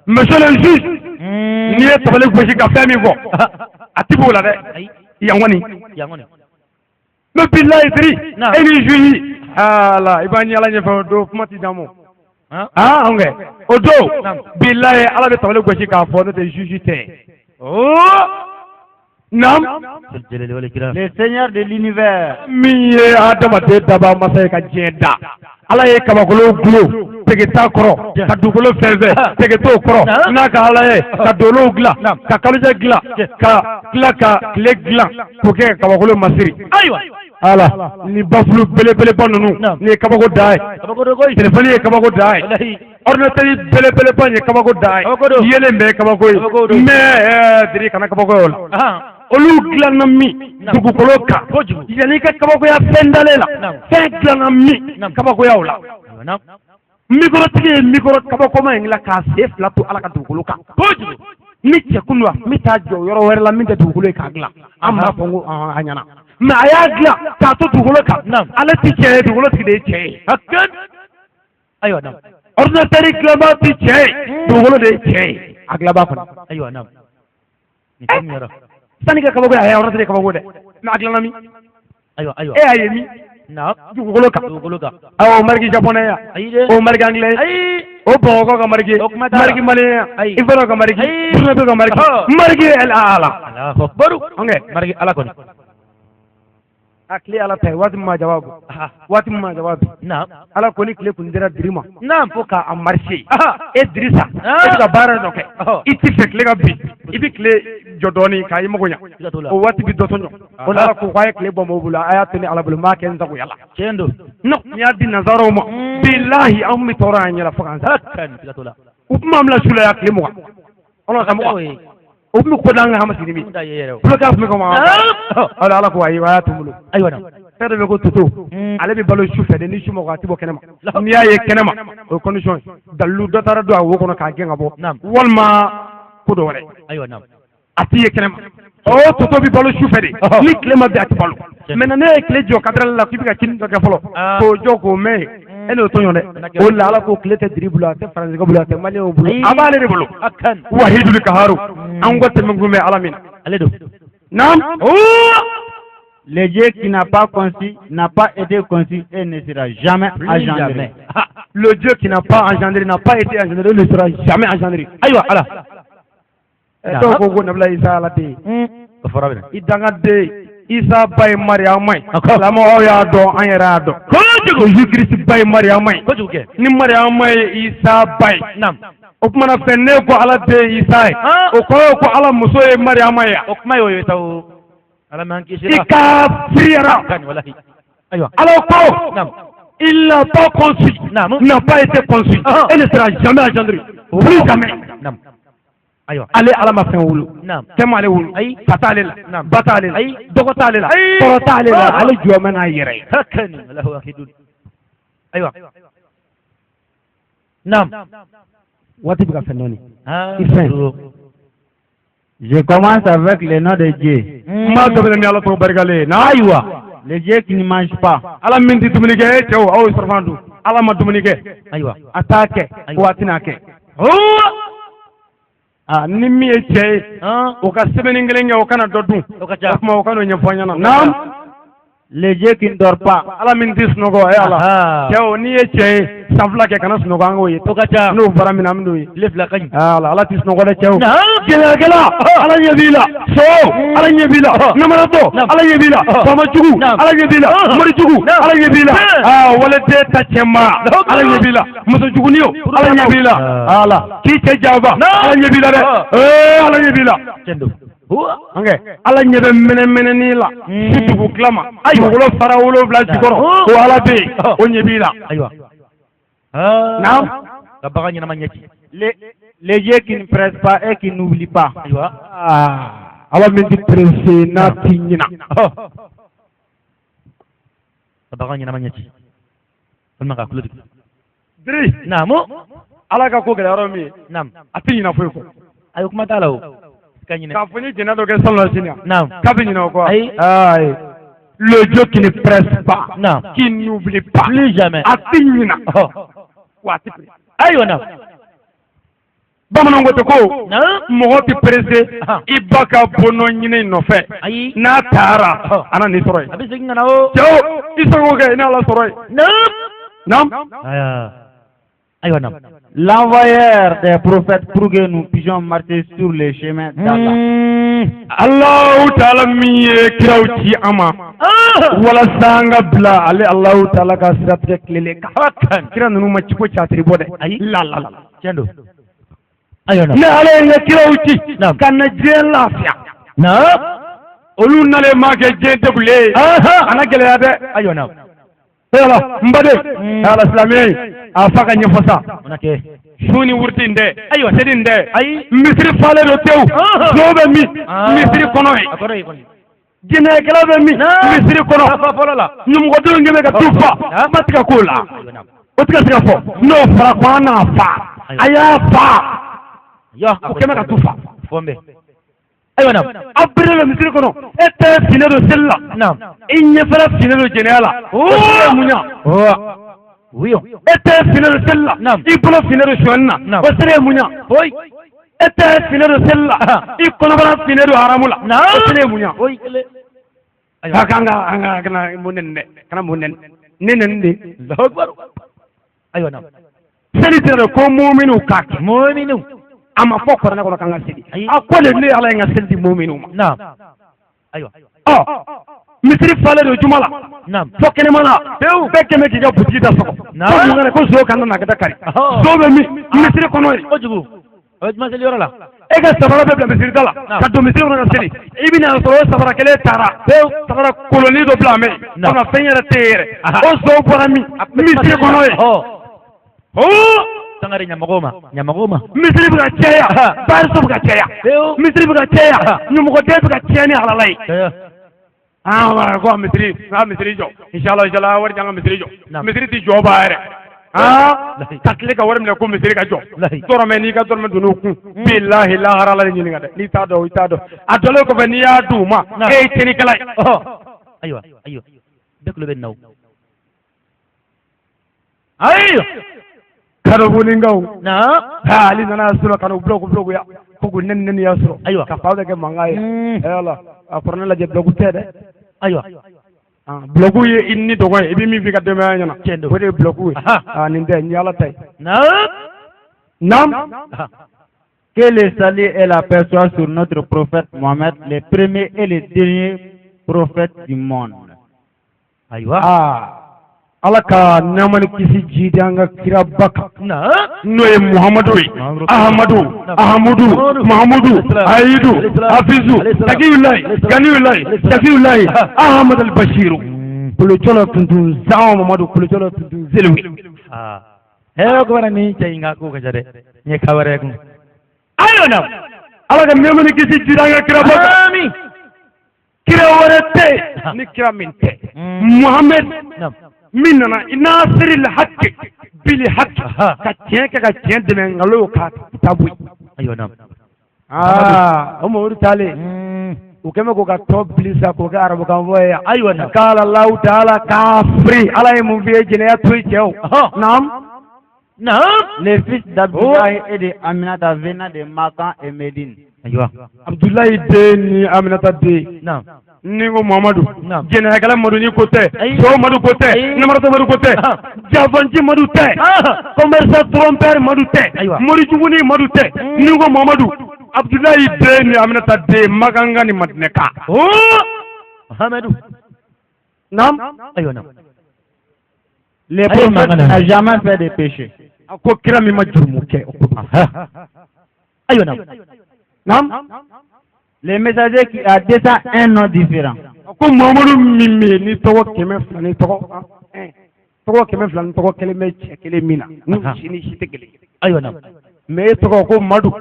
Monsieur le juge, n'i ye tabali gosi ka fɛn min fɔ, a ti b'o la dɛ. Yan kɔni. Yan kɔni. Mais bilayi Diri, e ni juge ala, i b'a ɲɛ Ala ɲɛfɛ, o don kuma ti d'an ma. Ah, anw kɛ o don, bilayi, Ala bɛ tabali gosi k'a fɔ, n'o tɛ juge tɛ. Naam. Le Seigneur de l'univers. Min ye adamaden daba masa ye ka diɲɛ da, Ala ye kabakolo gulo tege t'a kɔrɔ, ka dugukolo fɛn fɛn tege t'o kɔrɔ, n'a ka Ala ye ka dolow dilan, ka kalojɛ dilan, ka tila ka tile dilan k'o kɛ ka kabakolo masiri. Ala ni bafulu belebeleba ninnu, nin ye kabako dan ye. Kabako don koyi. Telefɔni ye kabako dan ye. Walahi. Ordinateur belebeleba ye kabako dan Kabako don. ye. Yelen bɛɛ ye kabako Kabako don. ye. Mais Diri, kana kabako ye o la. Olu dilanna min dugukolo kan, Kojugu. Yanni i ka kabakoya fɛn dalen la, fɛn dilanna min, kabakoya o la. Mikrotigi ye micro kabakoma in dilan k'a sen fila to Ala ka dugukolo kan. Kojugu. Ni cɛ kun don, a tun bɛ taa jɔ yɔrɔ wɛrɛ la min tɛ dugukolo ye k'a dilan, an b'a fɔ ko ɔhɔn, a ɲɛna. Mais a y'a dilan k'a to dugukolo kan. Ale ti cɛ ye, dugukolo tigi de ye cɛ ye. Hakɛ. Ayiwa, naam. Ordinateur dilanbaa ti cɛ ye, dugukolo de ye cɛ ye, a dilanbaa kɔni. Ayiwa, naam. Nin faamuyara. Sani ka kabako ye, a ye ordinateur ye kabako dɛ, mais a dilanna min? Ayiwa, ayiwa. E y'a ye min? Dugukolo kan. Dugukolo kan. Awɔ, marque japonais ya? Ayi dɛ. O marque anglais? Ayi. O Bamakɔ ka marque? O kuma t'a la. Marque malien ya? Ayi. Ivoirien ka marque? Ayi. Burkinabé ka marque? Marque el ala. Allahu akbar. Ok. Marque Ala kɔni. A tile Ala ta ye, waati min ma jawabu, waati min ma jawabu. Ala ko ni tile kun dira Diri ma fo k'a marché, e Dirisa, e bɛ ka baara dɔ kɛ, i ti fɛ tile ka bin, i bɛ tile jɔ dɔɔnin k'a i mago ɲa. Siga t'o la. O waati bi dɔ tɔɲɔ o la. Ala ko k'a ye tile bɔ mɔgɔw bolo, a y'a to ni Ala bolo, n b'a kɛ n sagoya la. Tiɲɛ don. Non, n'i y'a di nanzaraw ma, bilahi, anw bɛ tɔɔrɔ an ɲɛna fo k'an sa. Hakan, siga t'o la. U tun b'an bila su la yan tile 20 kɔnɔ san 20. Oye. O tun bɛ ko d'an kan hama sini min. Mun t'a ye yɛrɛ o. Tulokan tun bɛ kɔn. Ala, Ala ko ayi, a y'a to n bolo. Ayiwa, naam. Fɛn dɔ bɛ ko toto, ale bɛ balo su fɛ de. Ni su ma ko, a ti bɔ kɛnɛma. N'i y'a ye kɛnɛma, o ye condition ye, dalilu dɔ taara don a wo kɔnɔ k'a gɛn ka bɔ, walima ko dɔ wɛrɛ. Ayiwa, naam. A ti ye kɛnɛma. O toto bɛ balo su fɛ de, ni tile ma bin, a ti balo. Maintenant, ne ye tile jɔ kadarali la k'i bɛ ka kini dɔ kɛ fɔlɔ, k'o jɔ k'o mɛn yen, e n'o tɔɲɔ dɛ. O de la, Ala ko tile tɛ Diri bolo, a tɛ Faransikɛ bolo, a tɛ Maliyɛnw bolo, a b'ale de bolo. Hakan. Wahidul kaharu, an ko tɛmɛ kun bɛ Ala min na. Ale don. Naam. Le Dieu qui n'a pas conçu, n'a pas été conçu et ne sera jamais Plus engendré. jamais. Le Dieu qui n'a pas engendré, n'a pas été engendré, ne sera jamais engendré. Ayiwa, Ala. Ɛ, dɔw ko ko Nabila Isa Ala den. O fɔra bɛ. I dangaden Isa ba ye Mariyama ye. Silamɛw, aw y'a dɔn, an yɛrɛ y'a dɔn. Kojugu. Jésus Christ ba ye Mariyama ye. Kojugu kɛ. Ni Mariyama ye Isa ba ye. O kumana fɛn ne ko Ala den ye Isa ye. O kɔrɔ ye ko Ala muso ye Mariyama ye. O kuma y'o ye sa o. Ala m'an kisi I ka firiyara. Kan walahi. Ayiwa. Ala ko il n'a pas conçu, n'a pas été conçu et ne sera jamais engendré. Plus jamais. Naam. Ayiwa. Ale Ala ma fɛn wolo. Naam. Fɛn m'ale wolo. Ayi. Fa t'ale la. Naam. Ba t'ale la. Ayi. Dɔgɔ t'ale la. Ayi. Kɔrɔ t'ale la. Ale jɔ mɛ n'a yɛrɛ ye. Hakan. Allahu akidun. Ayiwa. Naam. Waati bɛ ka fɛn dɔɔni. I fɛn. Je commence avec le nom de Dieu. N b'a daminɛ ni Ala tɔgɔ barikalen ye. Na ayiwa. Le Dieu qui ne mange pas, Ala min tɛ dumuni kɛ, e cɛw, aw ye sɔrɔfan dun. Ala ma dumuni kɛ. Ayiwa. A t'a kɛ. Wa a tɛna kɛ. Aa, ni min ye cɛ ye, o ka sɛbɛnni kelen kɛ, o kana dɔ dun. O ka ca. O tuma, o ka n'o ɲɛfɔ an ɲɛna. Naam. Le Dieu qui ne dort pas, Ala min tɛ sunɔgɔ, e Ala. Cɛw, n'i ye cɛ ye, san 2 kɛ, kana sunɔgɔ, an k'o ye. O ka ca. N'o bɔra min na, an bɛ n'o ye. Tile 2 ka ɲi. Ala, Ala tɛ sunɔgɔ dɛ, cɛw. Naam. Gɛlɛyakɛla, Ala ɲɛ b'i la. Sɔ, Ala ɲɛ b'i la. Namaratɔ, Ala ɲɛ b'i la. Faama jugu, Ala ɲɛ b'i la. Mori jugu, Ala ɲɛ b'i la. Aa, waliden ta cɛ ma, Ala ɲɛ b'i la. Muso jugunin o, Ala ɲɛ b'i la. Ala k'i cɛ janfa, Ala ɲɛ b'i la dɛ. Ee, Ala ɲɛ b'i la. Tiɲɛ don. Ok, Ala ɲɛ bɛ mɛnɛmɛnɛni la su dugu tila ma, dugukolo fara 7 jukɔrɔ, o Ala bɛ yen, o ɲɛ b'i la. Ayiwa. Naam. Ka bagan ɲɛnama ɲɛ ci. Le Dieu qui ne presse pas et qui n'oublie pas. Ayiwa. Aa, Ala min tɛ pressé n'a ti ɲina. Ka bagan ɲɛnama ɲɛ ci. Walima k'a tulo tigɛ. Diri. Naamu. Ala ka ko gɛlɛya yɔrɔ min ye, a tɛ ɲina foyi kɔ. Ayi, kuma t'a la o. Ka ɲinɛ. K'a fɔ n ye jɛnɛ dɔ kɛ salon na sini. Naam. K'a bɛ ɲinɛ o kɔ. Ayi. Ayi. Le Dieu qui ne presse pas, qui n'oublie pas. Plus jamais. A tɛ ɲina. Wa a tɛ pressé. Ayiwa, naam. Bamananw ko ten ko Naam. mɔgɔ tɛ pressé i ba ka bɔnɔ ɲini nɔfɛ. Ayi. N'a taara, a na nin sɔrɔ yen. A bɛ segin ka na o. Cɛw, i sago kɛ, i n'Ala sɔrɔ yen. Naam. Naam. Aya. Ayiwa naam. L'envoyeur des prophètes pour que nous puissions marcher sur le chemin d'Allah. Alahu taala min ye kiraw ci an ma walasa an ka bila ale Alahu taala ka siratigɛ tilelen kan. Kira ninnu ma ci ko catiri bɔ dɛ. Ayi. La la la. Tiɲɛ don. Ayiwa naam. Ne Ala ye n ka kiraw ci Naam. ka na diɲɛ lafiya. Naam. Olu nalen maa kɛ diɲɛ degulen ye. A na gɛlɛya dɛ. Ayiwa naam. Yala n baden, ala silamɛya in a fa ka ɲɛfɔ sa. O na kɛ. Su ni wuruti in tɛ. Ayiwa. Seli in tɛ. Ayi. Misiri falen don tewu. Dɔw bɛ min misiri kɔnɔ A yen. kɔrɔ ye kɔni. Jɛnɛyakɛla bɛ min misiri kɔnɔ. Fa fɔlɔ la. Ɲɛmɔgɔdenw kɛlen bɛ ka tu fa. Kuma tɛ ka k'o la. Ayiwa naam. O tɛ ka se ka fɔ. N'o fɔra ko an n'a fa. A y'a fa. Yo. O kɛlen bɛ ka tu fa. Fɔ n bɛ. Ayiwa naam. Aw bere bɛ misiri kɔnɔ. E tɛ finnen don seli la. Naam. I ɲɛfɛla finnen don jɛnɛya la. O seli ye mun ɲa? Wiyo. E tɛ finnen don seli la. Naam. I bolo finnen don sonyani na. Naam. O seli ye mun ɲa? Foyi. E tɛ finnen don seli la. I kɔnɔbara finnen don haramu la. Naam. O seli ye mun ɲa? Foyi kelen. A k'an ka an ka kana mun nɛni dɛ, kana mun nɛni. Ne nɛni de. Allahu akbar. Ayiwa naam. Seli tɛ dɛ ko muminu k'a kɛ. Mu'minu. A ma fɔ kuranɛ kɔnɔ k'an ka seli. Ayi. A ko de ne Ala ye n ka seli di muminu ma. Naam. Ayiwa. Ɔ misiri falen don juma la. Naam. Fɔ kɛnɛma la. Bɛɛ kɛmɛ k'i ka butigi da sɔgɔ. Naam. Ko mun kana ko zo kana na ka da kari. Ɔhɔ. Zo bɛ min misiri kɔnɔ yen. Kojugu. A bɛ juma seli yɔrɔ la. E ka sabara bɛ bila misiri da la. Naam. Ka don misiri kɔnɔ ka seli. I bɛna sɔrɔ o sabara kelen taara. Sabara kolonin dɔ bila a mɛ. Naam. Kɔnɔ fɛn yɛrɛ tɛ yen yɛrɛ. Aha. O zo bɔra min misiri kɔnɔ yen. Ɔ. Sangare ɲamɔgɔw ma. Ɲamɔgɔw ma. Misiri bɛ ka caya. Bariso bɛ ka caya. Pewu. Misiri bɛ ka caya. Ɲɛmɔgɔden bɛ ka caya ni halala ye. Caya. Ah, wa ko misiri, n'a misiri jɔ. Inshallah, inshallah, wari di an ka misiri jɔ. Naam. Misiri ti jɔ ba yɛrɛ. Ah, Lahi. ka tile ka wari minɛ ko misiri ka jɔ. Lahi. Dɔrɔmɛ n'i ka dɔrɔmɛ donn'o kun. Bilahi lahara Ala de ɲininka dɛ. N'i t'a dɔn, i t'a dɔn. A dɔlen kɔfɛ n'i y'a d'u ma, Naam. e ye tiɲɛnikɛla ye. Ɔhɔ. Ayiwa. Ayiwa. Bɛɛ tulo bɛ nin na o. Ayiwa. Kadɔbuninkaw. Naam. Ha, ali nana sɔrɔ ka n'u bulɔku bulɔkuya. Ko k'u nɛni nɛni y'a sɔrɔ. Ayiwa. Ka fa bɛ kɛ mankan ye. Eh Ala, a kuranɛ lajɛ bulɔku tɛ dɛ. Ayiwa. Ah, bulɔku ye i ni dɔgɔ ye, i bɛ min f'i ka denbaya ɲɛna. Tiɲɛ don. O de ye bulɔku ye. Aha. Ah, nin tɛ, nin ye Ala ta ye. Naam. Naam. Aha. Que le salut et la paix soient sur notre prophète Mohammed, le premier et le dernier prophète du monde. Ayiwa. Aa, Ala ka nɛɛma ni kisi jidi an ka kiraba kan. Naam. N'o ye Muhamadu ye, Muhammadu. Ahamadu, Ahamudu, Mahamudu, Ayidu, Hafizu, Takiyulayi, Ganiyulayi, Takiyulayi, Ahamadu al-Bashiru. Kulujɔlɔ tuntun zan Mamadu kulujɔlɔ tuntun zeliwi. Ah. Hɛrɛ ko bana ni cɛ in ka ko ka ca dɛ. N ye ka wɛrɛ kun. Ayiwa naam. Ala ka nɛɛma ni kisi jidi an ka kiraba kan. Amin. Kira wɛrɛ tɛ yen ni kira min tɛ. Muhamadu Naam. min nana nasiri hakki bili hakki Aha. ka tiɲɛ kɛ ka tiɲɛ dɛmɛ nkalon ka taa bɔ yen. Ayiwa naam. Aa, o Mamadu taalen. U kɛlen bɛ k'o ka tɔ bilisa k'o kɛ arabukan fɔ ye yan. Ayiwa naam. K'ala Alahu taala kafiri Ala ye mun f'i ye jɛnɛya to yen cɛw. Ɔhɔ. Naam. Naam. Le fils d'Abdoulaye et de Aminata venant de Makan et Médine. Ayiwa. Abudulayi den ni Aminata den. Naam. Ni ko Mamadu. Naam. Jɛnɛyakɛla Madu ni ko tɛ. Ayi. Sɔrɔ Madu ko tɛ. Ayi. Namaratɔ Madu ko tɛ. Ah. Jafanci Madu tɛ. Ah. Commerçant trompeur Madu tɛ. Ayiwa. Morijuguni Madu tɛ. Ni ko Mamadu. Abudulayi den ni Aminata den Makanga ni Madinɛka. Oh. Muhammadu. Naam. Ayiwa naam. Le Ayi, prophète Mangana. n'a jamais fait de péché. A ko kira min ma jurumu kɛ o ko don. Aha. Ayiwa naam. Naam. Le messager qui a 201 noms différents. A ko Mamadu min bɛ yen ni tɔgɔ 200 ni tɔgɔ tɔgɔ 200 ni tɔgɔ kelen bɛ cɛ kelen min na n'u si ni si tɛ kelen ye. Ayiwa naam. Mais e tɔgɔ ko Madu ko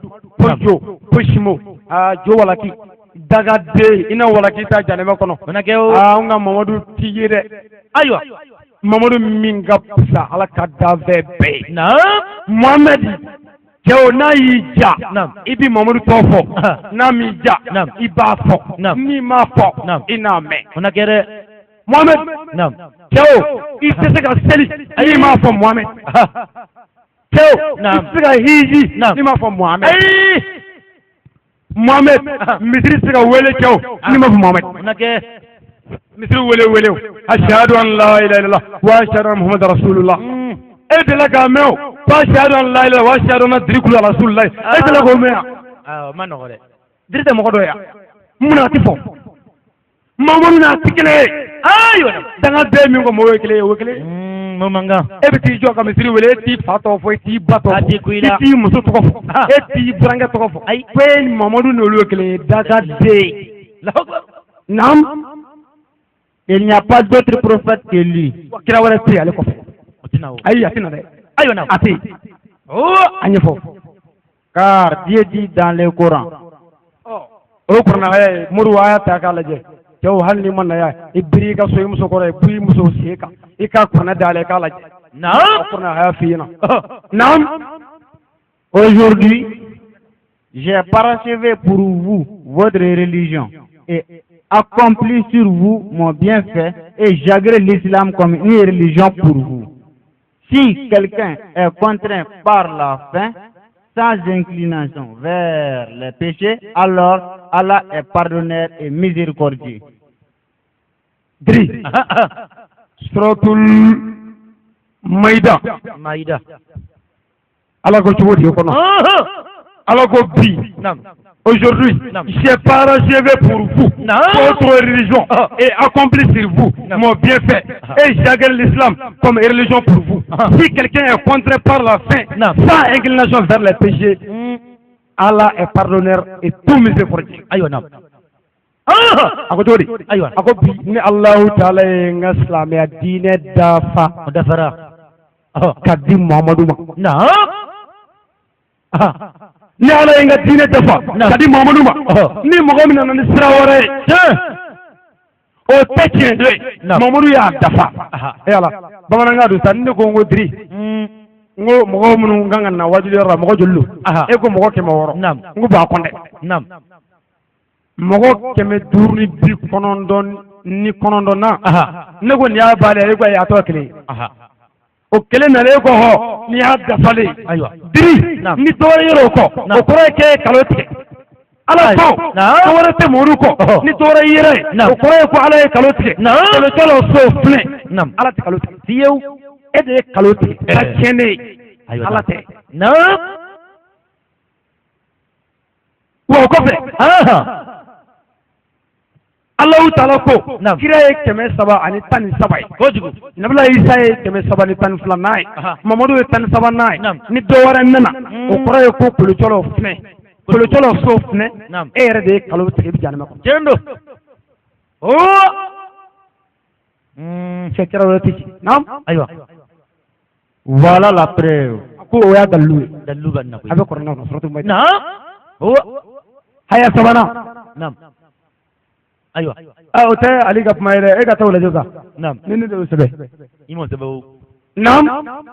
Jo ko Simo aa Jo walaki dagaden i na walaki ta janɛmɛ kɔnɔ. O na kɛ o. Aa anw ka Mamadu t'i ye dɛ. Ayiwa. Mamadu min ka fisa Ala ka danfɛn bɛɛ ye. Naam. Mohamɛdi cɛw n'a y'i ja Naam. i bi Mamadu tɔgɔ fɔ Aha. n'a m'i ja Naam. i b'a fɔ Naam. n'i m'a fɔ Naam. i n'a mɛn. O na kɛ dɛ. Mohamɛdi Naam. cɛw i tɛ se ka seli n'i m'a fɔ Mohamɛdi. Aha. Cɛw, i tɛ se ka hiji n'i m'a fɔ Muhamɛd. Ayi. Muhamɛd, misiri tɛ se ka wele cɛw n'i m'a fɔ Muhamɛd. O na kɛ. Misiri wele wele, ashhadu an la ilaha illallah wa ashhadu anna Muhammadan rasulullah. E delila k'a mɛn o, ko ashhadu an la ilaha illallah wa ashhadu anna dirikulu rasulullah, e delila k'o mɛn yan? Aa, o ma nɔgɔ dɛ. Diri tɛ mɔgɔ dɔ ye yan, mun na a ti fɔ? Mamadu n'a ti kelen ye. Ayiwa. Danga bɛɛ min ko mɔgɔw ye kelen ye, o ye kelen ye. Mo man kan. E bɛ t'i jɔ ka misiri wele, e t'i fa tɔgɔ fɔ, e t'i ba tɔgɔ A fɔ, ti ku i la. i t'i muso tɔgɔ fɔ, e t'i burankɛ tɔgɔ fɔ. Ayi. Ko e ni Mamadu n'olu ye kelen ye, daga den. Allahu akbar. Naam. Il n'y a pas d'autre prophète que lui. Kira wɛrɛ tɛ yen ale kɔfɛ. O tɛ na o. Ayi, a tɛ na dɛ. Ayiwa na. A tɛ yen. A ɲɛfɔ. Car Dieu dit dans le Coran, O ye kuranɛ aya ye, Moribo a y'a ta k'a lajɛ. Cɛw, hali n'i ma na yan, i biri i ka so i muso kɔrɔ, i biri i muso sen kan, i ka kuranɛ dayɛlɛ i k'a lajɛ. Naam. O kuranɛ aya f'i ɲɛna. Naam. Aujourd'hui, j'ai parachevé pour vous votre religion et accompli sur vous mon bienfait et j'agrée l'islam comme une religion pour vous. Si quelqu'un est contraint par la faim, sans inclination vers les péchés, alors Allah est pardonneur et miséricordieux. Diri. Suratul Maïda. Maïda. Ala ko cogo di o kɔnɔ? Ala ko bi. Naam. Aujourd'hui, Naam. j'ai parachevé pour vous Naam. votre religion Ah. et accompli sur vous Naam. mon bienfait Ah. et j'agrée l'islam comme religion pour vous. Ah. Si quelqu'un est contraint par la faim, Naam. sans inclination vers les péchés, Allah est pardonneur et tout miséricordieux. Ayiwa naam. A ko cogo di? Ayiwa. A ko bi ni Alahu taala ye n ka silamɛya diinɛ dafa O dafara. ka di Muhamadu ma. Naam. Ni Ala ye n ka diinɛ dafa Naam. ka di Muhamadu ma, Ɔhɔ. ni mɔgɔ min nana ni sira wɛrɛ ye, o tɛ tiɲɛ ye. Naam. Mamadu y'a dafa. Aha. E Ala, bamanankan don sa, ni ne ko n ko diri, n ko mɔgɔ minnu kan ka na wajuliyɔrɔ la, mɔgɔ joli don? Aha. E ko mɔgɔ 600. Naam. N ko bon, a kɔn dɛ. Naam. Mɔgɔ 599 na. Aha. Ne ko nin y'a bannen ye, e ko ayi, a tɔ ye kelen ye. Aha. O kelen nana, e ko hɔ, nin y'a dafalen ye. Ayiwa. Diri, Naam. ni dɔ wɛrɛ yer'o kɔ, Naam. o kɔrɔ ye k'e ye nkalon tigɛ. Ala ko Naam. dɔ wɛrɛ tɛ Mamadu kɔ, Ɔhɔ. ni dɔ wɛrɛ yera yen, Naam. o kɔrɔ ye ko Ala ye nkalon tigɛ. Naam. Nkalontigɛlaw so filɛ. Naam. Ala tɛ nkalon tigɛ. Fiyewu. E de ye nkalon tigɛ ka tiɲɛ ne ye. Ayiwa. Ala tɛ. Naam. Wa o kɔfɛ, Alahu taala ko Naam. kira ye 313 ye. Kojugu. Nabila Isa ye 312nan ye. Aha. Mamadu ye 13nan ye. Naam. Ni dɔ wɛrɛ nana, o kɔrɔ ye ko kolocɔlaw filɛ. Kolocɔlaw so filɛ. Naam. E yɛrɛ de ye nkalon tigɛ, i bɛ jahanama kɔnɔ. Tiɲɛ don. Cɛ, kira wɛrɛ tɛ ci. Naam. Ayiwa. Voilà la preuve. A ko o y'a dalilu ye. Dalilu bɛ nin na koyi. A bɛ kuranɛ kɔnɔ, suratul Maïda. Naam. Haya sabanan. Naam. Ayiwa. O tɛ Ali ka kuma ye dɛ, e ka taa o lajɛ sa. Naam. Ni ne de y'o sɛbɛn. I m'o sɛbɛn o. Naam.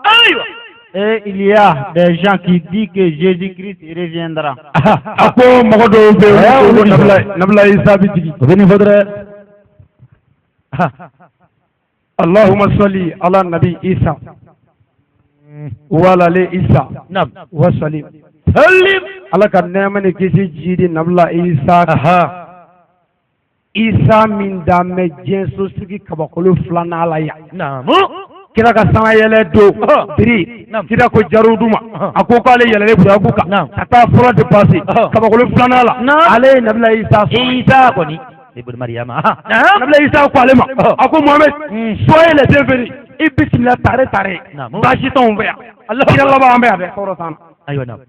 Ayiwa. Et il y a des gens qui disent que Jésus-Christ reviendra. A ko mɔgɔ dɔw bɛ yen, olu ko Nabila Isa bɛ jigin. O bɛ nin fɔ dɛ. Allahumma salli ala nabi Isa wa ala ali Isa Naam. wa salim. Salim. Ala ka nɛɛma ni kisi jidi Nabila Isa kan. Isa min dan bɛ diɲɛ sosigi kabakolo filanan la yan. Naam. Kira ka sama yɛlɛ don biri, Naam. kira ko jarudu ma, a ko k'ale yɛlɛlen buraku kan Naam. ka taa fɔlɔ dépassé kabakolo filanan la, Naam. ale ye Nabila Isa sɔrɔ. Isa kɔni. Ibn Mariama. Naam. Nabila Isa ko ale ma, a ko Mohamed, soyez les bienvenus, i bisimila tare tare. Naam. Baasi t'anw fɛ yan, kira laban an bɛ yan dɛ, tɔɔrɔ t'an na. Ayiwa naam.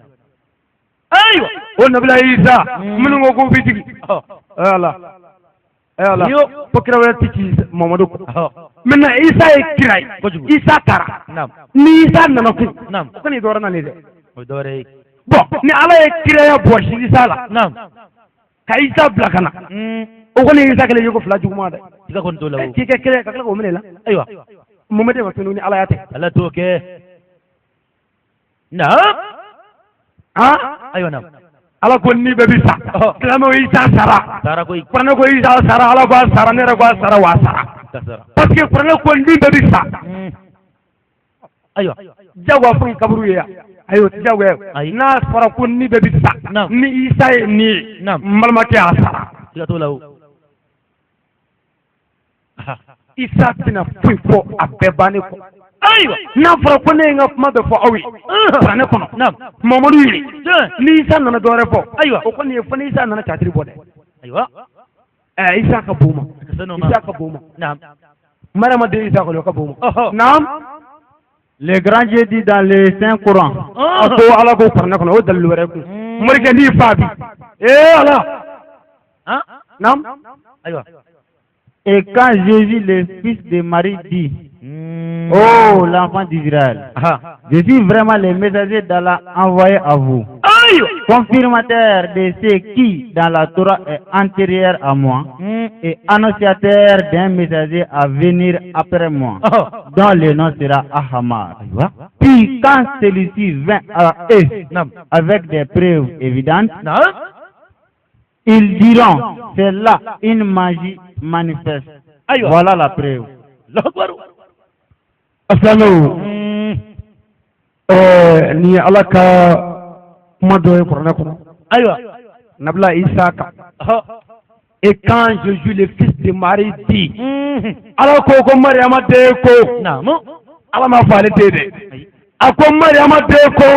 Ayiwa. O Nabila Isa minnu ko k'u bɛ jigin, ala ala, Yo. ko kira wɛrɛ tɛ ci Mamadu kɔ. Maintenant Isa ye kira ye. Kojugu. Isa taara. Naam. Ni Isa nana kun, Naam. o kɔni ye dɔwɛrɛ nalen dɛ. O ye dɔwɛrɛ ye. Bon, ni Ala ye kiraya bɔsi Isa la Naam. ka Isa bila ka na, o kɔni ye Isa kɛlen ye ko fila juguman dɛ. Tiga kɔni t'o la o. K'i kɛ kira ye ka tila k'o minɛ i la. Ayiwa. Mamadu ma tunu ni Ala ya tɛ. Ala t'o kɛ. Naam. Han. Ayiwa naam. Ala ko ni bɛɛ bi sa. Silamɛw, Isa sara. Sara koyi. Kuranɛ ko Isa sara, Ala ko a sara, ne yɛrɛ ko a sara, wa a sara. Ka sara. Parce que kuranɛ ko ni bɛɛ bi sa. Ayiwa. Jagoya fo k'i kaburu ye yan. Ayi, o tɛ jagoya Ayi. ye. N'a fɔra ko ni bɛɛ bɛ sa, ni Isa ye nin ye, n balimakɛ, a sara. Siga t'o la o. Isa tɛna foyi fɔ a bɛɛ bannen kɔ. Ayiwa. N'a fɔra ko ne ye n ka kuma bɛɛ fɔ aw ye kuranɛ kɔnɔ, Mamadu ye, ni Isa nana dɔ wɛrɛ fɔ, Ayiwa. o kɔni ye fo ni Isa nana catiri bɔ dɛ. Ayiwa. Ɛ, Isa ka bon ma, Isa ka bon ma. Mariama den Isa kɔni, o ka bon ma. Naam. Le grand Dieu dit dans le Saint Coran. A ko Ala ko kuranɛ kɔnɔ, o dalilu wɛrɛ kun. Morikɛ, n'i fa bi ee Ala. Naam. Ayiwa. Et quand Jésus, le fils de Marie, dit: Oh, l'enfant d'Israël, je suis vraiment le messager d'Allah envoyé à vous, confirmateur de ce qui, dans la Torah, est antérieur à moi, et annonciateur d'un messager à venir après moi, dont le nom sera Ahmad. Puis quand celui-ci vint à eux avec des preuves évidentes, ils diront: c'est là une magie manifeste. Voilà la preuve. Asilamɛw, ɛɛ, nin ye Ala ka kuma dɔ ye kuranɛ kɔnɔ. Ayiwa. Nabila Isa kan. Et quand Jésus, le fils de Marie, dit, Ala ko ko Mariama den ko. Ala m'a fɔ ale den dɛ, a ko Mariama den ko.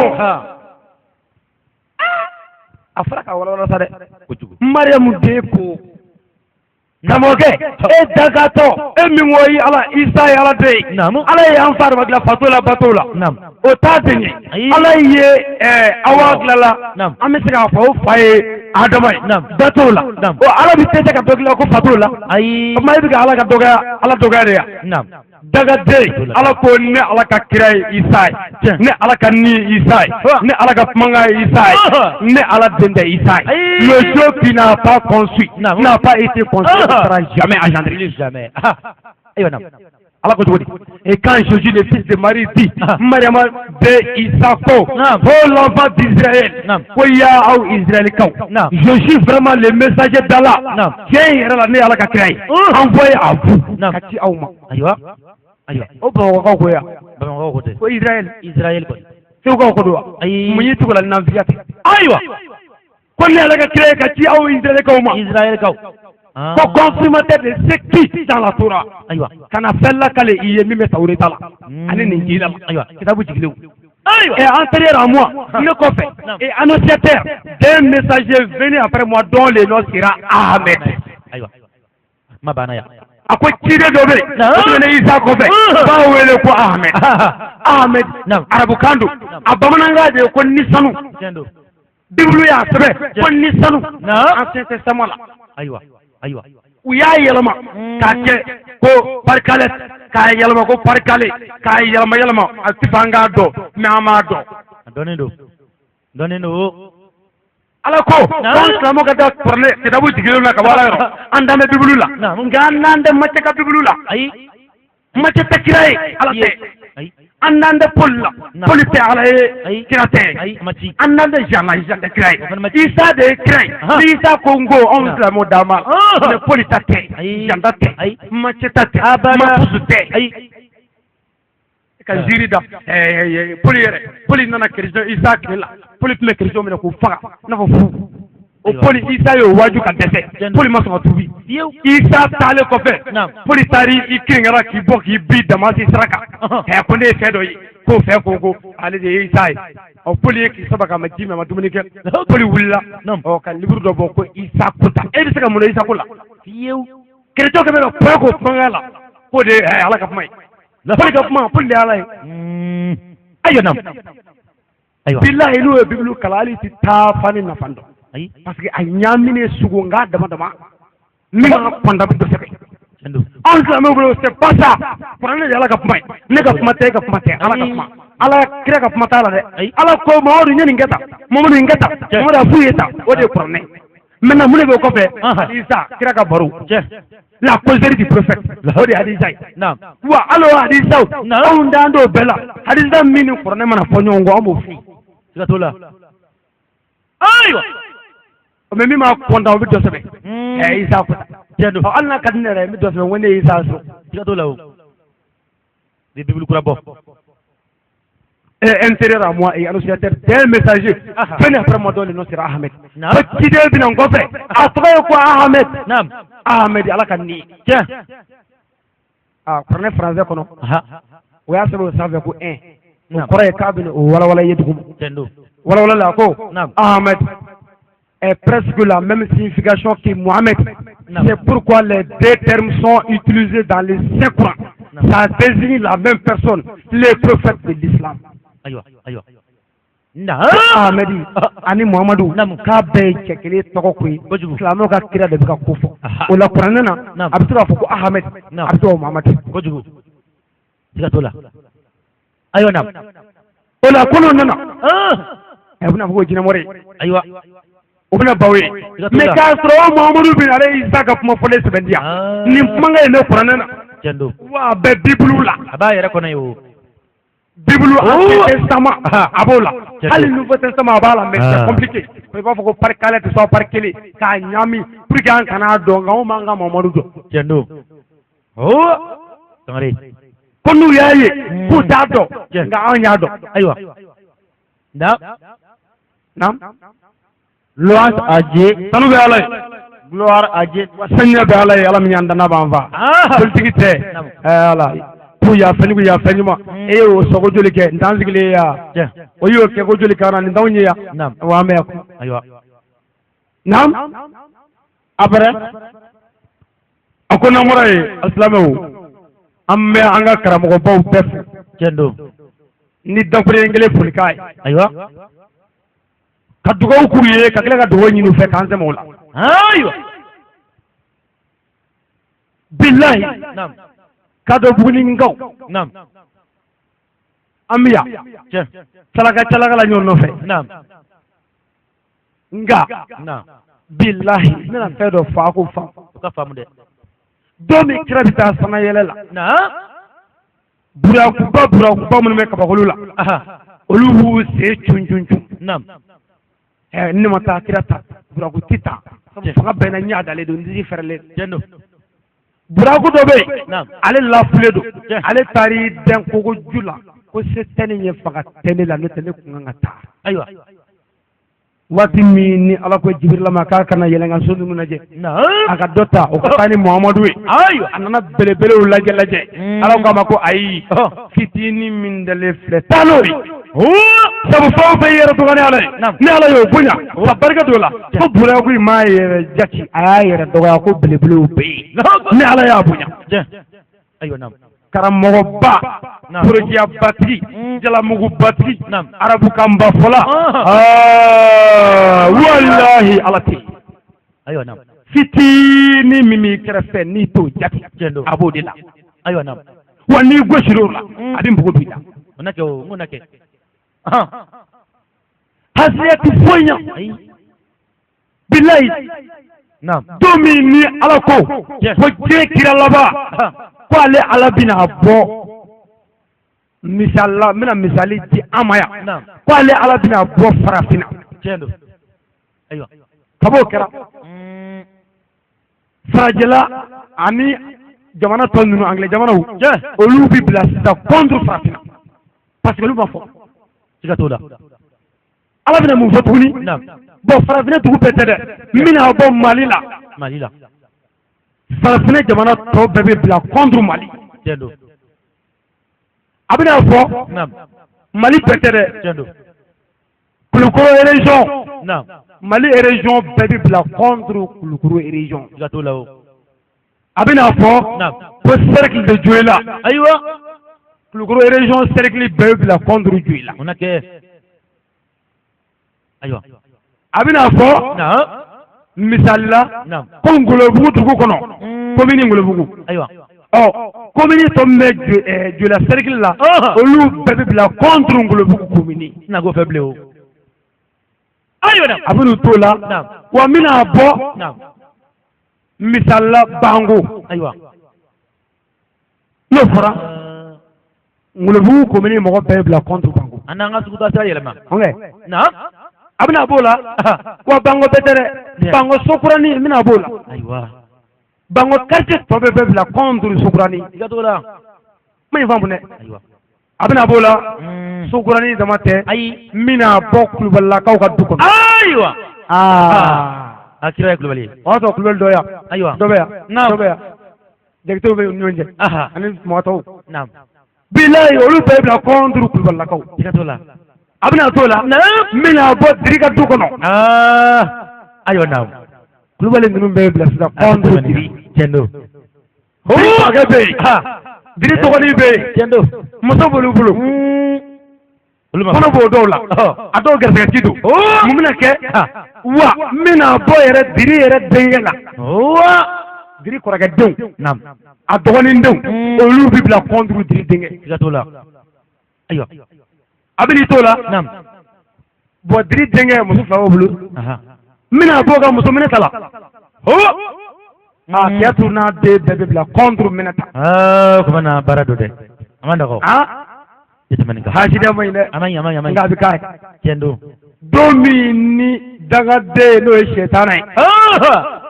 A fɔra ka walawala sa dɛ. Mariamu den ko. Karamɔgɔkɛ, e dakatɔ, e min ko i Ala, Isa ye Ala den ye, Ala ye an fa Adama dilan fato la, bato la, o t'a den ye. Ala ye Awa dilan la, an bɛ se k'a fɔ o fa ye Adama ye, da t'o la. O Ala bɛ se ka dɔ dilan ko fa t'o la? Ayi. O tuma e bɛ ka Ala ka dɔgɔya, Ala dɔgɔya de yan. Dagaden, Ala ko ne Ala ka kira ye Isa ye, ne Ala ka ni ye Isa ye, ne Ala ka kumakan ye Isa ye, ne Ala den tɛ Isa ye. Le Dieu qui n'a pas conçu, n'a pas été conçu, ne sera jamais engendré. Jamais. Ayiwa, naam. Ala ko cogo di? Et quand Jésus, le fils de Marie, dit, Mariama den Isa ko, oh l'enfant d'Israël, ko ya aw Israɛlikaw, je suis vraiment le messager d'Allah, tiɲɛ yɛrɛ la ne ye Ala ka kira ye, envoyé à vous, ka ci aw ma. Ayiwa. Ayiwa. O Bamakɔkaw ko yan. Bamakɔkaw ko tɛ. Ko Israël. Israël kɔni. Segukaw ko don wa? Ayi. Mun y'i tugu la nafigiya tɛ? Ayiwa. Ko ne Ala ka kira ye ka ci aw Israɛlikaw ma. Israɛlikaw. Ko confirmateur de ce qui dans la Torah. Ayiwa. Ka na fɛn lakale i ye min bɛ Tawureta la ani Ninjila la. Ayiwa. Kitabu jigilenw. Ayiwa. Et antérieur à moi, ne kɔfɛ, et annonciateur d'un messager venu après moi dont le nom sera Ahmed. Ayiwa. Kuma banna yan. A ko ciden dɔ bɛ yen, o tun bɛ ne Isa kɔfɛ, u b'a wele ko Ahmed. Ahmed, arabukan don, a bamanankan de ye ko ni sanu. Tiɲɛ don. Bibulu y'a sɛbɛn ko ni sanu. Ancien Testament la. Ayiwa. Ayiwa. U y'a yɛlɛma k'a kɛ ko parikale, k'a yɛlɛma ko parikale, k'a yɛlɛma yɛlɛma, a tɛ fɛ an k'a dɔn, mais an b'a dɔn. A dɔnnen don. Dɔnnen don. Ala ko k'an silamɛw ka da kuranɛ kitabu jigilenw na ka bɔ Ala yɔrɔ, an dan bɛ Bibulu la, nka an n'an tɛ Macɛ ka Bibulu la. Ayi. Macɛ tɛ kira ye, Ala tɛ. Ayi. An n'an tɛ Paul la, Paul tɛ Ala ye, kira tɛ. Ayi, a ma ci. An n'an tɛ Jean la, Jean tɛ kira ye. Isa de ye kira ye. Ni Isa ko n ko anw silamɛw d'an ma, mais Paul ta tɛ, Jean ta tɛ, Macɛ ta tɛ, Mafusu tɛ. Ayi. Ka ziiri da Paul yɛrɛ, Paul nana chrétien Isa tile la, Paul tun bɛ chrétien minɛ k'u faga i n'a fɔ fu. O Paul, Isa y'o waaju ka dɛsɛ, Paul ma sɔn ka tuubi. Isa taalen kɔfɛ, Paul taara i kirinkara k'i bɔ k'i bin Damasi sira kan. Ɛ, ko ne ye fɛn dɔ ye, k'o fɛn ko ale de ye Isa ye. Ɔ, Paul ye k'i saba k'a ma ji min, a ma dumuni kɛ. Paul wulila, ɔ, ka livre dɔ bɔ ko Isa ko ta. E bɛ se ka mun dɔn Isa ko la? Chrétien kɛlen bɛ ka kɔɲɔ k'o kumakan la, k'o de ye Ala ka kuma ye. Paul ka kuma, Paul de ye Ala ye. Ayiwa, naam. Ayiwa. Bilahi, n'o ye Bibulu kalan, hali i tɛ taa fa ni nafa dɔn. Ayi. Parce que a ɲaaminen sugo n k'a dama dama min kan ka kɔnda bɛ dɔ sɛbɛn. Tiɲɛ don. Anw silamɛw bolo, c'est pas ça. Kuranɛ de ye Ala ka kuma ye. Ne ka kuma tɛ, e ka kuma tɛ, Ala ka kuma. Ala kira ka kuma t'a la dɛ. Ala ko Mamadu ye nin kɛ tan, Mamadu nin kɛ tan, Mamadu a f'u ye tan, o de ye kuranɛ. Maintenant mun de bɛ o kɔfɛ? Hadisa, kira ka baro. La causerie du prophète, o de ye hadisa ye. Naam. Wa hali o hadisaw, anw d'an t'o bɛɛ la. Hadisa min ni kuranɛ mana fɔ ɲɔgɔn kɔ, an b'o f'i ye. Siga t'o la. Ayiwa. Mais min b'a kɔntan, o bɛ dɔ sɛbɛn. Ɛ, Isa ko tan. Tiɲɛ don. Ɔ, hali n'a ka di ne yɛrɛ ye, n bɛ dɔ sɛbɛn ko ne ye Isa sɔrɔ. Siga t'o la o. Ni Bibulu kura bɔ. Est intérieur à moi et annonciateur d'un messager venu après moi dont le nom sera Ahmed. Ko ciden bɛna n kɔfɛ, a tɔgɔ ye ko Ahmed. Ahmed, Ala ka ni. Ah, kuranɛ français kɔnɔ, o y'a sɛbɛn o sanfɛ ko un. O kɔrɔ ye k'a bɛna o walawala i ye dugu ma. Walawala la ko Ahmed est presque la même signification que Mohamed. C'est pourquoi les deux termes sont utilisés dans le Saint-Coran. Ça désigne la même personne, le prophète de l'islam. Ayiwa, ayiwa, na. Ahmedi ani Muhamadu, k'a bɛɛ ye cɛ kelen tɔgɔ ko ye. Silamɛw ka kira de bɛ ka ko fɔ. O la kuranɛ na, a bɛ se k'a fɔ ko Ahmed, a bɛ se k'a fɔ Muhamadu. Kojugu, siga t'o la. Ayiwa, na. O la ko n'o nana, a bɛna fɔ ko jinɛmɔri ye. O bɛna baw ye. Mais k'a sɔrɔ o Muhamadu bin ale Isa ka kuma fɔlen sɛbɛn di yan. Nin kumakan in bɛ kuranɛ na. Wa a bɛ Bibulu la. A b'a yɛrɛ kɔnɔ ye o. Bibulu Ancien Testament, a b'o la. Hali Nouveau Testament, a b'a la, mais c'est compliqué. I b'a fɔ ko par kale tɛ sɔn par kelen k'a ɲami pour que an kana dɔn, nka anw b'an ka Mamadu dɔn. Tiɲɛ don o, Sangare. Ko n'u y'a ye k'u t'a dɔn, nka anw y'a dɔn. Ayiwa, na. Naam. Louange à Dieu. Tanu bɛ Ala ye. Gloire à Dieu. Wa saniya bɛ Ala ye, Ala min y'an dan n'a b'an fa. Politiki tɛ. Ala k'u yafa ni k'u yafa ɲuman. E y'o sɔgɔ joli kɛ nin t'an sigilen ye yan. O y'o kɛ ko joli k'an na nin t'anw ye yan. Wa an bɛ yan. Ayiwa. Naam. Après. A ko n'an bɔra yen, alisilamɛw, an bɛ an ka karamɔgɔbaw bɛɛ fo. Tiɲɛ don. Ni dakuruɲɛ kelen folikan ye. Ayiwa. Ka dugawu k'u ye, ka tila ka dugawu ɲini u fɛ k'an sɛmɛ o la. Ayiwa. Bilahi. Ka dɔ Bugunikaw. An bɛ yan. Calaka calaka la ɲɔgɔn nɔfɛ. Nka. Bilahi, n bɛna fɛn dɔ fɔ, a k'o faamu. O ka faamu dɛ. Don min kira bɛ taa sanayɛlɛ la. Burakuba burakuba minnu bɛ kabakolo la, olu b'u sen cun cun cun. Ɛ, ne ma taa kira ta, buraku tɛ ta. Fanga bɛɛ na ɲɛ dalen don, n disi fɛrɛlen. Buraku dɔ bɛ yen, ale lafulen don, ale taar'i dɛn kogo ju la ko se tɛ ne ye, fanga tɛ ne la, n'o tɛ ne kun kan ka taa. Ayiwa. Waati min ni Ala ko Jibirila ma k'a kana yɛlɛnkanso ninnu lajɛ, a ka dɔ ta o ka taa ni Muhamadu ye. Ayiwa. A nana belebelew lajɛ lajɛ, Ala k'a ma ko ayi, fitinin min dalen filɛ, taa n'o ye. Sabu fɛn o fɛn i yɛrɛ dɔgɔnin Ala ye, ni Ala y'o bonya ka barika don o la, ko buraku in m'a yɛrɛ jate, a y'a yɛrɛ dɔgɔya ko belebelew bɛ yen, ni Ala y'a bonya. Ayiwa, naam. Karamɔgɔba, forokiyabatigi, jalamugubatigi, arabukanba fɔla, walahi Ala tɛ yen. Ayiwa, naam. Fitinin min b'i kɛrɛfɛ, n'i t'o jate, a b'o de la. Ayiwa, naam. Wa n'i gosir'o la, a bɛ npogo don i la. O na kɛ o, n ko na kɛ. Hasiya tɛ foyi ɲɛ. Bilayi. Don min ni Ala ko ko diɲɛ kira laban, ko ale Ala bɛna bɔ, misali la, n bɛna misali di an ma yan, ko ale Ala bɛna bɔ farafinna. Kab'o kɛra, farajɛla ani jamana tɔ ninnu, anglais jamanaw, olu bɛ bila sisan contre farafinna, parce que olu ma fɔ. Siga t'o la. Ala bɛna mun fɔ tuguni? Bon, farafinna dugu bɛɛ tɛ dɛ, n bɛna bɔ Mali la. Mali la. Farafinna jamana tɔ bɛɛ bɛ bila contre Mali. A bɛna fɔ Mali bɛɛ tɛ dɛ. Kulukoro région. Mali région bɛɛ bɛ bila contre Kulukoro région. Siga t'o la o. A bɛna fɔ ko cercle de Joyila. Ayiwa. Kulukoro région cercle bɛɛ bɛ bila contre Joyila. O na kɛ. Ayiwa. A bɛna fɔ misali la ko Ngolobugu dugu kɔnɔ, commune Ngolobugu. Ayiwa. Ɔ, commune tɔ min bɛ Joyila cercle la, olu bɛɛ bɛ bila contre Ngolobugu commune. Tɛna k'o fɛ bilen o. Ayiwa. A bɛn'u t'o la. Wa n bɛna bɔ misali la Bango. Ayiwa. N'o fɔra, Ngolobugu commune mɔgɔ bɛɛ bɛ bila contre Bango. An n'an ka suguda sira yɛlɛma. Ok. Naam. A bɛna b'o la. Wa Bango bɛɛ tɛ dɛ. Bango Sokurani, n bɛna b'o la. Ayiwa. Bango quartier tɔ bɛɛ bɛ bila contre Sokurani. I ka t'o la. Ma nin faamu dɛ. Ayiwa. A bɛna b'o la. Sokuranin dama tɛ. Ayi. N bɛna bɔ kulubalilakaw ka du kɔnɔ. Ayiwa. Aa. A kira ye kulubali ye. O y'a sɔrɔ kulubali dɔ yan. Ayiwa. Dɔ bɛ yan. Naam. Dɔ bɛ yan. Jakitew bɛ u ni ɲɔgɔn cɛ. Aha. Ani mɔgɔ tɔw. Naam. Bilayi, olu bɛɛ bila contre kulubalilakaw. Siga t'o la. A bɛna t'o la. Naam. N bɛna bɔ Diri ka du kɔnɔ. Aa. Ayiwa, naam. Kulubali ninnu bɛɛ bila sisan contre Diri. Tiɲɛ don. Diri kɔrɔkɛ bɛ yen. Ha. Diri dɔgɔnin bɛ yen. Tiɲɛ don. Muso b'olu bolo. Olu ma. Kɔnɔ b'o dɔw la. Ɔhɔ. A dɔw gɛrɛsɛgɛtigi don. Mun bɛna kɛ? Ha. Wa n bɛna bɔ yɛrɛ Diri yɛrɛ denkɛ la. Wa. Diri kɔrɔkɛ denw. Naam. A dɔgɔnin denw. Olu bɛ bila contre Diri denkɛ. Siga t'o la. Ayiwa. A bɛ n'i t'o la. Naam. Bon, Diri denkɛ muso fila b'o bolo. Aha. N bɛna bɔ ka muso minɛ ta la. A Kiyatu n'a den bɛɛ bɛ bila contre minɛ ta. Aa, o kuma na baara don dɛ. A ma nɔgɔ. Ah. Tɛ tɛmɛ nin kan. Hasidiya ma ɲi dɛ. A ma ɲi, a ma ɲi, a ma ɲi. Nka a bɛ k'a ye. Tiɲɛ don. Don min ni dangaden n'o ye sɛtana ye.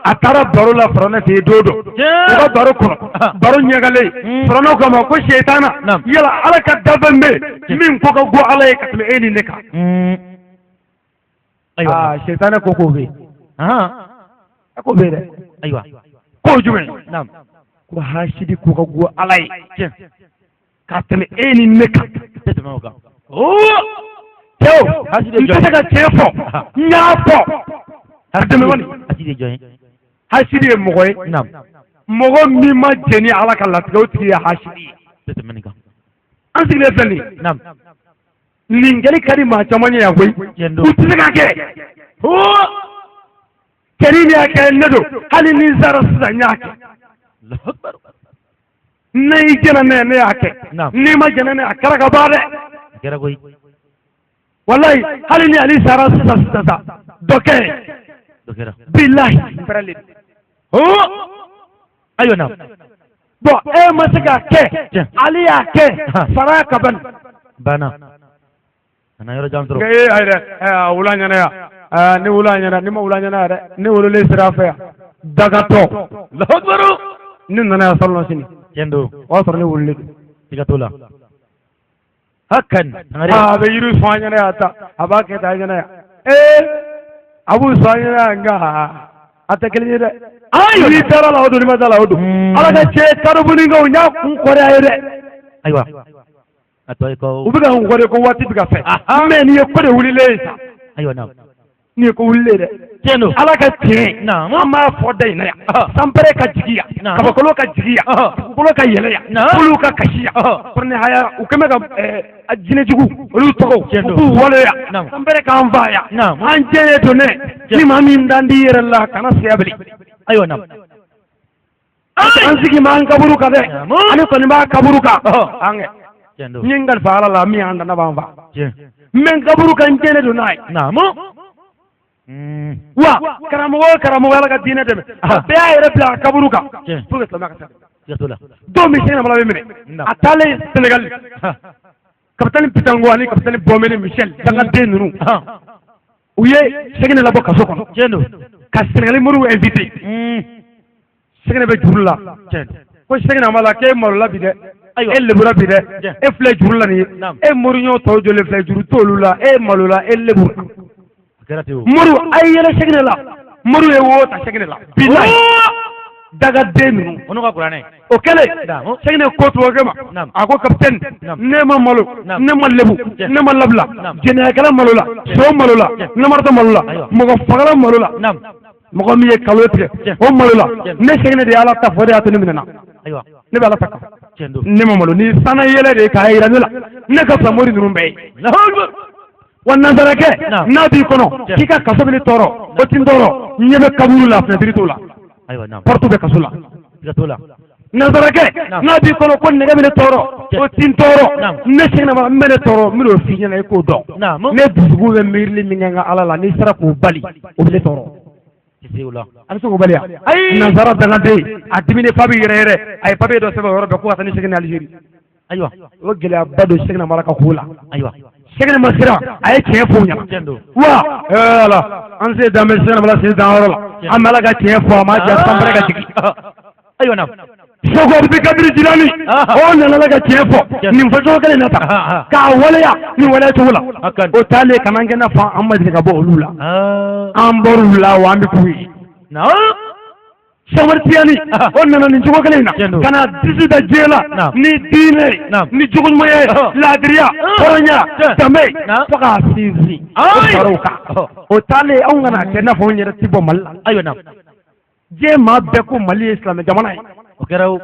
A taara baro la Faranɛ fɛ yen don dɔ. Tiɲɛ. U ka baro kɔnɔ. Baro ɲagalen. Faranɛw k'a ma ko sɛtana. Naam. Yala Ala ka danfɛn bɛ yen min ko ka go Ala ye ka tɛmɛ e ni ne kan? Ayiwa. Aa, sɛtanɛ ko k'o bɛ yen. Ahan. A ko bɛ yen dɛ. Ayiwa. K'o jumɛn? Naam. Ko hasidi ko ka go Ala ye Tiɲɛ. ka tɛmɛ e ni ne kan. Tɛ tɛmɛ o kan. Cɛw, Hasidi ye n tɛ jɔn se ye? ka tiɲɛ fɔ. N y'a fɔ. A tɛmɛ wani. Hasidi ye jɔn ye? Hasidi ye mɔgɔ ye. Naam. Mɔgɔ min ma jɛn ni Ala ka latigɛ, o tigi ye hasidi ye. Tɛ tɛmɛ nin kan. An sigilen filɛ nin ye. Naam. Nin kɛli ka di maa caman ye yan koyi. Tiɲɛ don. U tɛ se k'a kɛ. Cɛnin min y'a kɛ, ne don. Hali ni n sara sisan, n y'a kɛ. Allahu akbar. Ne y'i jɛnna ne ye, ne y'a kɛ. Naam. N'i ma jɛnna ne ye, a kɛra ka ban dɛ. A kɛra koyi. Walayi, hali ni Ali sara sisan sisan sa, dɔ kɛ yen. Dɔ kɛra. Bilahi, n pɛrɛlen. Ayiwa, naam. Bon, e ma se k'a kɛ. Tiɲɛ. Ali y'a kɛ. Sara ka ban. Banna. A na yɔrɔ jan sɔrɔ. Ee, ayi dɛ, a wula ɲɛna yan. Aa, ne wula ɲɛna, ne ma wula ɲɛna yɛrɛ. Ne wololen sera a fɛ yan. Dagatɔ. Allahu akbar. Ne nana yan salon sini. Tiɲɛ don. O y'a sɔrɔ ne wololen don. Siga t'o la. Hakan. Sangare. Aa, a bɛ yiri sɔn an ɲɛna yan ta. A b'a kɛ tan an ɲɛna yan. Ee, a b'u sɔn an ɲɛna yan, nka a tɛ kelen ye dɛ. Ayiwa. N'i taara la o don, n'i ma taa la o don. Ala ka cɛ kadobonikaw, n y'a kun kɔri a ye dɛ. Ayiwa. A tɔ ye ko. U bɛ ka n kɔri ko waati bɛ ka fɛ. Aha. Mais nin ye ko de wulilen ye sa. Ayiwa, naam. Nin ye ko wulilen ye dɛ. Tiɲɛ don. Ala ka tiɲɛ. Naam. An b'a fɔ da in na yan. Ɔhɔ. Sanpɛrɛ ka jigi yan. Naam. Kabakolo ka jigi yan. Ɔhɔ. Dugukolo ka yɛlɛ yan. Naam. Kuluw ka kasi yan. Ɔhɔ. Kɔrɔni haya, u kɛn bɛ ka jinɛjugu olu tɔgɔw Tiɲɛ u don. k'u waleya. Naam. Sanpɛrɛ k'an fa yan. Naam. An jɛlen don dɛ. Ni maa min dan t'i yɛrɛ la, kana siya bilen. Ayiwa, naam. An sigi ma an kaburu kan dɛ. Naam. Ani kɔni b'a kaburu kan. Ɔhɔ. An kɛ. Tiɲɛ don. N ye n kalifa Ala la, min y'an dan, ne b'an fa. Tiɲɛ. N bɛ n kaburu kan, n jɛlen don n'a ye. Naam. Wa karamɔgɔ o karamɔgɔ, Ala ka diinɛ dɛmɛ, a bɛɛ y'a yɛrɛ bila a kaburu kan Tiɲɛ. pour que silamɛya ka se. Siga t'o la. Don min Sɛki Namala bɛ minɛ, Naam. a taalen Sénégal, capitaine Pitango ani capitaine Bɔmɛni Michel, dangaden ninnu, Ahan. u ye Sɛki labɔ kaso kɔnɔ Tiɲɛ don. ka Sénégal moriw invité. Sɛki bɛ juru la. Tiɲɛ don. Ko Sɛki Namala, k'e malola bi dɛ. Ayiwa. E lebura bi dɛ. Tiɲɛ. E filɛ juru la nin ye. Naam. E moriɲɔ tɔw jɔlen filɛ, juru t'olu la, e malola, e lebura. A kɛra ten o. Moriw a ye yɛlɛ Sɛki la. Moriw ye wo ta Sɛki la bilayi, dagaden ninnu. O n'u ka kuranɛ. O kɛlen, Naam. Sɛki ko tubabukɛ ma, Naam. a ko capitaine, Naam. ne ma malo, Naam. ne ma lebu, Tiɲɛ. ne ma labila, Naam. jɛnɛyakɛla malo la, so malo la, Tiɲɛ. namarata malo la, Ayiwa. mɔgɔ fagala malo la, Naam. mɔgɔ min ye kalo tigɛ, Tiɲɛ. o malo la. Tiɲɛ. Ne Sɛki de ye Ala ta fɔ, o de y'a to ne minɛna. Ayiwa. Ne bɛ Ala ta kan. Tiɲɛ don. Ne ma malo ni sanna yɛlɛ de ye k'a yira ne la, ne ka fisa mori ninnu bɛɛ ye. Allahu akbar. Wa nanzarakɛ, Naam. n'a b'i kɔnɔ Tiɲɛ. k'i ka kaso bɛ ne tɔɔrɔ, o ti n tɔɔrɔ. N ɲɛ bɛ kaburu la, fenêtre t'o la, Ayiwa, naam. porte bɛ kaso la. Siga t'o la. Nanzarakɛ, Naam. n'a b'i kɔnɔ ko nɛgɛ bɛ ne tɔɔrɔ, Tiɲɛ. o ti n tɔɔrɔ. Naam. Ne Sɛki Namala, n bɛ ne tɔɔrɔ, n bɛn'o f'i ɲɛna, i k'o dɔn. Naam. Ne dusukun bɛ miirili min kɛ n ka Ala la, n'i sera k'o bali, o bɛ ne tɔɔrɔ. Tɛ se o la. A bɛ se k'o bali yan? Ayi. Nanzara dangaden, a diminen fa bɛ yɛrɛ yɛrɛ, a ye papier dɔ sɛbɛn o yɔrɔ bɛɛ ko ka taa ni Sɛki ni Alizeri. Ayiwa. O gɛlɛyaba don Sɛki Namala ka ko la. Ayiwa. Sɛki ma siran, a ye tiɲɛ fɔ u ɲɛna. Tiɲɛ don. Wa ee Ala, an se dan bɛ Sɛki Namala sen danyɔrɔ la, an bɛ Ala ka tiɲɛ fɔ, a ma ja sanpɛrɛ ka jigin. Ayiwa, naam. Seko Abdulkadir Jilani o nana la ka tiɲɛ fɔ nin fɔcogo kelen na tan k'a waleya nin waleya cogo la o taalen ka n'an kɛ n'a fɔ an ma deli ka bɔ olu la an bɔr'u la wa an bɛ k'u ye. Sɛki Tijani o nana nin cogo kelen in na ka na disi da diɲɛ la ni diinɛ ni jogo ɲumanya ye laadiriya hɔrɔnya danbe fo k'a sinsin o far'o kan o taalen anw kana kɛ n'a fɔ anw yɛrɛ ti bɔ Mali la. Ayiwa diɲɛ maa bɛɛ ko Mali ye silamɛ jamana ye. O kɛra o.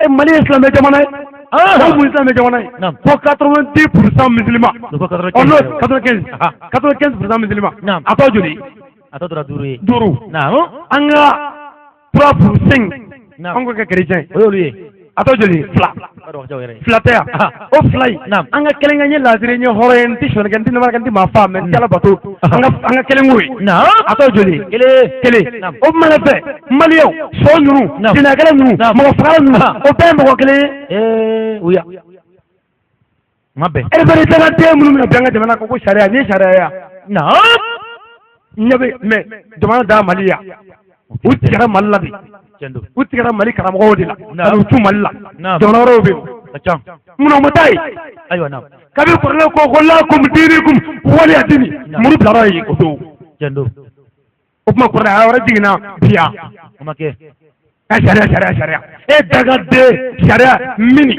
E Mali ye silamɛ jamana ye. Ko mun silamɛ jamana ye. Ko 90% musulman. Ɔ n'o 95 95% musulman. A tɔ joli. A tɔ tora duuru ye. Duuru. An ka 3 pour 5. An k'o kɛ chrétien ye. O y'olu ye. A tɔ joli fila. Fila tɛ yan. O fila in. An ka kelen kɛ n ye laadiri n ye hɔrɔn ye n tɛ sonyali kɛ n tɛ namara kɛ n tɛ maa faa mais n tɛ Ala bato. An ka kelen k'o ye. A tɔ joli. Kelen. O tuma fɛ maliyɛnw sɔ ninnu jɛnɛyakɛla ninnu mɔgɔ fagala ninnu o bɛɛ ye mɔgɔ kelen ye. Ee o ya. Ma bɛn. Ereberi dagaden minnu bɛna bin an ka jamana kan ko sariya nin ye sariya ye wa. Ɲɛ bɛ mais jamana da Mali ya. U tigɛra Mali la de. U tigɛra Mali karamɔgɔw de la. Ka n'u tu Mali la. Jamana wɛrɛw bɛ yen. Munna u ma taa yen. Ayiwa naam. Kabi kuranɛ ko ko lakum diinikum waliya diini muru bilara yen o don. O tuma kuranɛ aya wɛrɛ jiginna bi yan. O ma kɛ. Ka sariya sariya sariya e dagaden sariya mini.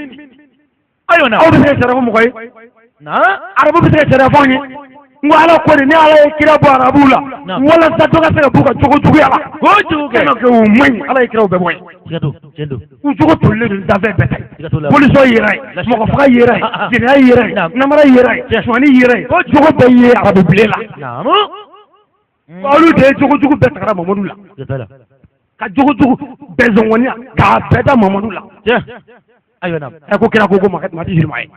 Ayiwa naam. Aw bɛ se ka sariya fɔ mɔgɔ ye. Arabu bɛ se ka sariya fɔ anw ye. N ko ala ko de ni ala ye kira bɔ arabuw la walasa dɔ ka se ka b'u ka jogo juguya la. Kojugu kɛ. Kɛ o man ɲi ala ye kiraw bɛɛ bɔ yen. U jogo tolilen don danfɛn bɛɛ ta ye. Polisiw yera yen mɔgɔ faga yera yen jɛnɛya yera yen namara yera yen sonyani yera yen jogo bɛɛ ye arabu bilen la. Olu de ye jogo jugu bɛɛ tagara Mamadu la. Ka jogo jugu bɛɛ zɔngɔniya k'a bɛɛ da Mamadu la. Ayiwa ɛ ko kira ko ko maa ti jiri maa ye.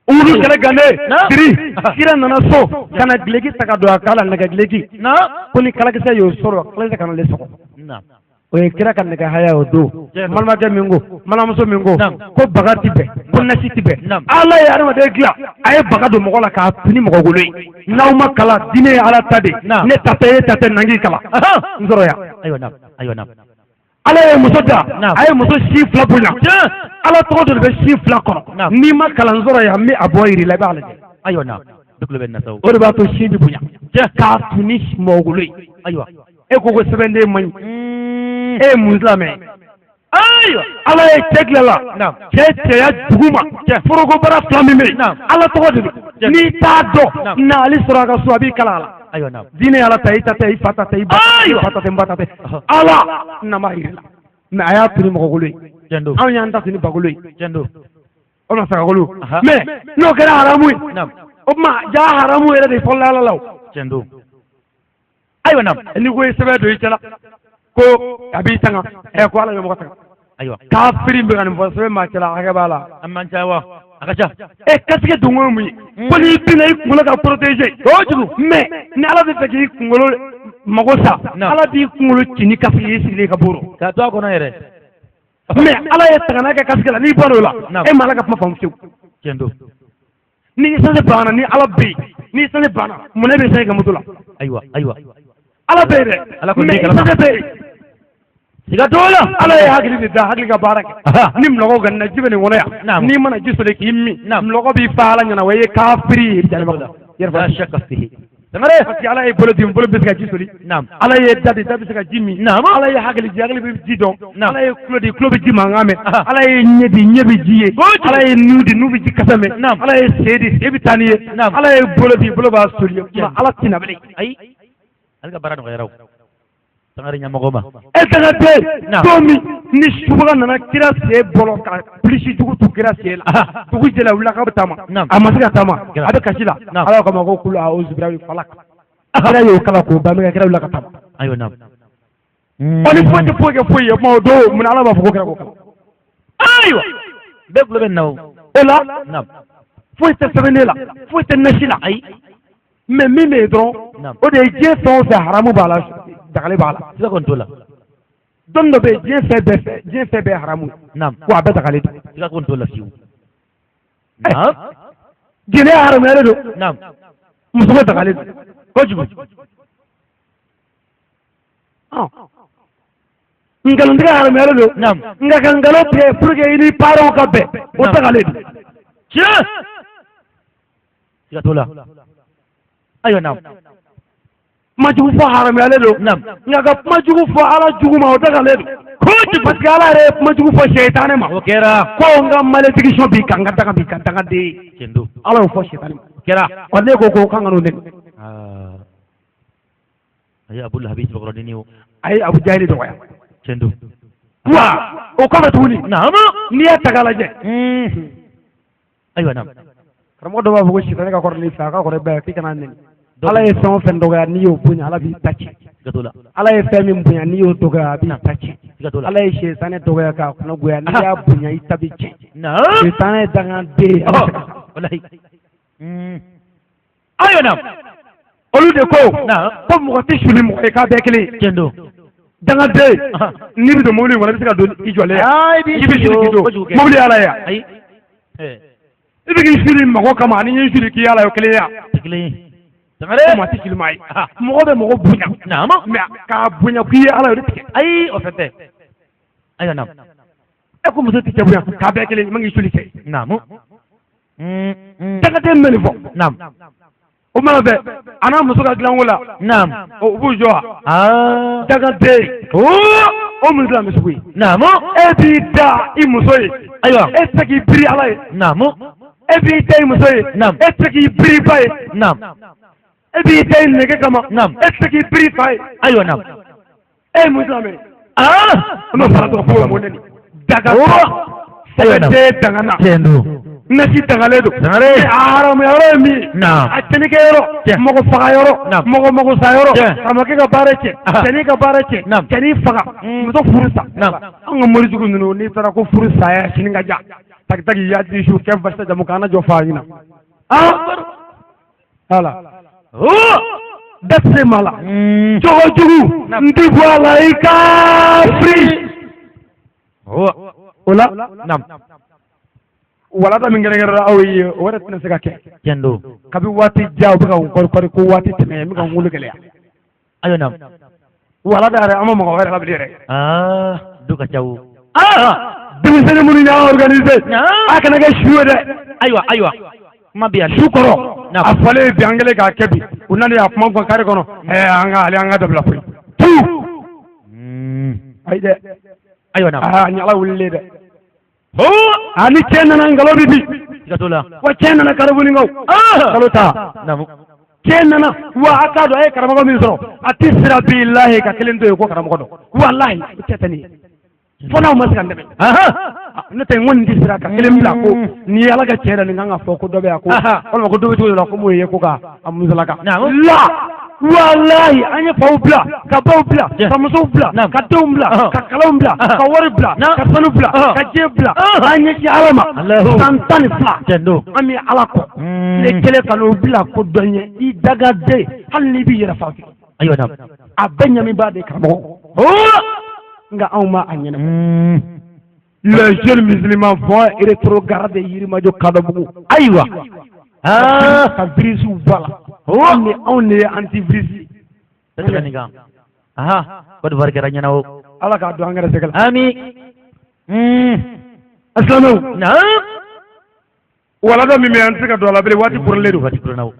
Olu kɛlɛ gannen siri kira nana so ka na gileki ta ka don a kan la nɛgɛ gileki ko ni kalakisɛ y'o sɔrɔ kalakisɛ kana le sɔgɔ o ye kira ka nɛgɛ haya o don balimakɛ min ko balimamuso min ko ko baga ti bɛn ko nasi ti bɛn ala ye adamaden dilan a ye baga don mɔgɔ la k'a tuni mɔgɔ golo ye n'aw ma kalan diinɛ ye ala ta de ne ta tɛ e ta tɛ na n k'i kalan n sɔrɔ yan. Ayiwa ayiwa ala ye muso da a ye muso si fila bonya ala tɔgɔ dɔ de bɛ si fila kɔnɔ n'i ma kalan sɔrɔ yan n bɛ a bɔ yiri la i b'a lajɛ. Ayiwa ne tulo bɛ na sa o de b'a to si bɛ bonya k'a tun ni mɔgɔgolo ye. Ayiwa e ko ko sɛbɛnden man ɲi e ye mun silamɛ ye. Ayiwa ala ye cɛ dilan la cɛ cɛya duguma foroko bara fila min bɛ yen ala tɔgɔ de don n'i t'a dɔn n'ale sɔrɔ a ka so a b'i kalan a la. Ayiwa naam. Diinɛ ye ala ta i ta tɛ i fa ta tɛ i ba ta tɛ n ba ta tɛ ala nama yiri la mais a y'a tuni mɔgɔgolo ye anw y'an ta tuni bagolo ye o ma sagagolo mais n'o kɛra haramu ye o tuma ja haramu yɛrɛ de fɔlɔla ala la o. Ayiwa naam. N'i ko i sɛbɛn don i cɛla ko a b'i tanga ɛ ko ala bɛ mɔgɔ tanga. Ayiwa kafiri bɛ ka nin fɔ sɛbɛn maa cɛla hakɛ b'a la. A man ca wa a ka ca. E kasike donko ye mun ye ko n'i binna i kunkolo ka protéger. Kojugu. Mais ni ala bɛ fɛ k'i kunkolo mago sa ala b'i kunkolo ci ni kasike ye i sigilen ka boro. K'a to a kɔnɔ yɛrɛ. Mais ala ye tagana kɛ kasike la n'i bɔra o la e ma ala ka kuma faamu fiyewu. Tiɲɛ don. Ni essence banna ni ala bɛ yen ni essence banna mun ne bɛ essence kɛ moto la. Ayiwa ayiwa. Ala bɛ yen dɛ mais essence bɛ yen. Siga t'o la. Ala ye hakili de da hakili ka baara kɛ ni mulɔgɔ ganna ji bɛ nin kɔnɔ yan n'i mana ji soli k'i min mulɔgɔ b'i fa ala ɲɛna wa i ye kafiri ye jalima yɛrɛ parce que ala ye bolo di bolo bɛ se ka ji soli ala ye da di da bɛ se ka ji min ala ye hakili di hakili bɛ ji dɔn ala ye tulo di tulo bɛ ji mankan mɛn ala ye ɲɛ di ɲɛ bɛ ji ye ala ye nun di nun bɛ ji kasa mɛn ala ye sen di sen bɛ taa ni ye ala ye bolo di bolo b'a soli ala tɛna bilen. Ayi ale ka baara nɔgɔyara o. Sangare ɲɛmɔgɔ ma. E dangaden don min ni subaga nana kira sen bɔlɔ ka bilisi jugu tu kira sen la dugu jɛra wulila k'a bɛ taama a ma se ka taama a bɛ kasi la ala k'a ma ko kulu a'uzu birabbil falak kira y'o kalan k'o ban kira wulila ka taama. Ayiwa naam. Ɔ ni foyi tɛ foyi kɛ foyi ye o tuma o don mun ala b'a fɔ ko kira k'o kalan. Ayiwa bɛɛ tulo bɛ nin na o. O la foyi tɛ sɛbɛnnen la foyi tɛ nasi la ayi. Mais min bɛ yen dɔrɔn o de ye diɲɛ fɛn o fɛn haramu b'a la dagalen b'a la. Siga kɔni t'o la. Don dɔ bɛ yen diɲɛ fɛn bɛɛ fɛ diɲɛ fɛn bɛɛ haramu ye. Wa a bɛɛ dagalen don. Siga kɔni t'o la fiyewu. Jɛnɛya haramuyalen don. Muso ko dagalen don. Kojugu. Nkalontigɛ haramuyalen don. Nka ka nkalon tigɛ pour que i ni parents ka bɛn, o dagalen don. Tiɲɛ, siga t'o la. Ayiwa, naam. Kuma jugu fɔ haramuyalen don. Nka ka kuma jugu fɔ Ala jugu ma, o dagalen don. Kojugu. Parce que Ala yɛrɛ ye kuma jugu fɔ sɛyitanɛ ma. O kɛra. Ko n ka malédiction b'i kan, n ka daga b'i kan, dangaden. Tiɲɛ don. Ala y'o fɔ sɛyitanɛ ma. O kɛra. Wa ne ko k'an ka n'o nɛni. Aa, a ye Abu Lahabi sɛbɛkɔrɔ nɛni o. A ye Abu Jahili dɔgɔya. Tiɲɛ don. Wa o kɔfɛ tuguni, n'i y'a ta k'a lajɛ, Ayiwa, naam. Karamɔgɔ dɔ b'a fɔ ko sitanɛ ka kɔrɔ n'i fɛ, a ka kɔrɔ i ba ye, k'i kana nɛni. Ala ye fɛn o fɛn dɔgɔya, n'i y'o bonya, Ala b'i ta tiɲɛ. Siga t'o la. Ala ye fɛn min bonya, n'i y'o dɔgɔya, a b'i ta tiɲɛ. Siga t'o la. Ala ye sitanɛ dɔgɔya k'a kunna goya, n'i y'a bonya, i ta bɛ tiɲɛ. Sitanɛ ye dangaden ye, Ala tɛ ka kan. Walahi. Ayiwa, naam. Olu de ko ko mɔgɔ tɛ su ni mɔgɔ ye, k'a bɛɛ kelen ye. Tiɲɛ don. Dangaden, n'i bɛ don mobili kɔnɔ, i bɛ se ka don i jɔlen yan? Aa, i b'i I bɛ sigi sigi o, k'i don kojugu kɛ. mobili y'ala ye yan? Ayi. I bɛ k'i suli mɔgɔ kama ani n y'i suli k'i y'ala ye, o kelen ye yan? Tɛ kelen ye. Ko Sangare. maa tɛ suli maa ye. Mɔgɔ bɛ mɔgɔ bonya, mais k'a bonya k'i ye ala ye, o de tigɛ. Ayi, o fɛn tɛ. Ayiwa, naam. E ko muso tɛ cɛ bonya, k'a bɛɛ kelen, i man k'i suli cɛ. Dangaden bɛ nin fɔ. O mana fɛ a n'a muso ka dilanko la, o b'u jɔ wa? Aa. Dangaden, o mun silamɛ sugu ye? E b'i da i muso ye. Ayiwa. E tɛ se k'i biri ala ye. E b'i da i muso ye. E tɛ se k'i biri i ba ye. E b'i da i nege kama. E tɛ se k'i biri i fa ye. Ayiwa, naam. E ye mun silamɛ ye? N'o fɔra dɔrɔn k'o mɔnɛ nin daga sɛbɛden dangana. Tiɲɛ don. Nasi dangalen don. Sangare. A haramuya yɔrɔ ye min ye, a cɛnnikɛ yɔrɔ, mɔgɔ faga yɔrɔ, mɔgɔ mago sa yɔrɔ, karamɔgɔkɛ ka baara cɛ, cɛnin ka baara cɛ, cɛnin faga, muso furu sa. An ka morijugu ninnu, n'i taara ko furu saya sini ka ja taki taki ya disu kɛ vasa jamu kana jɔ fa ɲina. Ah, voilà, da tɛ se maa la, cogo jugu n ti bɔ a la, i ka firi o la. Walada min kɛrɛnkɛrɛnna aw ye, o yɛrɛ tɛna se ka kɛ. Tiɲɛ don. Kabi waati jan u bɛ ka n kɔri kɔri ko waati tɛmɛ, n bɛ ka n wolo gɛlɛya. Ayiwa, naam. Walada yɛrɛ, an ma mɔgɔ wɛrɛ la bilen yɛrɛ. Aa, du ka ca o. Denmisɛnnin minnu y'an organiser, a kana kɛ su ye dɛ. Ayiwa, ayiwa, kuma bɛ yan. Su kɔrɔ a fɔlen bi, an kɛlen k'a kɛ bi, u nana a kuma fɔ kari kɔnɔ, ɛɛ, an ka ale an ka dabila koyi tu. Ayi dɛ. Ayiwa, naam. Aa, ni Ala wulilen dɛ, a ni cɛ nana nkalon bi bi. Siga t'o la. Wa cɛ nana karibunikaw kalo ta. Cɛ nana wa, a k'a dɔn a ye karamɔgɔ min sɔrɔ, a tɛ sira bilahi ka kelen to yen ko karamɔgɔ dɔn. Walahi, o cɛ tɛ nin ye fo n'aw ma se ka n dɛmɛ. Ne tɛ n ko nin tɛ sira ka kelen bila ko n'i ye Ala ka cɛ yɛrɛ nin kan ka fɔ ko dɔ bɛ yan ko walima ko dɔ bɛ cogo dɔ la ko m'o ye ko ka a musalaka la. Walahi, an ye faw bila, ka baw bila, ka musow bila, ka denw bila, ka kalanw bila, ka wari bila, ka sanu bila, ka diɲɛ bila, k'an ɲɛsin Ala ma san 12. Tiɲɛ don. An bɛ Ala kɔ tile kelen ka n'o bila ko dɔ ɲɛ i dagaden, hali n'i b'i yɛrɛ fa fɛ. Ayiwa, naam. A bɛɛ ɲami b'a de karamɔgɔ, nka anw ma a ɲɛnabɔ. Les jeunes musulmans vont rétrograder Yirimajɔ Kadɔbugu. Ayiwa. Ka virus bɔ a la. Anw de ye antivirus ye. Tɛ nin kan. Aha, Côte d'Ivoire kɛra ɲɛna o. Ala k'a don an gɛrɛsɛgɛ la. Ami. Asilamɛw. Naam. Walada min bɛ yen, an tɛ se ka don a la bilen, waati koronnen don. Waati koronnen o.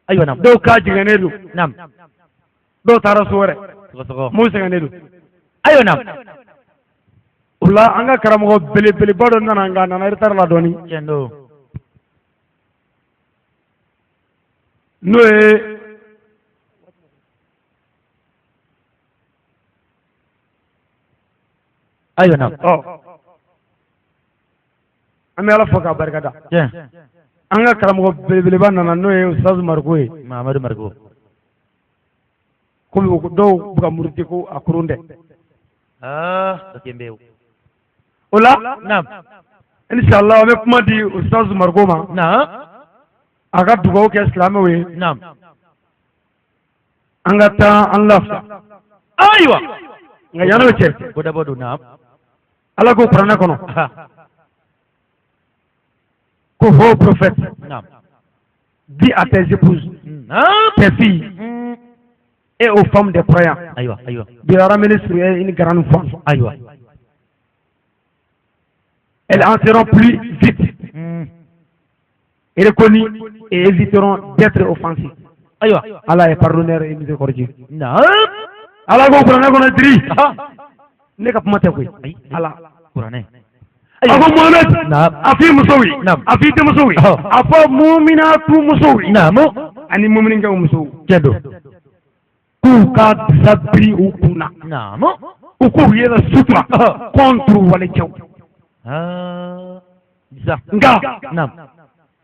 Ayiwa, naam. Dɔw ka jigɛnnen don. Dɔw taara so wɛrɛ. Sɔgɔsɔgɔ. Mun sɛgɛnnen don. Ayiwa, naam. O la, an ka karamɔgɔ belebeleba dɔ nana, nka a nana retard la dɔɔnin. Tiɲɛ don. N'o ye Ayiwa, naam. Ɔ, an bɛ Ala fo k'a barikada. Tiɲɛ. An ka karamɔgɔ belebeleba nana, n'o ye Ustaz Mariko ye. Mahamadu Mariko. Komi dɔw bɛ ka muruti ko a kurun tɛ. Aa, o bɛ yen. O la, Naam. inshallah, an bɛ kuma di Ustaz Mariko ma. A ka dugawu kɛ silamɛw ye. An ka taa an lafiya. Ayiwa. Nka yan'o cɛ, Ko dabɔ don, naam. Ala ko kuranɛ kɔnɔ ko: "Ô prophète, Naam. dis à tes épouses, Naam. tes filles, Et aux femmes des croyants Ayiwa, ayiwa. de ramener sur elles une grande force. Ayiwa. Elles en seront plus vite reconnues et éviteront d'être offensées. Ayiwa. Allah est pardonneur et miséricordieux. Naam. Ala ko kuranɛ kɔnɔ diri. Aha. Ne ka kuma tɛ koyi. Ayi. Ala. Kuranɛ. A ko Mohamed. Naam. A f'i musow ye. Naam. A f'i denmusow ye. Ɔhɔ. A fɔ muminatu musow ye. Naamu. Ani muminikɛw musow. Tiɲɛ don. K'u ka disa biri u kun na. Naamu. U k'u yɛrɛ sutura. Ɔhɔ. Contre walicɛw. Ah. Bisa. Nka. Naam.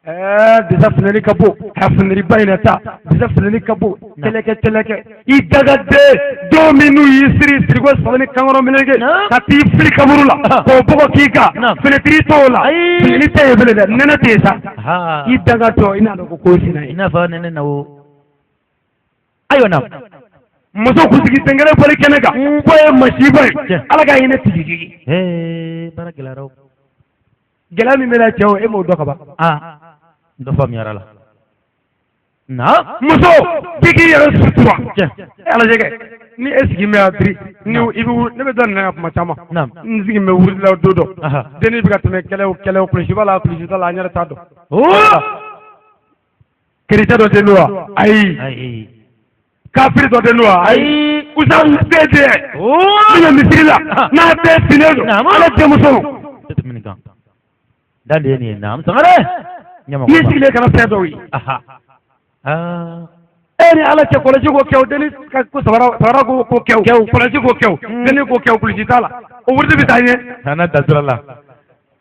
Ɛɛ disa funɛli ka bon a funɛliba in na ta disa funɛli ka bon kɛlɛkɛ kɛlɛkɛ i dagaden don min n'u y'i siri siriko saba ni kankɔrɔ meleke Naam. ka t'i fili kaburu la k'o bɔgɔ k'i kan Naam. fenɛtiri t'o la Ayi. funɛli tɛ yen bilen dɛ nɛnɛ tɛ yen sa Aha. i dagatɔ i n'a dɔn ko ko sina I ye n'a fɔ nɛnɛ na o. Ayiwa naam. Muso kunsigi denkelen bɔli kɛnɛ kan k'o ye masiba ye. Tiɲɛ. Ala ka hinɛ tigitigi. Ee, baara gɛlɛyara o. Gɛlɛya min bɛ na cɛw e m'o dɔn ka ban. Ah. Dɔ faamuyara la. Naam. Muso k'i k'i yɛrɛ sutura. Tiɲɛ. Ala kɛ ni e sigi bɛ yan diri ni i bɛ ne bɛ da nin na yan kuma caman. Naam. N sigi bɛ wurudi la don dɔ. Aha. Dennin bɛ ka tɛmɛ kɛlɛ o kɛlɛ o kulusi b'a la kulusi t'a la an yɛrɛ t'a dɔn. Oh. Kerecɛn dɔ den don wa? Ayi. Ayi. Kafiri dɔ den don wa? Ayi. Ayi. Usa bɛɛ tɛ Oh. min bɛ misiri la n'a bɛɛ finnen don Naamu. ala denmuso don. Tɛ tɛmɛ nin kan. Dan de ye nin ye. Naam. Sangare. Ɲama. N'i sigilen kana fɛn dɔw ye. Aha. Ah. E ni ala cɛ kɔlɔsi ko kɛ o denni ka ko sabara sabara ko ko kɛ o kɔlɔsi ko kɛ o denni ko kɛ o kulusi t'a la o wurudi bɛ taa ɲɛ. Kana da sira la.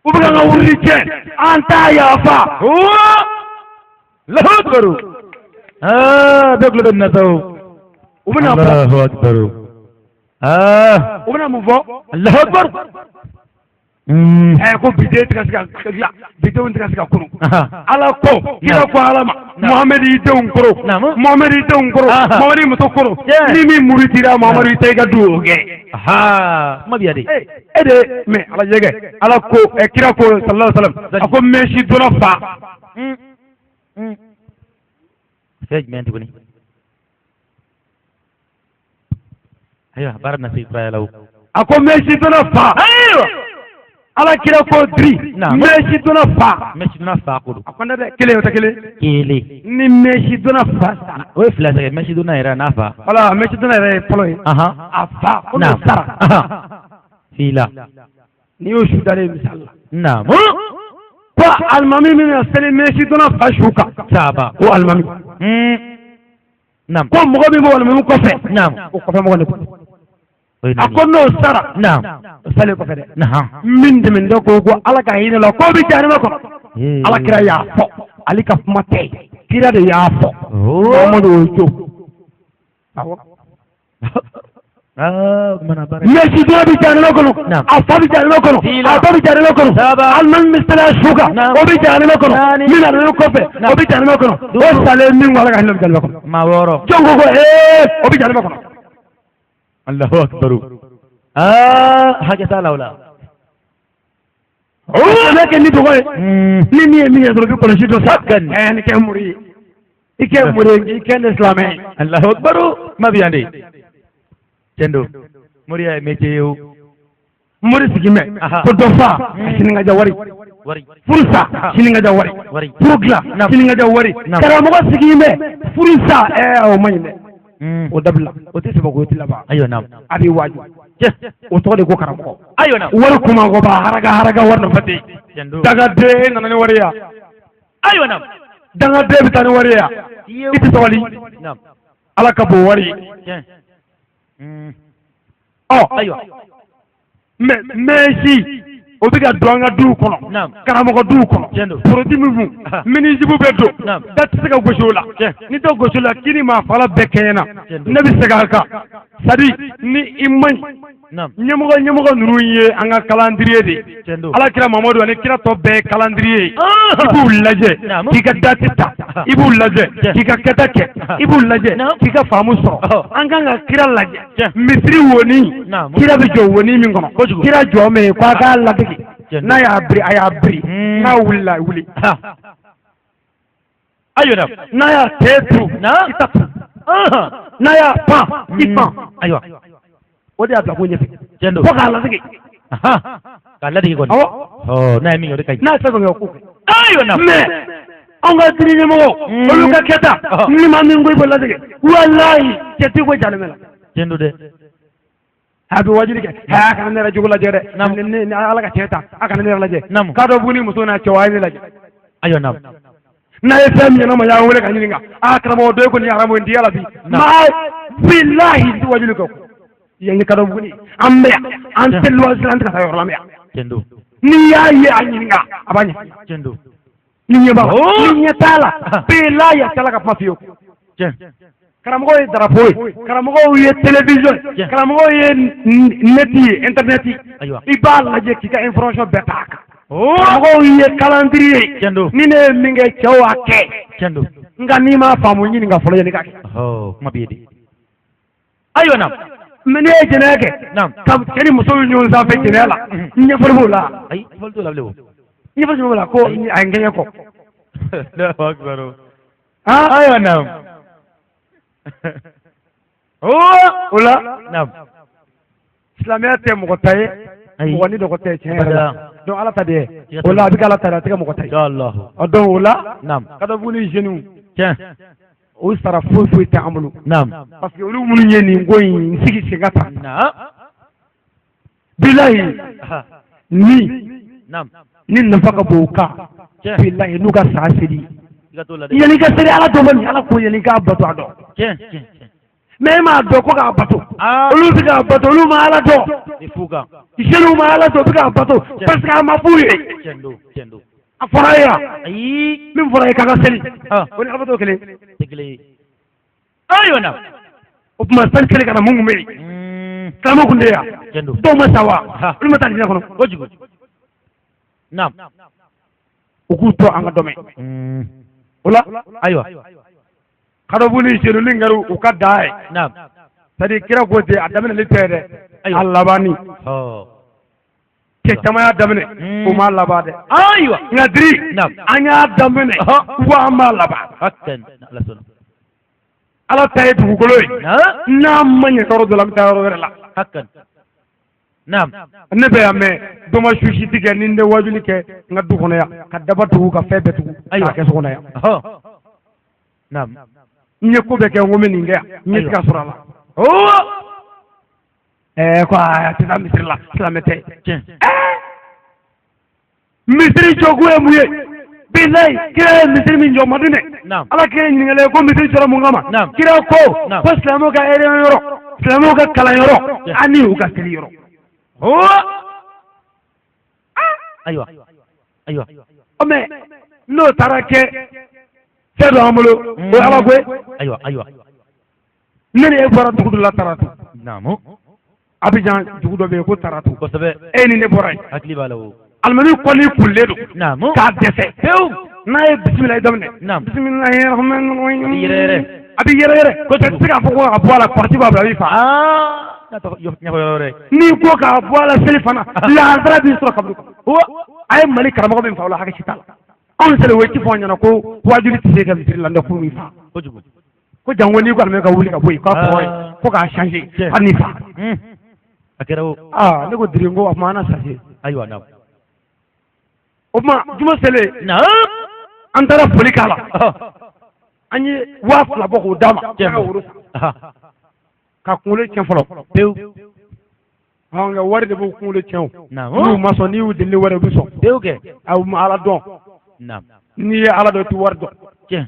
U bɛ ka n ka wurudi tiɲɛ an t'a yafa. Oh. Allahu akbar. Ah, bɛɛ tulo bɛ nin na sa o. U bɛna fɔ Allahu akbar. Ah. u bɛna mun fɔ? Allahu akbar. Ɛ ko biden tɛ ka se ka dilan bidenw tɛ ka se ka kunu. Aha. Ala ko kira ko ala ma Muhamadu y'i denw koro. Naamu. Muhamadu y'i denw koro. Aha. Muhamadu y'i muso koro. Tiɲɛ. Ni min murutira Muhamadu i tɛ i ka du o kɛ. Aha. Kuma bi yan de. E de mɛ ala jɛgɛ ala ko ɛ kira ko sallallahu alaihi wasallam a ko mɛsi donna fa. Fɛn jumɛn tuguni? Ayiwa, baara bɛna se kuraya la o. A ko mɛsi donna fa. Ayiwa. Ala kira ko diri Naamu. mɛsi donna fa. Mɛsi donna fa ko don. A ko ne dɛ kelen o tɛ kelen. Kelen. Ni mɛsi donna fa sara. O ye fila sɛgɛ mɛsi donna yɛrɛ n'a fa. Wala mɛsi donna yɛrɛ ye fɔlɔ ye. Ahan. A fa ko n'o sara. Ahan. Fila. N'i y'o su dalen ye misali la. Naamu. Ko alimami min bɛna seli mɛsi donna fa su kan. Saba. Ko alimami. Naam. Ko mɔgɔ min b'o alimami kɔfɛ. Naam. O kɔfɛ mɔgɔ de ko. O ye A naani ko n'o sara. Naam. O salen kɔfɛ dɛ. Nahan. Min dɛmɛ ko ko ala ka hinɛ la k'o bɛ jahanama kɔnɔ. Ee. Ala kira y'a fɔ ale ka kuma tɛ kira de y'a fɔ. Oh. Muhamadu y'o jo. Awɔ. Ah, o kumana baara. Mɛsi donna bɛ jahanama kɔnɔ. Naam. A fa bɛ jahanama kɔnɔ. Fila. A ba bɛ jahanama kɔnɔ. Saba. Alimami bɛ seli a su kan. Naam. O bɛ jahanama kɔnɔ. Naani. Min alimami kɔfɛ. Naam. O bɛ jahanama kɔnɔ. O Duuru. salen min ko ala ka hinɛ bɛ jahanama kɔnɔ. Maa wɔɔrɔ. Jɔn ko ko ee o bɛ jahanama kɔnɔ. Allahu akbar. Ah, hakɛ t'a la o la. O bɛ kɛ ni dɔgɔ ye. Ni min ye min ye dɔrɔn i bɛ kɔlɔsi dɔ sa. Gani. Ɛɛ ni kɛ mori ye. I kɛ mori ye i kɛ ni silamɛ ye. Allahu akbar. Kuma bi yan de. Tiɲɛ don. Moriya ye métier ye o. Mori sigi mɛ. Aha. Ko dɔ fa. Siniŋaja wari. Wari. Furu sa. Siniŋaja wari. Wari. Furu dilan. Naam. Siniŋaja wari. Naam. Karamɔgɔ sigi mɛ. Furu sa. Ɛɛ o man ɲi dɛ. O dabila. O tɛ sɛbɛ ko o tɛ laban. Ayiwa naam. A b'i waaju. Tiɲɛ. O tɔgɔ de ko karamɔgɔ. Ayiwa naam. Wari kumankɔba haraka haraka wari nɔfɛ ten. Tiɲɛ don. Dangaden e nana ni wari ye wa? Ayiwa naam. Dangaden bɛ taa ni wari ye wa? I tɛ sabali. Naam. Ala ka bon wari ye. Tiɲɛ. Ɔ Ayiwa. mɛ mɛsi o bɛ ka don an ka duw kɔnɔ. Naam. Karamɔgɔ duw kɔnɔ. Tiɲɛ don. Porodi min fun. Aha. Minijibu bɛ don. Naam. Da tɛ se ka gosi o la. Tiɲɛ. Ni dɔ gosi o la k'i ni maa fagala bɛɛ kɛɲɛna. Tiɲɛ don. Ne bɛ segin a kan. C'est à dire ni i man ɲi. Naam. Ɲɛmɔgɔ ɲɛmɔgɔ ninnu ye an ka calendrier de ye. Tiɲɛ don. Ala kira Mamadu ani kira tɔ bɛɛ ye calendrier ye. Ah. I b'u lajɛ Naam. k'i ka date ta. I b'u lajɛ Tiɲɛ. k'i ka kɛta kɛ. I b'u lajɛ Naam. k'i ka faamu sɔrɔ. Ɔhɔ. An kan ka kira lajɛ. Tiɲɛ. Misiri woni. Naam. Kira bɛ jɔ woni min kɔnɔ. Kojugu. Kira jɔ min ko a k'a ladege. Tiɲɛ. N'a y'a biri a y'a biri. N'a wulila a wuli. Ah. Ayiwa naam. N'a y'a tɛn turu. Naam. I ta turu. Ah. N'a y'a pan, i pan. Ayiwa. O de y'a bila ko ɲɛfɛ. Tiɲɛ don. Fo k'a lasigi. K'a ladege kɔni. Awɔ. Ɔ, n'a ye min kɛ, o de ka ɲi. N'a ye fɛn fɛn kɛ, o k'o kɛ. Ayiwa na. Mais anw ka diinɛ ɲɛmɔgɔw, olu ka kɛta, ni maa min ko i b'o ladege, walayi cɛ t'i ko jalimɛ la. Tiɲɛ don dɛ. A bɛ wajuli kɛ, a kana ne yɛrɛ jogo lajɛ dɛ, ni Ala ka tiɲɛ ta, a kana ne yɛrɛ lajɛ. K'a dɔ b'u ni muso n'a cɛ, a ye ne lajɛ. Ayiwa na. N'a ye fɛn min ɲɛnama, y'an wele ka ɲininka, a karamɔgɔ dɔ e ko nin ye haramu ye, n t'i yala bi. Maa bilahi n tɛ wajuli kɛ yan ye kadɔ buguni, an bɛ yan, an tɛ luwanse la, an tɛ ka taa yɔrɔ la, an bɛ yan. Tiɲɛ don. N'i y'a ye a ɲininka, a b'a ɲɛ. Tiɲɛ don. Ni ɲɛ b'a la, ni ɲɛ t'a la, bilahi a tilala ka kuma f'i ye. Tiɲɛ. Karamɔgɔw ye drapeau ye, karamɔgɔw ye télévision ye, karamɔgɔw ye net ye, internet. I b'a lajɛ k'i ka information bɛɛ t'a kan. Karamɔgɔw ye calendrier ye. Tiɲɛ don. Ni ne ye min kɛ, cɛw y'a kɛ. Tiɲɛ don. Nka n'i m'a faamu, ɲininka fɔlɔ yanni k'a kɛ. Kuma b'i ye de. Ayiwa na. Mais ne ye jɛnɛya kɛ, ka cɛ ni muso bɛ ɲɔgɔn sanfɛ jɛnɛya la, ɲɛfɔli b'o la. Ayi, ɲɛfɔli t'o la bilen o. Ɲɛfɔli jumɛn b'o la ko a ye n kɛɲɛ kɔ. Allahu akbar. Ayiwa na. O la. Naam. Silamɛya tɛ mɔgɔ ta ye, mɔgɔ ni dɔgɔ tɛ tiɲɛ yɛrɛ la. Donc Ala ta de ye. O la a bɛ kɛ Ala ta de ye, a tɛ kɛ mɔgɔ ta ye. Inshallah. Donc o la. Naam. Kadɔbugu jeunes. Tiɲɛ. O sara foyi foyi tɛ an bolo. Naam. Parce que olu minnu ye nin ko in sigi sen ka ta. Naam. Bilahi. Ni. Naam. Ni nafa ka bon o kan. Bilahi n'u ka san seli. Yanni i ka seli Ala dɔn bani, Ala ko yanni k'a bato a dɔn. Tiɲɛ tiɲɛ. Mais e m'a dɔn ko k'a bato. Olu bɛ k'a bato, olu ma Ala dɔn. Jeunes ma Ala dɔn, u bɛ k'a bato parce que a ma f'u ye. Tiɲɛ don, tiɲɛ don. A fɔra e yan. Ayi. Min fɔra e k'a ka seli. O ni Ala bato kelen. Tɛ kelen ye. Ayiwa na. O tuma seli kelen ka na mun kun bɛ yen? Silamɛw kun tɛ yan. Tiɲɛ don. Dɔw ma sa wa? Olu ma taa diinɛ kɔnɔ. Kojugu. Naam. U k'u to an ka dɔmɛ. O la. Ayiwa. Kadɔbugu jeunes ni kɛra u ka da ye. Naam. C'est à dire kira ko ten, a daminɛli tɛ dɛ. A labanni. Cɛ caman y'a daminɛ, o m'a laban dɛ. Ayiwa. Nka diri, an y'a daminɛ, wa an b'a laban. Ala ta ye dugukolo ye. N'a ma ɲɛ yɔrɔ dɔ la, an bɛ taa yɔrɔ wɛrɛ la. Naam. Ne bɛ yan mɛ dɔ ma su si tigɛ ni n tɛ wajuli kɛ n ka du kɔnɔ yan, ka daba tugu, ka fɛn bɛɛ tugu, k'a kɛ so kɔnɔ yan. Naam. N ye ko bɛɛ kɛ, n ko n bɛ nin kɛ yan, n ye tiga sɔrɔ a la. Ko a tɛ taa misiri la, silamɛ tɛ. Misiri jɔkun ye mun ye? Bilayi, kira ye misiri min jɔ Madinɛ. Ala kira ɲininkalen ko misiri jɔra mun kama? Kira ko ko silamɛw ka réunion yɔrɔ, silamɛw ka kalan yɔrɔ, ani u ka seli yɔrɔ. Ayiwa. Ayiwa. Mais n'o taara kɛ fɛn dɔ an bolo, o ye Ala ko ye. Ayiwa, ayiwa. Ne ni e bɔra dugu dɔ la Taratu. Naamu. Abidjan dugu dɔ bɛ yen ko Taratu. Kosɛbɛ. E ni ne bɔra yen. Hakili b'a la o. Alimami kɔni kurulen don. Naamu. K'a dɛsɛ. Pewu. N'a ye bisimilayi daminɛ. Naamu. Bisimilayi rahmani rahim. A bɛ yɛrɛ yɛrɛ. A bɛ yɛrɛ yɛrɛ. Kojugu. Bɛɛ tɛ se k'a fɔ ko a bɔ a la, kɔrɔti b'a bila a b'i fa. Ɲɛfɔ yɔrɔ wɛrɛ. N'i ko k'a bɔ a la seli fana, lahazara b'i sɔrɔ kaburu kɔnɔ. A ye Mali karamɔgɔ min fa o la, hakɛ si t'a la. Anw selen o ye ci fɔ an ɲɛna ko wajuli tɛ se ka misiri la, n tɛ kuru in fa. Kojugu. Ko jango n'i ko alimami ka wuli ka bɔ yen k'a kɔrɔ ye ko k'a changer hali ni fa. A kɛra o. Aa, ne ko diri, n ko a tuma an na changer. Ayiwa naam. O tuma juma selen. Naam. An taara foli k'a la. An ye 2000 bɔ k'o d'a ma. K'a ka woro san. Ka kunkolo tiɲɛ fɔlɔ. Pewu. Nka wari de b'u kunkolo tiɲɛ o. Naam. N'u ma sɔn, n'i y'u deli ni wari ye, u bɛ sɔn. Pewu kɛ. Aw ma Ala dɔn. Naam. N'i ye Ala dɔn, i tɛ wari dɔn. Tiɲɛ.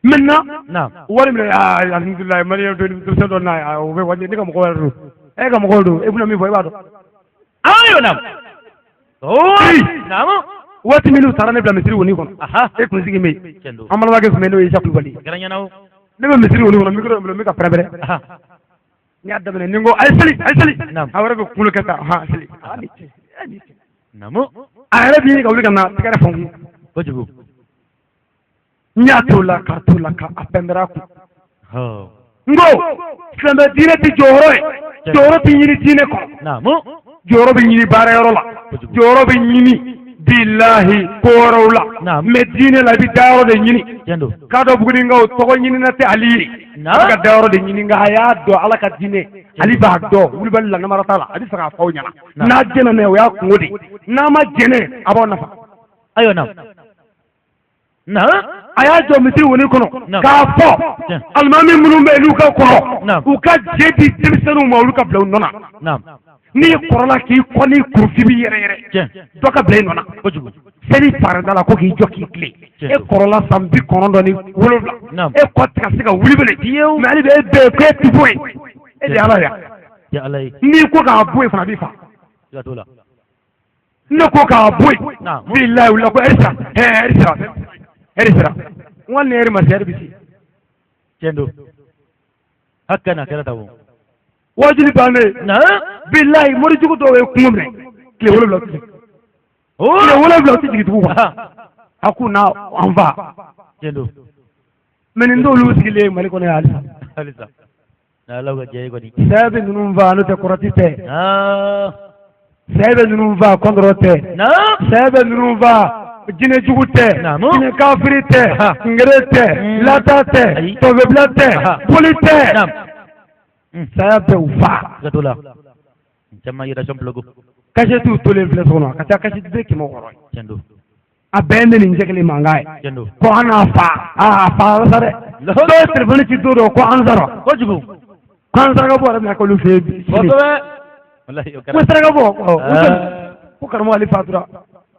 Maintenant. Naam. Wari minɛ, aa alhamdulilayi, maliyɛn denmisɛn dɔ n'a o bɛ wajibi ne ka mɔgɔ wɛrɛ don. E ka mɔgɔw don, e bɛna min fɔ, e b'a dɔn. Ayiwa naam. Naamu. Waati min n'u taara ne bila misiri woni kɔnɔ. E kun sigi bɛ yen. An balimakɛ tun bɛ yen n'o ye Isa Kulubali. Ne bɛ misiri woni kɔnɔ, micro bɛ n bolo, n bɛ ka pɛrɛn-pɛrɛn. N y'a daminɛ ni n ko a ye seli, a ye seli. A yɛrɛ bɛ kunkolo kɛ tan, hɔn seli. Naamu. A yɛrɛ bɛ ɲini ka wuli ka na tɛgɛrɛ fɔ n kun. Kojugu. N y'a t'o la k'a t'o la k'a pɛnpɛrɛ a kun. N ko silamɛ diinɛ tɛ jɔyɔrɔ ye, jɔyɔrɔ tɛ ɲini diinɛ kɔnɔ. Naamu. Jɔyɔrɔ bɛ ɲini baarayɔrɔ la, jɔyɔrɔ bɛ ɲini Bilahi ko wɛrɛw la. Naam. Mais diinɛ la, i bɛ dayɔrɔ de ɲini. Tiɲɛ don. K'a dɔn Buguninkaw tɔgɔ ɲinina tɛ Ali ye. Naam. A bɛ ka dayɔrɔ de ɲini, nka a y'a dɔn Ala ka diinɛ. Ali b'a dɔn wulibali la, namara t'a la, a bɛ fɛ k'a fɔ aw ɲɛna. Naam. N'a jɛnna n'a ye, o y'a kungo de ye. N'a ma jɛnɛ, a b'aw nafa. Ayiwa, naam. Naam. A y'a jɔ misiri woni kɔnɔ Naam. k'a fɔ Tiɲɛ. alimami minnu bɛ yen n'u ka kɔrɔ, Naam. u ka jɛ di denmisɛnninw ma, olu ka bila u nɔ na. Naam. N'i kɔrɔla k'i kɔ ni kurufin b'i yɛrɛ yɛrɛ, Tiɲɛ. dɔ ka bila i nɔ na. Kojugu. Seli farida la ko k'i jɔ k'i tilen. Tiɲɛ. E kɔrɔla san 97, Naam. e kɔ tɛ ka se ka wuli bilen. Fiyewu. Mais hali bi e bɛ yen k'e ti bɔ yen, e de ye Ala ye. Tɛ Ala ye. N'i ko k'a bɔ yen fana, a b'i fa. Siga t'o la. Ne ko k'a bɔ yen, Naam. bilayi wulila ko ɛri sera, ɛri sera, ɛri sera. N ko ni ɛri ma se, ɛri bɛ se. Tiɲɛ don. Hakɛ na kɛra tan o. Wajuli bannen. Naam. Bilayi, morijugu dɔw ye kungo minɛ tile 7 u tɛ jigin. Tile 7 u tɛ jigin dugu kɔnɔ. A k'u na an fa. Tiɲɛ don. Mais nin t'olu sigilen Mali kɔnɔ yan halisa. Halisa. N'Ala ka jɛ ye kɔni. Saya bɛ ninnu fa, n'o tɛ kɔrɔti tɛ. Aa. Saya bɛ ninnu fa, kɔndɔrɔ tɛ. Naam. Saya bɛ ninnu fa, jinɛ jugu tɛ. Naamu. Jinɛ kafiri tɛ. Aha. Ngere tɛ. Lata tɛ. Ayi. Tɔfɛbila tɛ. Aha. Boli tɛ. Naam. Saya bɛ u fa. Siga t'o la. Caman yira sɔn bulogo. Kasɛtiw tolen filɛ so kɔnɔ, a ka ca kasɛti den 600 ye. Tiɲɛ don. A bɛɛ ne nin cɛ kelen mankan ye. Tiɲɛ don. Ko an n'a fa, aa a fa sa dɛ. Dɔw ye telefɔni ci don dɔ ko an sara. Kojugu. Ko an saraka bɔ yɛrɛ bɛna k'olu fɛ yen bi sini. Kosɛbɛ. Walahi o Ko kɛra. saraka bɔ ɔ Ah. ko karamɔgɔ Ali fatura.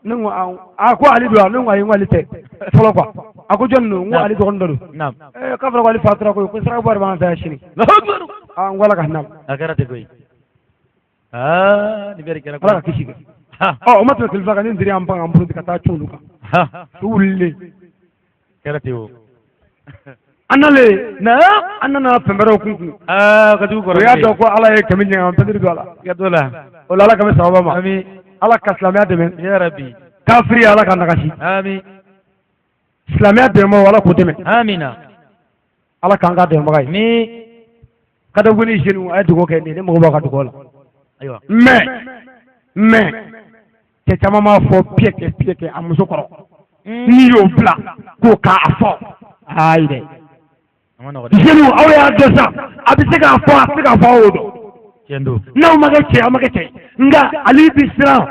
Ne ko a ko Ali don wa? Ne ko ayi, n ko Ali tɛ fɔlɔ quoi. A ko jɔn don? N ko Ali dɔgɔnin dɔ don. Naam. Ee k'a fɔra ko Ali fatura koyi, ko saraka bɔ yɛrɛ b'an fɛ yan sini. Allahu akbar. Aa, n ko Ala ka hinɛ a la. A kɛra ten koyi. Aa, nin bɛɛ de kɛra Ala ka kisi kɛ. Ha. Ɔ o ma tɛmɛ tile fila kan, ni n siri y'an pan k'an bolo ka taa cun olu kan. Ha. Su wulilen. Kɛra ten o. An nalen. Naam. An nana pɛnpɛrɛw kun kun. Aa, ka jugu O kɔrɔ. y'a dɔn ko Ala ye kɛmɛ ɲɛ an pɛntiri don a la. Siga t'o la. O la Ala ka bɛ sababa ma. Ami. Ala ka silamɛya dɛmɛ. Ya Rabbi. Kafiri, Ala ka nagasi. Ami. Silamɛya dɛmɛbagaw, Ala k'o dɛmɛ. Amina. Ala k'an ka dɛmɛbaga ye. Ami. Kadagoni jeunes, a ye dugawu kɛ nin ye, ne mago b'aw ka dugawu la. Ayiwa. Mais cɛ caman b'a fɔ piyɛ kɛ piyɛ kɛ a muso kɔrɔ. N'i y'o bila k'o k'a fɔ, ayi dɛ. A ma nɔgɔ dɛ. Jeunes, aw y'a dɔn sa, a bɛ se k'a fɔ, a tɛ se k'a fɔ, aw y'o dɔn. Tiɲɛ don. N'aw ma kɛ cɛ ye, aw ma kɛ cɛ ye. Nka ale bɛ siran,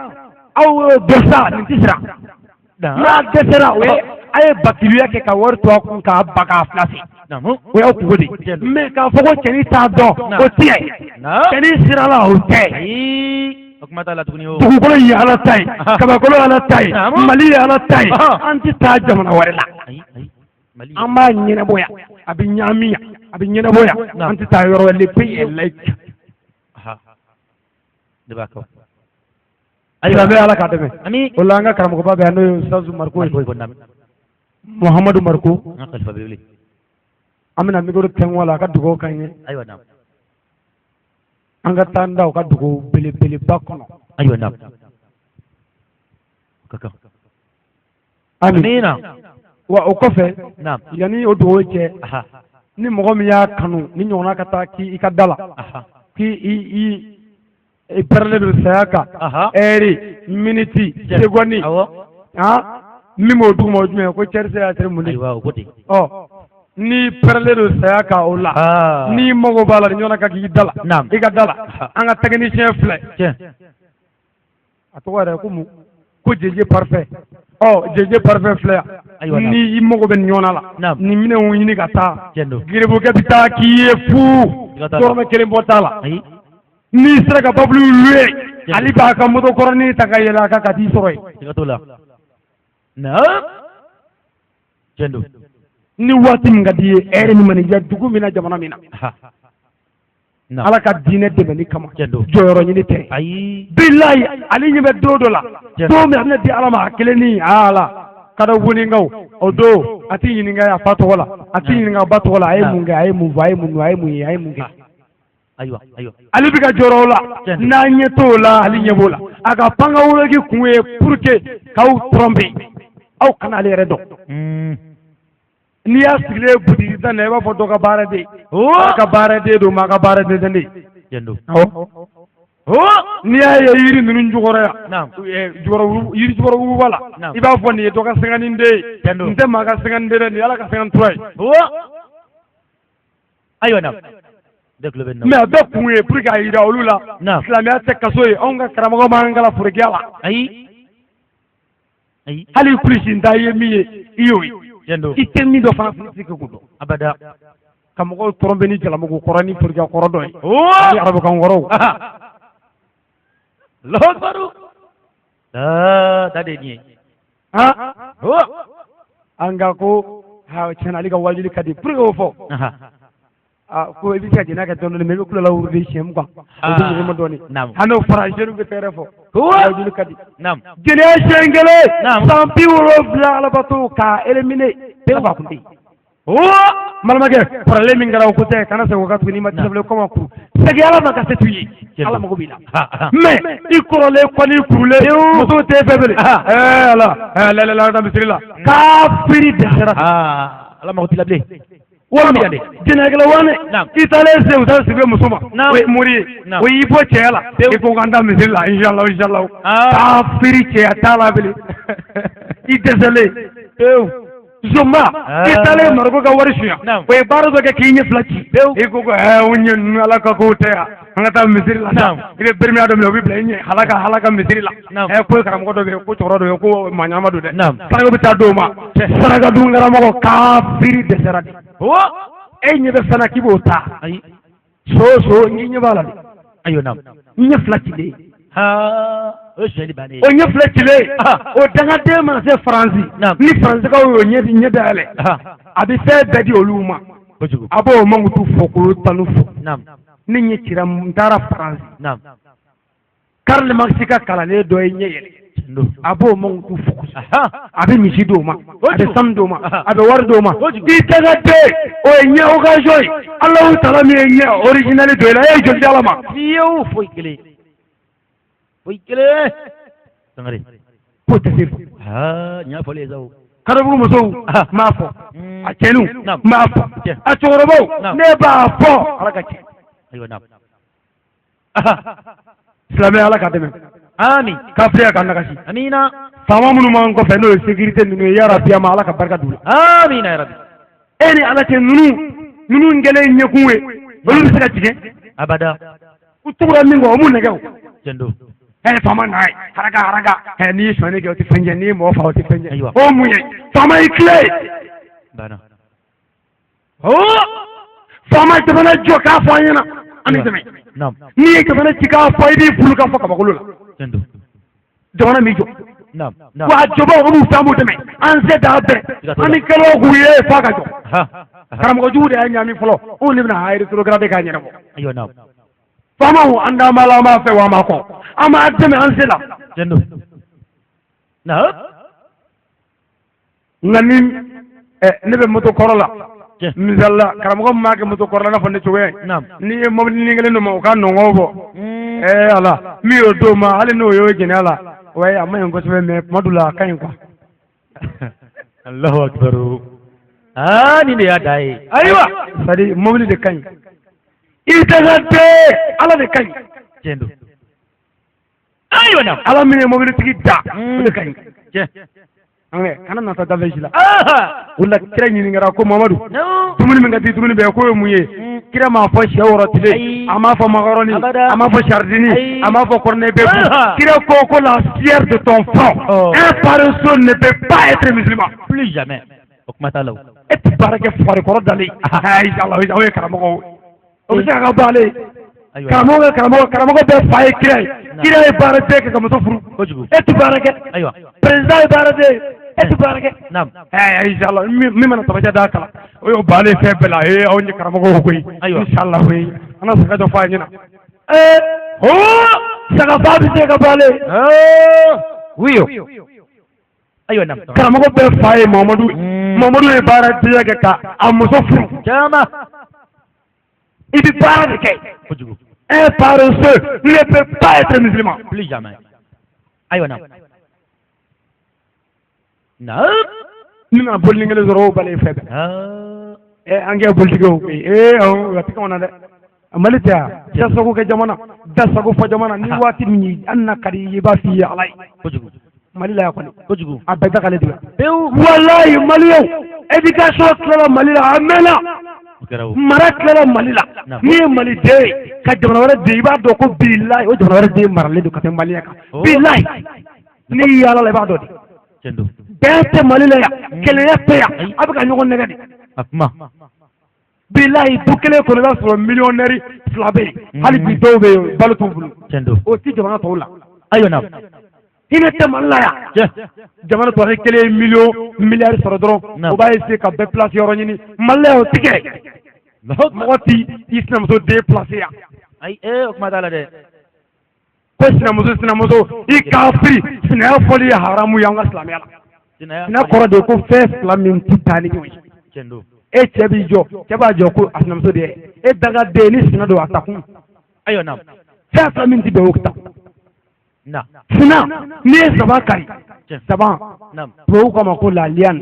aw y'o dɔn sa, nin tɛ siran. N'a dɛsɛra, o ye a ye bakiluya kɛ ka wari to a kun k'a ba k'a fila sen. Naamu. O y'aw kungo de ye. Mais k'a fɔ ko cɛnin t'a dɔn, o tɛ. Naam. Cɛnin sirala, o tɛ. Ayi. O kuma t'a la tuguni o. Dugukolo ye Ala ta ye, kabakolo ye Ala ta ye, Naamu. Mali ye Ala ta ye. Aha. An tɛ taa jamana wɛrɛ la. Ayi, ayi. Mali. An b'a ɲɛnabɔ yan, a bɛ ɲaami yan, a bɛ ɲɛnabɔ yan. Naam. An tɛ taa yɔrɔ wɛrɛ. Le pays est laïque. Ha. Ne b'a kɛ. Ayiwa, bɛ Ala k'a dɛmɛ. Ami. O la an ka karamɔgɔba bɛ yan, n'o ye Ustaz Mariko ye. Mariko ko naam. Muhamadu Mariko. An ka khalifa belebele. An bɛna micro tɛnku a la, a ka dugawu k'an ye. Ayiwa, naam. An ka taa an da o ka dugawu belebeleba kɔnɔ. Ayiwa, naam. Ka kan. Amin. Amina. Wa o kɔfɛ, Naam. yanni o dugawu cɛ, Aha. ni mɔgɔ min y'a kanu ni ɲɔgɔnna ka taa k'i ka da la, Aha. k'i i i i pɛrɛlen don saya kan, Aha. ɛri, miniti, seconde, Awɔ. han, min b'o duguma, o jumɛn ye ko cɛri se a mun de. Ayiwa, o ko ten. Ɔ n'i pɛrɛlen don saya kan o la, Aa. n'i mago b'a la ni ɲɔgɔnna ka k'i da la, Naam. i ka da la, Aha. an ka technicien filɛ. Tiɲɛ. A tɔgɔ yɛrɛ ko mun ko Jeje Parfait. Ɔ Jeje Parfait filɛ yan. Ayiwa, naam. Ni i mago bɛ nin ɲɔgɔnna la, Naam. nin minɛnw ɲini ka taa, Tiɲɛ don. gerebukɛ bɛ taa k'i ye fu, Siga t'a la. dɔrɔmɛ kelen bɔ t'a la. Ayi. N'i sera ka babulu luwe, Tiɲɛ. ale b'a ka moto kɔrɔnin ta ka yɛlɛ a kan ka t'i sɔrɔ yen. Siga t'o la. Naam. Tiɲɛ don. Ni waati min ka di i ye, ɛri min mana i diya, dugu min na, jamana min na, Ha. Naam. Ala ka diinɛ dɛmɛni kama, Tiɲɛ don. jɔyɔrɔ ɲini tɛ. Ayi. Bilayi, ale ɲɛ bɛ don dɔ la, Tiɲɛ. don min a bɛna di Ala ma a kelen ni ala kada woninkaw, o don a t'i ɲininka a fa tɔgɔ la, a t'i ɲininka a ba tɔgɔ la, a ye Naam. mun kɛ, a ye mun fɔ, a ye mun dun, a ye mun ye, a ye mun kɛ. Ayiwa, ayiwa. Ale bɛ ka jɔrɔ o la. Tiɲɛ. N'a ɲɛ t'o la, ale ɲɛ b'o la. A ka pankawoloki kun ye pour que k'aw tromper, aw kana ale yɛrɛ dɔn. N'i y'a sigilen ye butigi da na, i b'a fɔ dɔ ka baara den. Oh. Ala ka baara den don, maa ka baara den tɛ ne ye. Tiɲɛ don. Awɔ. N'i y'a ye yiri ninnu jukɔrɔ yan, yiri jukɔrɔ wuguba la, i b'a fɔ nin ye dɔ ka 52 ye. Nin tɛ maa ka 52 dɛ, nin ye Ala ka 53 ye. Ayiwa, naam. Mais a bɛɛ kun ye pour que a yira olu la silamɛya tɛ kaso ye. Anw ka karamɔgɔ m'an kalan forokiya la. Ayi, ayi. Hali kulisi n ta ye min ye, i y'o ye. I tɛ min dɔn fana, i tɛ se k'o dɔn. Abada. Ka mɔgɔw tɔrɔnpe ni jalamugu kɔrɔ ni forokiya kɔrɔ dɔ ye. Ni arabukan kɔrɔw. Allahu akbar. Aa, da de ye nin ye. An ka ko tiɲɛna, ale ka wajuli ka di pour que o fɔ. Ko i bɛ se ka jɛnɛya kɛ dɔɔnin dɔɔnin, mais i bɛ kulo la wurudi siɲɛ 20. O bɛ ɲɔgɔn ma dɔɔnin. Hali n'o fɔra, jeunes bɛ tɛgɛrɛ fɔ. Wajuli ka di. Jɛnɛya siɲɛ kelen. San 70 alabato k'a éliminer. Pewu a kun tɛ yen. Balimakɛ, kɔrɔlen min kɛra o ko tɛ, kana segin o kan tuguni. I ma tisɛbile kɔma kuru, segin Ala ma ka se t'u ye, Ala mago b'i la. Mais i kɔrɔlen kɔni kurulen, musow t'e fɛ bilen. Ɛɛ Ala, ɛɛ lɛlɛla ka misiri la, kafiri dɛsɛra. Ala mago t'i la bilen. Walima jɛnɛyakɛla wane, i taalen se u taara sigi muso ma, o ye mori ye, o y'i bɔ cɛya la, i ko k'an taa misiri la, inshallah inshallah. Kafiri cɛya t'a la bilen, i dɛsɛlen pewu. Zomba, i taalen Mariko ka wari suɲɛ, o ye baara dɔ kɛ k'i ɲɛ fila ci, i ko ko ɛɛ o ɲɛ ninnu Ala ka kow tɛ yan, an ka taa misiri la. I bɛ beremiya dɔ minɛ, o bɛ bila i ɲɛ halaka halaka misiri la. Ɛ ko karamɔgɔ dɔ bɛ yen, ko cɛkɔrɔba dɔ bɛ yen, ko maa ɲɛnama don dɛ, saraka bɛ taa d'o ma. Saraka dun karamɔgɔ, kafiri dɛsɛra de. E ɲɛ bɛ fɛn na k'i b'o ta. So so n ɲɛ b'a la de. Ayiwa, naam. N ɲɛ fila cilen. O ye sonyali bannen ye. O ɲɛ fila cilen. O dangaden mana se Faransi, ni Faransikaw y'o ɲɛ dayɛlɛ, a bɛ fɛn bɛɛ di olu ma. A b'o mankutu fɔ k'o tanu fɔ. Ne ɲɛ cira, n taara Faransi. Karl Marx ka kalanden dɔ ye ɲɛ yɛlɛ. A b'o mankutu fɔ kosɛbɛ. A bɛ misi d'o ma, a bɛ sanu d'o ma, a bɛ wari d'o ma. I dangaden, o ye ɲɛ occasion ye. Alahu taala min ye ɲɛ original don i la, e ye joli di Ala ma? Fiyewu, foyi kelen. Foyi kelen. Sangare. K'o tɛ se. Nin y'a fɔlen ye sa o. Karabugu musow n b'a fɔ, a cɛninw n b'a fɔ, a cɛkɔrɔbaw ne b'a fɔ, Ala ka cɛ. Ayiwa, naam. Silamɛya, Ala ka dɛmɛ. Amin. Kafiriya ka nagasi. Amina. Faama minnu b'an kɔfɛ, n'o ye sécurité ninnu ye, yarabi a ma Ala ka barika d'u la. Amina ya rabbi. E ni Ala cɛ, ninnu kɛlen ɲɛkun ye, olu bɛ se ka jigin? Abada. U tugura min kɔ, o m'u nɛgɛ o. Tiɲɛ don. Ɛ faama n'a ye haraka haraka, ɛ n'i ye sonyali kɛ o tɛ fɛn jɛ, n'i ye mɔgɔ faga o tɛ fɛn jɛ. O mun ye? Faama y'i tile. Banna. Faama jamana jɔ k'a fɔ an ɲɛna, an bɛ tɛmɛ. N'i ye jamana ci k'a fɔ, i b'i bolo ka fɔ kabakolo la. Jamana m'i jɔ. Wa a jɔbaw, o b'u fɛ, an b'u dɛmɛ, an se t'a bɛɛ, an bɛ kɛlɛ k'u ye f'a ka jɔ. Karamɔgɔ jugu de y'a ɲami fɔlɔ, anw de bɛna a rétrogradé k'a ɲɛnabɔ. Faamaw, an d'an b'a la, an b'a fɛ wa an b'a kɔ, an b'a dɛmɛ an se la. Nka ni ne bɛ moto kɔrɔ la, misali la, karamɔgɔ min b'a kɛ moto kɔrɔ la, i n'a fɔ ne cogoya ye, n'i ye mɔbilinin kelen d'o ma, o ka nɔngɔn bɔ, ɛɛ Ala min y'o d'o ma, hali n'o y'o jɛnɛya la, wa a ma ɲi kosɛbɛ, mais tuma dɔ la a ka ɲi quoi. Allahu akbar. Aa, nin de y'a da ye. Ayiwa, c'est à dire mobili de ka ɲi, i dangaden, Ala de ka ɲi. Tiɲɛ don. Ayiwa, naam. Ala min ye mobilitigi da, o de ka ɲi. Tiɲɛ. Kana nata dafɛ si la. O la kira ɲininkara ko Mamadu, dumuni min ka di dumuni bɛɛ, k'o ye mun ye? Kira m'a fɔ sɛ wɔrɔ tile, a m'a fɔ macaroni, a m'a fɔ sardine, a m'a fɔ cornet bœuf. Kira ko ko la sueur de ton front. Un paresseux ne peut pas être musulman. Plus jamais. O kuma t'a la o. E tɛ baara kɛ, fugari kɔrɔ dalen. Ayi, Allah, o ye karamɔgɔw. O bɛ se ka ka bɔ ale ye. Karamɔgɔ karamɔgɔ karamɔgɔ bɛɛ fa ye kira ye. Kira ye baara bɛɛ kɛ ka muso furu. E tɛ baara kɛ. Président ye baara bɛɛ ye. E tɛ baara kɛ. Ɛɛ inshallah, min mana tabaja d'a kan, o y'o bannen fɛn bɛɛ la. Ee, anw ye karamɔgɔw koyi. Inshallah koyi. An ka saga dɔ fɔ a ɲɛna. Ee, saga fa bɛ se ka bɔ ale. Wiyo. Ayiwa, naam. Karamɔgɔ bɛɛ fa ye Mamadu. Mamadu ye baara bɛɛ kɛ ka a muso furu. Caman. I bɛ baara de kɛ. Un paresseux ne peut pas être musulman. Plus jamais. Ayiwa, naam. Naam. Ni nana bolinin kelen sɔrɔ, o balen fɛn bɛɛ. Ɛ, an kɛ politigiw koyi. Ee, awɔ, a tɛ kɛ na dɛ. Mali tɛ yan dasago kɛ jamana dasago fɔ jamana ni waati min ye hali n'a ka di i ye i b'a f'i ye ala ye Kojugu. Mali la yan kɔni Kojugu. A bɛɛ dagalen don yan. Pewu. Walayi, maliyɛnw, éducation tilala Mali la a mɛnna. O kɛra o. Mara tilala Mali la. Naam. N'i ye maliden ye ka jamana wɛrɛ den, i b'a dɔn ko bilayi o jamana wɛrɛ den maralen don ka tɛmɛ maliyɛn kan. Oh. Bilayi, n'i y'i yaala la, i b'a dɔn de. Tiɲɛ don. Bɛn tɛ Mali la yan, kelenya tɛ yan, a bɛ ka ɲɔgɔn nɛgɛ de. A kuma. Bilayi, du kelen kɔnɔ, i b'a sɔrɔ millionnaire fila bɛ yen, hali bi dɔw bɛ yen, balo t'u bolo. Tiɲɛ don. O ti jamana tɔw la. Ayiwa naam. Hinɛ tɛ Mali la yan. Tiɲɛ. Jamana tɔ ni kelen ye miliyɔn miliyari sɔrɔ dɔrɔn, Naam. o b'a essayer ka bɛɛ place yɔrɔ ɲini. Mali la yan, o ti kɛ. Mɔgɔ ti i sinamuso den place yan. Ayi o kuma t'a la dɛ. Ko sinamuso, sinamuso, i kafiri, sinaya fɔli ye haramu ye an ka silamɛya la. Sinaya. Sinaya kɔrɔ de ye ko fɛn fila min ti taa ni ɲɔgɔn ye. Tiɲɛ don. E cɛ b'i jɔ, cɛ b'a jɔ ko a sinamuso de ye e dangaden ni sina don a ta kun. Ayiwa naam. Fɛn fila min ti bɛn, o ta. Na. Sina, n'i ye saban kari, Tiɲɛ. saban, Naam. tubabuw k'a ma ko la liane,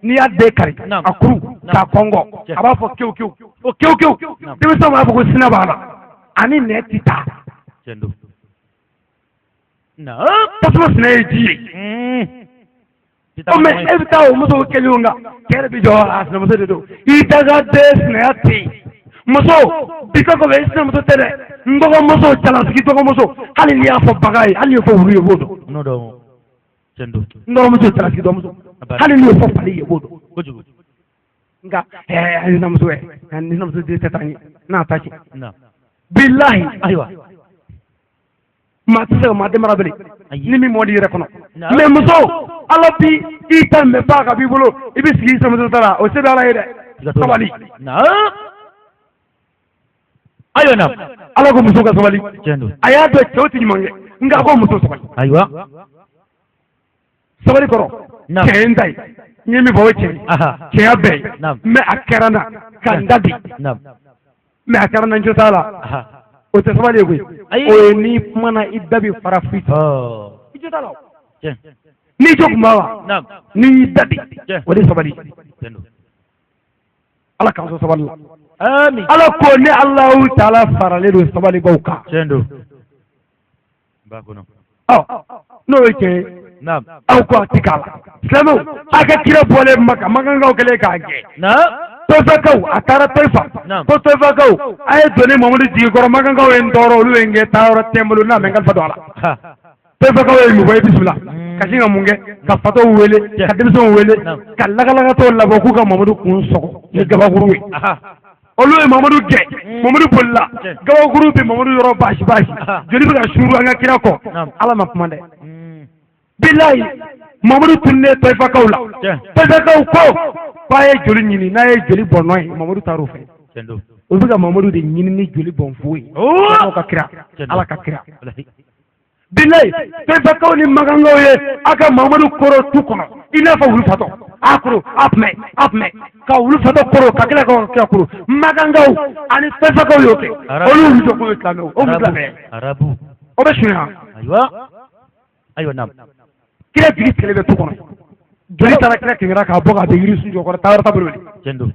n'i y'a den kari, Naam. a kuru Naam. k'a kɔngɔ, Tiɲɛ. a b'a fɔ kewu kewu, o kewu kewu, Naam. denmisɛnw b'a fɔ ko sina b'a la, ani nɛ ti taa. Tiɲɛ don. Naam. Tasuma sina ye ji ye. O mɛ e bɛ taa o muso kelen kan, cɛ de bɛ jɔ, a sinamuso de don. I dangaden, sinaya tɛ yen. Muso bi ka kɔfɛ, i sinamuso tɛ dɛ, n dɔgɔmuso, jalasigi dɔgɔmuso, hali n'i y'a fɔ bagan ye, hali n'i y'o fɔ wulu ye, o b'o dɔn. N'o dɔn. Tiɲɛ don. N dɔgɔmuso, jalasigi dɔgɔmuso, hali n'i y'o fɔ fali ye, o b'o dɔn. Kojugu. Nka a ye sinamuso yɛ, ni sinamuso den tɛ taa ɲɛ n'a ta tiɲɛ. Na. Bilahi, Ayiwa. maa tɛ se ka maa den mara bilen Ayi. ni min mɔ di yɛrɛ kɔnɔ. Naam. Mɛ muso, ala bi i ta mɛ ba ka b'i bolo, i bɛ sigi i sinamuso ta la, o se bɛ ala ye dɛ. Siga t'o la. Sabali. Naam. Ayiwa naam. Ala ko muso ka sabali. Tiɲɛ don. A y'a dɔn cɛw tɛ ɲuman kɛ, nka a ko muso sabali. Ayiwa. Sabali kɔrɔ, Naam. cɛ ye n ta ye, n ye min fɔ o ye tiɲɛ ye. Aha. Cɛya bɛɛ ye. Naam. Mɛ a kɛra n na ka n da di. Naam. Mɛ a kɛra n na, n jo t'a la. Aha. O tɛ sabali ye koyi. Ayi. O ye n'i kumana, i da bɛ fara foyi tɛ. Ɔ. I jo t'a la o. Tiɲɛ. N'i jo kun b'a wa, Naam. n'i y'i da di, Tiɲɛ. o de ye sabali. Tiɲɛ don. Ala k'an sɔn sabali la. Ami. Ala ko ne Alahu taala faralen don sabalibaw kan. Tiɲɛ don. Ba kɔnɔ. Ɔ, n'o ye tiɲɛ ye, Naam. aw ko a ti k'a la, silamɛw, a ka kira bɔlen Maka, makankaw kɛlen k'a gɛn. Naam. Tɔfɛkaw, a taara Tɔyifa. Naam. Ko tɔyifakaw, a ye doni Mamadu jigi kɔrɔ, makankaw ye n tɔɔrɔ, olu ye n gɛn, taayɔrɔ tɛ n bolo n'a mɛ n kalifa don a la. Ha. Tɔyifakaw ye mun fɔ? I bisimila ka sin ka mun kɛ? Ka fatɔw wele, ka denmisɛnw wele, Naam. ka lakalakatɔw labɔ k'u ka Mamadu kun sɔgɔ ni gabakuru ye. Aha. Olu ye Mamadu gɛn, Mamadu bolila, gabakuru bɛ Mamadu yɔrɔ baasi baasi, joli bɛ ka suuru an ka kira kɔ. Naam. Ala ma kuma dɛ. Bilayi, Mamadu tununnen tɔyifakaw la. Tiɲɛ. Tɔyifakaw ko k'a ye joli ɲini, n'a ye joli bɔn nɔ ye, Mamadu taar'o fɛ. Tiɲɛ don. Olu bɛ ka Mamadu de ɲini ni joli bɔn fu ye. Oo. Ala ka kira, Tiɲɛ don. Ala ka kira. Walahi. Bilayi, tɔyifakaw ni makankaw ye a ka Mamadu koro tu kɔnɔ i n'a fɔ wulu fatɔ, a koro, a tun bɛ, a tun bɛ ka wulu fatɔ koro, ka kila ka kira koro. Makankaw ani tɔyifakaw y'o kɛ. Arabu. Olu y'u jɔ k'u ye silamɛw, o mun silamɛ? Arabu. O bɛ sunya. Ayiwa. Ayiwa naam. Kira jigi tigɛlen bɛ tu kɔnɔ, joli taara kira kɛnɛra k'a bɔ k'a bɛ yiri sun jɔ kɔrɔ, taayɔrɔ t'a bolo bilen. Tiɲɛ don.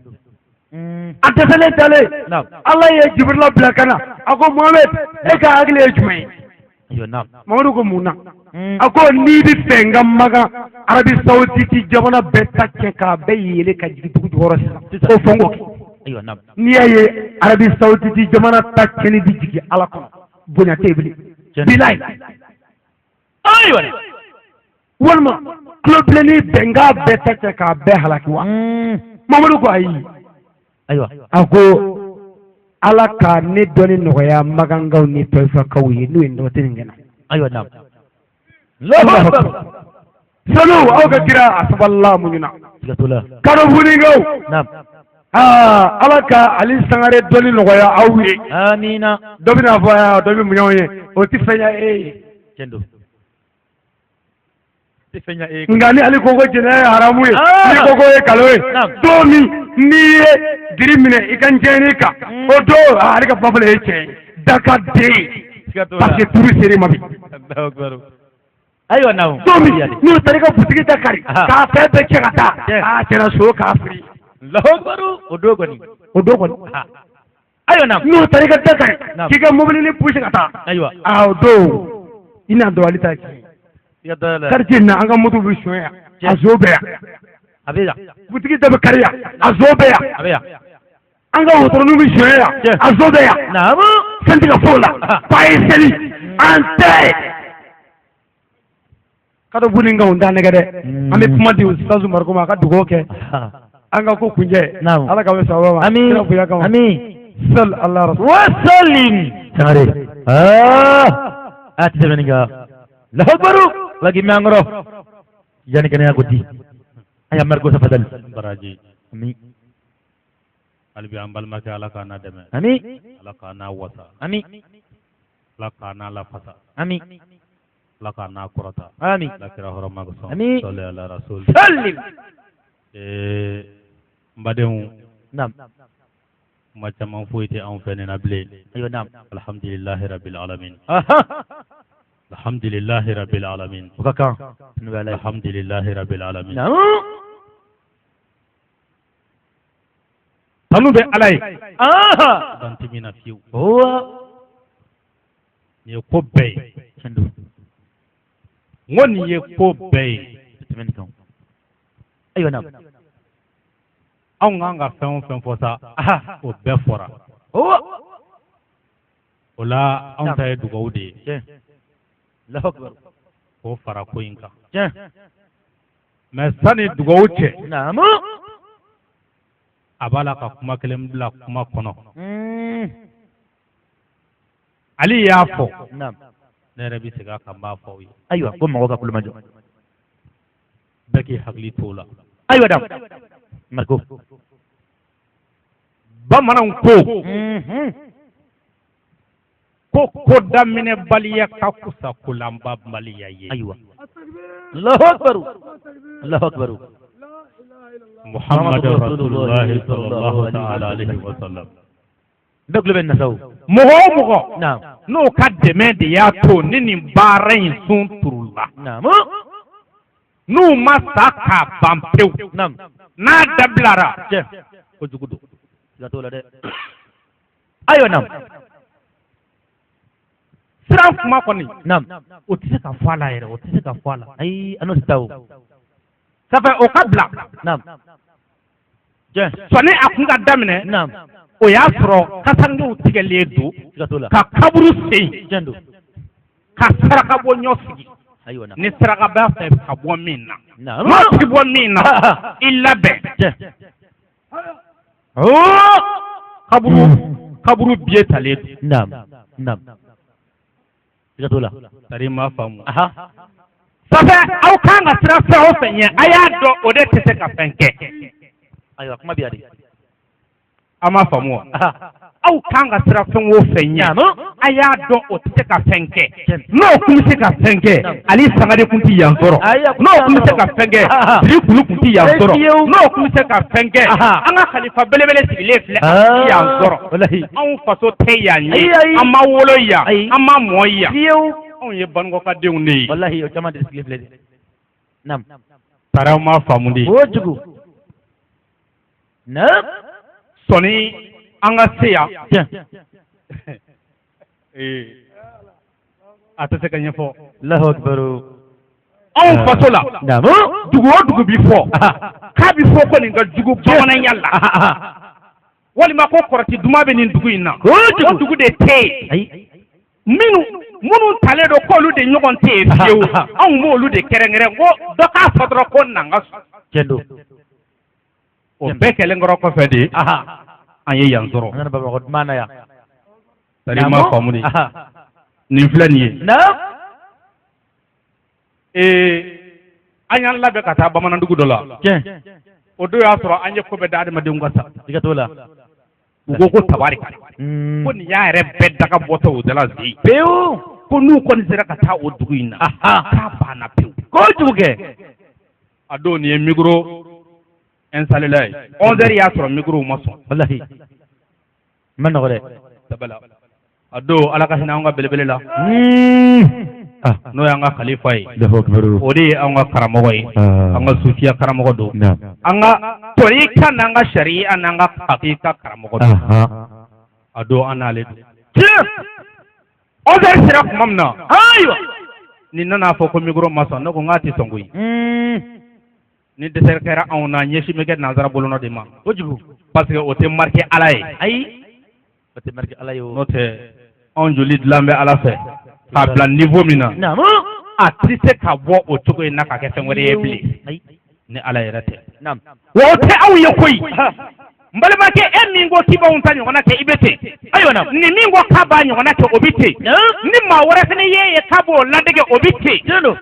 A dɛsɛlen dalen, Naam. Ala ye Jibirila bila ka na, a ko Mohamɛd, e ka hakili ye jumɛn ye? Ayiwa naam. Mamadu ko mun na? A ko n'i bɛ fɛ n ka Makan Arabi Sawuditi jamana bɛɛ ta tiɲɛ k'a bɛɛ yɛlɛ ka jigin dugu jukɔrɔ sisan, k'o fɔ n k'o kɛ. Ayiwa naam. N'i y'a ye Arabi Sawuditi jamana ta tiɲɛni bɛ jigin Ala kɔnɔ, bonya tɛ yen bilen. Tiɲɛ. Bilayi. Ayiwa. Walima tulobilenni bɛnkan bɛɛ ta tiɲɛ k'a bɛɛ halaki wa? Mamadu ko ayi. Ayiwa. A ko Ala ka ne dɔnni nɔgɔya makankaw ni tɔyifakaw ye, n'o ye nɔgɔ tɛ nin kɛ na. Ayiwa naam. Allahu akbar. Sanu aw ka kira a sabalila muɲuna. Siga t'o la. Kadɔfunikaw. Naam. Aa, Ala ka Ali Sangare dɔnni nɔgɔya aw ye. Amina. Dɔ bɛna fɔ yan, dɔ bɛ muɲanw ye, o tɛ fɛn ɲɛ e ye. Tiɲɛ don. Tɛ fɛn ɲɛ e ye. Nka ni Ali ko ko jɛnɛya ye haramu ye, Ah. ni ko ko ye kalo ye, Naam. don min n'i ye jiri minɛ i ka njɛni kan, o don aa, ale ka kuma fɔlɔ ye tiɲɛ ye, daka den, Siga t'o la. parce que turu ser'i ma bi. Allahu akbar. Ayiwa naam. Don min n'u taara i ka butigi da kari Aha. k'a fɛn bɛɛ cɛ ka taa, Tiɲɛ. aa, cɛna so k'a firi. Allahu akbar. O don kɔni. O don kɔni. Aha. Ayiwa. Ayiwa, naam. N'o taara i ka da kan Naam. k'i ka mobilinin poussé ka taa. Ayiwa. Aa, o don i n'a dɔn ale t'a tiɲɛ. Siga t'a la. Quartier in na, an ka moto bɛ sonya yan, a zo bɛ yan. A bɛ yan. Butigi da bɛ kari yan, a zo bɛ yan. A bɛ yan. An ka wotoroninw bɛ sonya yan, Tiɲɛ. a zo bɛ yan. Naamu. Fɛn tɛ ka fɔ o la. Ba ye seli an tɛ kadɔ bu ni nkalon t'a nɛgɛ dɛ. An bɛ kuma di Ustazu Mariko ma, a ka dugawu kɛ an ka ko kunjɛ. Naamu. Ala ka bɛ sababa ma. Ami. Kira bonya kama. Ami. Sal ala rasul. Wasalim. Sangare. Ah. A tɛ tɛmɛ nin kan. Allahu akbar. Ala k'i mɛn an kɔrɔ. Yanni kɛnɛya ko di. Aya Mariko tafadali. Baraji. Ami. Hali bi an balimakɛ, Ala k'a n'a dɛmɛ. Ami. Ala k'a n'a wasa. Ami. Ala k'a n'a lafasa. Ami. Ala k'a n'a kɔrɔta. Ami. Ala kira hɔrɔma kosɔn. Ami. Sɔli ala rasul. Salim. N badenw, Naam. kuma caman foyi tɛ anw fɛ nin na bilen. Ayiwa, naam. Alhamdulilahi rabbil alamin. Aha. Alhamdulilahi rabbil alamin. O ka kan. N'o bɛ Ala ye. Alhamdulilahi rabbil alamin. Naam. Tanu bɛ Ala ye. Aha. Dan tɛ min na fiyewu. Huwa. Nin ye ko bɛɛ ye. Tiɲɛ don. N ko nin ye ko bɛɛ ye. Tɛ tɛmɛ nin kan. Ayiwa, naam. Anw kan ka fɛn o fɛn fɔ sa, Aha. o bɛɛ fɔra. Huwa. O la, anw ta ye dugawu de ye. Tiɲɛ. Allahu akbar. K'o fara ko in kan. Tiɲɛ. Mɛ sani dugawu cɛ, Naamu. a b'a la ka kuma kelen bila kuma kɔnɔ. Mm. Ale y'a fɔ. Naam. Ne yɛrɛ bɛ segin a kan, n b'a fɔ aw ye. Ayiwa, ko mɔgɔw ka kulomajɔ. Bɛɛ k'i hakili t'o la. Ayiwa, dam. Mariko. Bamananw ko Mhm. ko daminɛbaliya ka fisa kolanbanbaliya ye. Ayiwa. Allahu akbar. Allahu akbar. Muhammadu Rasulullahi sallallahu ta'ala alaihi wa sallam. Bɛɛ tulo bɛ nin na sa o. Mɔgɔ o mɔgɔ Naam. n'o ka dɛmɛ de y'a to ni nin baara in sun turula, Naamu. n'u ma sa k'a ban pewu, Naam. n'a dabilara, Tiɲɛ. kojugu don. Siga t'o la dɛ. Ayiwa, naam. Siran kuma kɔni, Naam. o tɛ se ka fɔ a la yɛrɛ, o tɛ se ka fɔ a la. Ayi, a n'o tɛ taa o. Safe o ka bila. Naam. Tiɲɛ. Sɔnni a kun ka daminɛ, Naam. o y'a sɔrɔ kasangew tigɛlen don, Siga t'o la. ka kaburu sen, Tiɲɛ don. ka saraka bɔ ɲɔ sigi. Ayiwa, naam. Ni saraka b'a fɛ ka bɔ min na, Naam. n'a ti bɔ min na, i labɛn. Tiɲɛ. Kaburu biye talen don. Naam. Naam. Siga t'o la. Tari ma faamu. Aha. Safe aw kan ka siran fɛn o fɛn ɲɛ, a y'a dɔn o de tɛ se ka fɛn kɛ. Ayiwa, kuma bɛ yan de. A ma faamu wa? Aha. Aw kan ka siran fɛn o fɛn ɲɛ, Naamu. a y'a dɔn o tɛ se ka fɛn kɛ. Tiɲɛ. N'o kun bɛ se ka fɛn kɛ, Ali Sangare kun tɛ yan sɔrɔ. Ayi, a kun N'o tɛ kun bɛ se yan ka sɔrɔ. fɛn kɛ, Aha. Siri Kulu kun tɛ yan sɔrɔ. Fiyewu. N'o kun bɛ se ka fɛn kɛ, Aha. an ka kalifa belebele sigilen filɛ, a kun tɛ yan sɔrɔ. Walahi. Anw faso tɛ yan ye, Ayi, ayi. an ma wolo yan, Ayi. an ma mɔ yan. Fiyewu. Anw ye Banikɔkadenw de ye. Walahi, o caman de sigilen filɛ de. Naam. Tari aw ma faamu de. Kojugu. Naam. Sɔnni an ka se yan. Tiɲɛ. A tɛ se ka ɲɛfɔ. Allahu akbar. Anw faso la, Naamu. dugu o dugu bi fɔ k'a bi fɔ ko nin ka jugu bamananya la, walima ko kɔrɔti duman bɛ nin dugu in na, Kojugu. o dugu de tɛ yen. Ayi. Minnu talen don k'olu de ɲɔgɔn tɛ yen fiyewu, anw b'olu de kɛrɛnkɛrɛn ko dɔ k'a fɔ dɔrɔn ko na n ka so. Tiɲɛ don. O bɛɛ kɛlen kɔrɔ kɔfɛ de, Aha. an ye yan sɔrɔ. An nana Bamakɔ duman na yan. Tari ma faamu de. Aha. Nin filɛ nin ye. Naam. An y'an labɛn ka taa bamanandugu dɔ la. Tiɲɛ. O don y'a sɔrɔ an ye ko bɛɛ da adamadenw ka sa. Siga t'o la. U ko ko tabarika, Mm. ko nin y'a yɛrɛ bɛɛ daga bɔtɔ o dala zen, Pewu. ko n'u kɔni sera ka taa o dugu in na, Aha. k'a banna pewu. Kojugu kɛ. A don nin ye micro installé la ye, 11 heures y'a sɔrɔ micro ma sɔn. Walahi. Ma nɔgɔ dɛ. Sabala a don, Ala ka hinɛ an ka belebele la, Mm. Ah. n'o y'an ka kalifa ye, Allahu akbar. o de ye anw ka karamɔgɔ ye, Ah. an ka sufiya karamɔgɔ don, Naam. an ka tɔrika n'an ka sariya n'an ka hakika karamɔgɔ don. Aha. A don an n'ale don. Tiɲɛ. 11 heures sera tuma min na, Ayiwa. Ni nana fɔ ko micro ma sɔn, ne ko n k'a tɛ sɔn koyi. Ni dɛsɛ kɛra anw na, ɲɛsin bɛ kɛ nansara bolonɔ de ma. Kojugu. Parce que o tɛ marqué Ala ye. Ayi, o tɛ marqué Ala ye o. N'o tɛ, anw joli dilan bɛ Ala fɛ k'a bila niveau min na, a tɛ se ka bɔ o cogo in na ka kɛ fɛn wɛrɛ ye bilen Ayi. ni Ala yɛrɛ tɛ. Naam. Wa o tɛ aw ye koyi. N balimakɛ, e min ko k'i b'anw ta ɲɔgɔnna kɛ, i bɛ ten. Ayiwa, naam. Ni min ko k'a b'a ɲɔgɔnna kɛ, o bɛ ten. Ni maa wɛrɛ fana y'e ye k'a b'o ladege, o bɛ ten. Tiɲɛ don.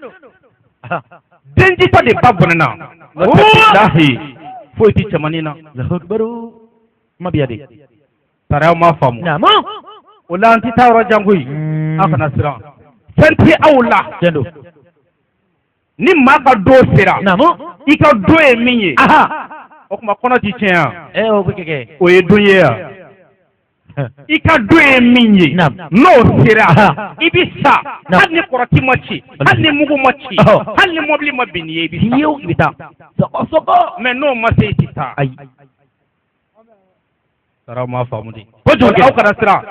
Denjitɔ de ba bɔnɛ na. N'o tɛ, bilahi, foyi tɛ cɛmannin na. Allahu akbar, kuma bɛ yan de. Sariyaw m'a faamu. Naam. O la, an tɛ taa yɔrɔ jan koyi. Aw kana siran, fɛn tɛ aw la. Tiɲɛ don. Ni maa ka don sera, i ka don ye min ye, o tuma kɔnɔ ti tiɲɛ yan. Ɛ, o bɛ kɛ. O ye don ye yan. I ka don ye min ye, n'o sera, i bi sa. Hali ni kɔrɔti ma ci, hali ni mugu ma ci, hali ni mɔbili ma bin n'i ye, i bi sa. Fiyewu, i bɛ taa sɔgɔ sɔgɔ. Mais n'o ma se, i ti taa. Ayi. Saraw m'a faamu de. Kojugu kɛ. Aw kana siran.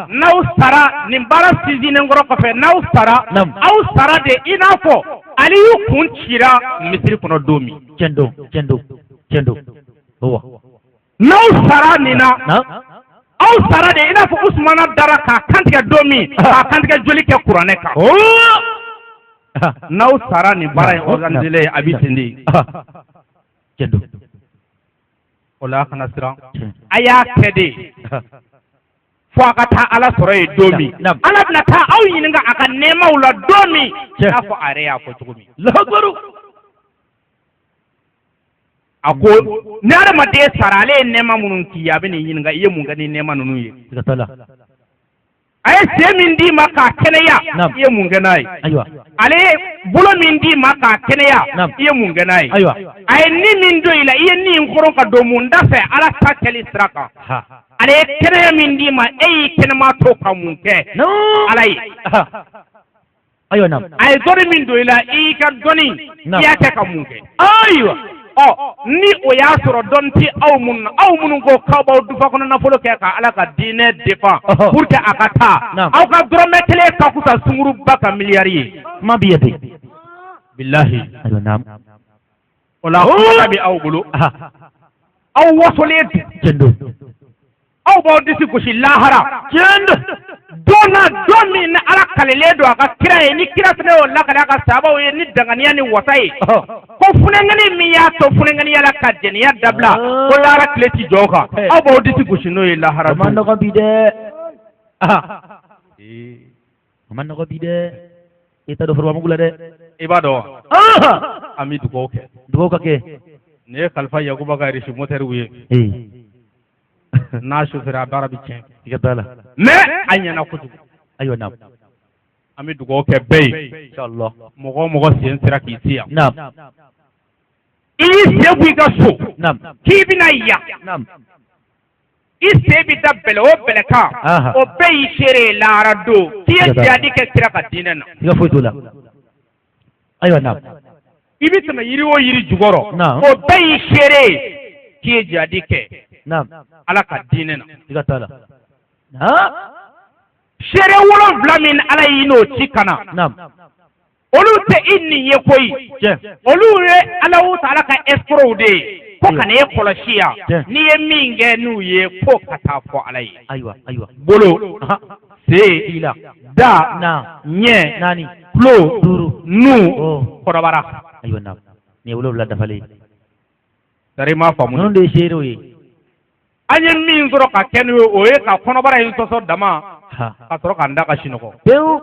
N'aw sara nin baara sinsinnen kɔrɔ kɔfɛ, n'aw sara, aw sara de i n'a fɔ Aliyu kun cira misiri kɔnɔ don min. Tiɲɛ don, tiɲɛ don, tiɲɛ don, wa. N'aw sara nin na, aw sara de i n'a fɔ Usumana dara k'a kantigɛ don min, k'a kantigɛ joli kɛ kuranɛ kan. N'aw sara nin baara in organisé, a bɛ ten de. Tiɲɛ don. O la, a kana siran, a y'a kɛ de fo a ka taa Ala sɔrɔ yen don min. Ala bɛna taa aw ɲininka a ka nɛɛmaw la don min, i n'a fɔ a yɛrɛ y'a fɔ cogo min. Allahu akbar. A ko ni adamaden sara, ale ye nɛɛma minnu k'i ye, a bɛ n'i ɲininka i ye mun kɛ ni nɛɛma ninnu ye. Siga t'a la. A ye sen min d'i ma k'a kɛnɛya, i ye mun kɛ n'a ye? Ayiwa. Ale ye bolo min d'i ma k'a kɛnɛya, i ye mun kɛ n'a ye? Ayiwa. A ye ni min don i la, i ye ni in koron ka don mun da fɛ Ala ta kɛli sira kan? Ale ye kɛnɛya min d'i ma, e y'i kɛnɛma to ka mun kɛ Ala ye? Ayiwa, naam. A ye dɔnni min don i la, i y'i ka dɔnni, i y'a kɛ ka mun kɛ? Ayiwa. Ɔ, ni o y'a sɔrɔ dɔnni tɛ aw minnu na, aw minnu ko k'aw b'aw dufa kɔnɔ nafolo kɛ ka Ala ka diinɛ défend pour que a ka taa, aw ka dɔrɔmɛ kelen ka fisa sunguruba ka miliyari ye. Kuma bɛ yan de. Bilahi. Ayiwa, naam. O la, kuma bɛ aw bolo, aw wasolen don. Tiɲɛ don. Aw b'aw disi gosi lahara. Tiɲɛ don. Don na, don min ni Ala kalilen don a ka kira ye, ni kira fana y'o lakale a ka sabaw ye ni danganiya ni wasa ye, ko funɛngɛni min y'a to funɛngɛniya la ka jɛnɛya dabila, ko lahara tile ti jɔ o kan, aw b'aw disi gosi n'o ye lahara O ma don. nɔgɔ bi dɛ. O ma nɔgɔ bi dɛ. I t'a dɔn foroba mugu la dɛ. I b'a dɔn wa, an bɛ dugawu kɛ. Dugawu ka kɛ. Nin ye Kalifa Yakuba ka reçu moteur ye. N'a chauffeur, a baara bɛ tiɲɛ. Siga t'a la. Mais a ɲɛna kojugu. Ayiwa, naam. An bɛ dugawu kɛ bɛɛ ye. Inshallah. Mɔgɔ o mɔgɔ sen sera k'i se yan, Naam. i y'i sen bɔ i ka so Naam. k'i bɛna yan, Naam. i sen bɛ da bɛlɛ o bɛlɛ kan, o bɛɛ y'i seere ye lahara don k'i ye jihadi kɛ kira ka diinɛ na. Siga foyi t'o la. Ayiwa, naam. I bɛ tɛmɛ yiri o yiri jukɔrɔ, Naam. o bɛɛ y'i seere ye k'i ye jihadi kɛ Naam. Ala ka diinɛ na. Siga t'a la. Ha. Seere 7 min Ala y'i n'o ci ka na, Naam. olu tɛ i nin ye koyi. Tiɲɛ. Olu ye Alahu taala ka escrocs de ye ko ka na e kɔlɔsi yan. Tiɲɛ. N'i ye min kɛ n'u ye, ko ka taa fɔ Ala ye. Ayiwa, ayiwa. Bolo, sen, Fila. da, Na. ɲɛ, Naani. tulo, Duuru. nu, Oh. kɔnɔbara. Ayiwa, naam. Nin ye 7 dafalen ye. Tari m'a faamu. Ninnu de ye seerew ye. An ye min sɔrɔ ka kɛ n'o ye, o ye ka kɔnɔbara in sɔsɔ dama Ha. ka sɔrɔ k'an da ka sunɔgɔ. Pewu.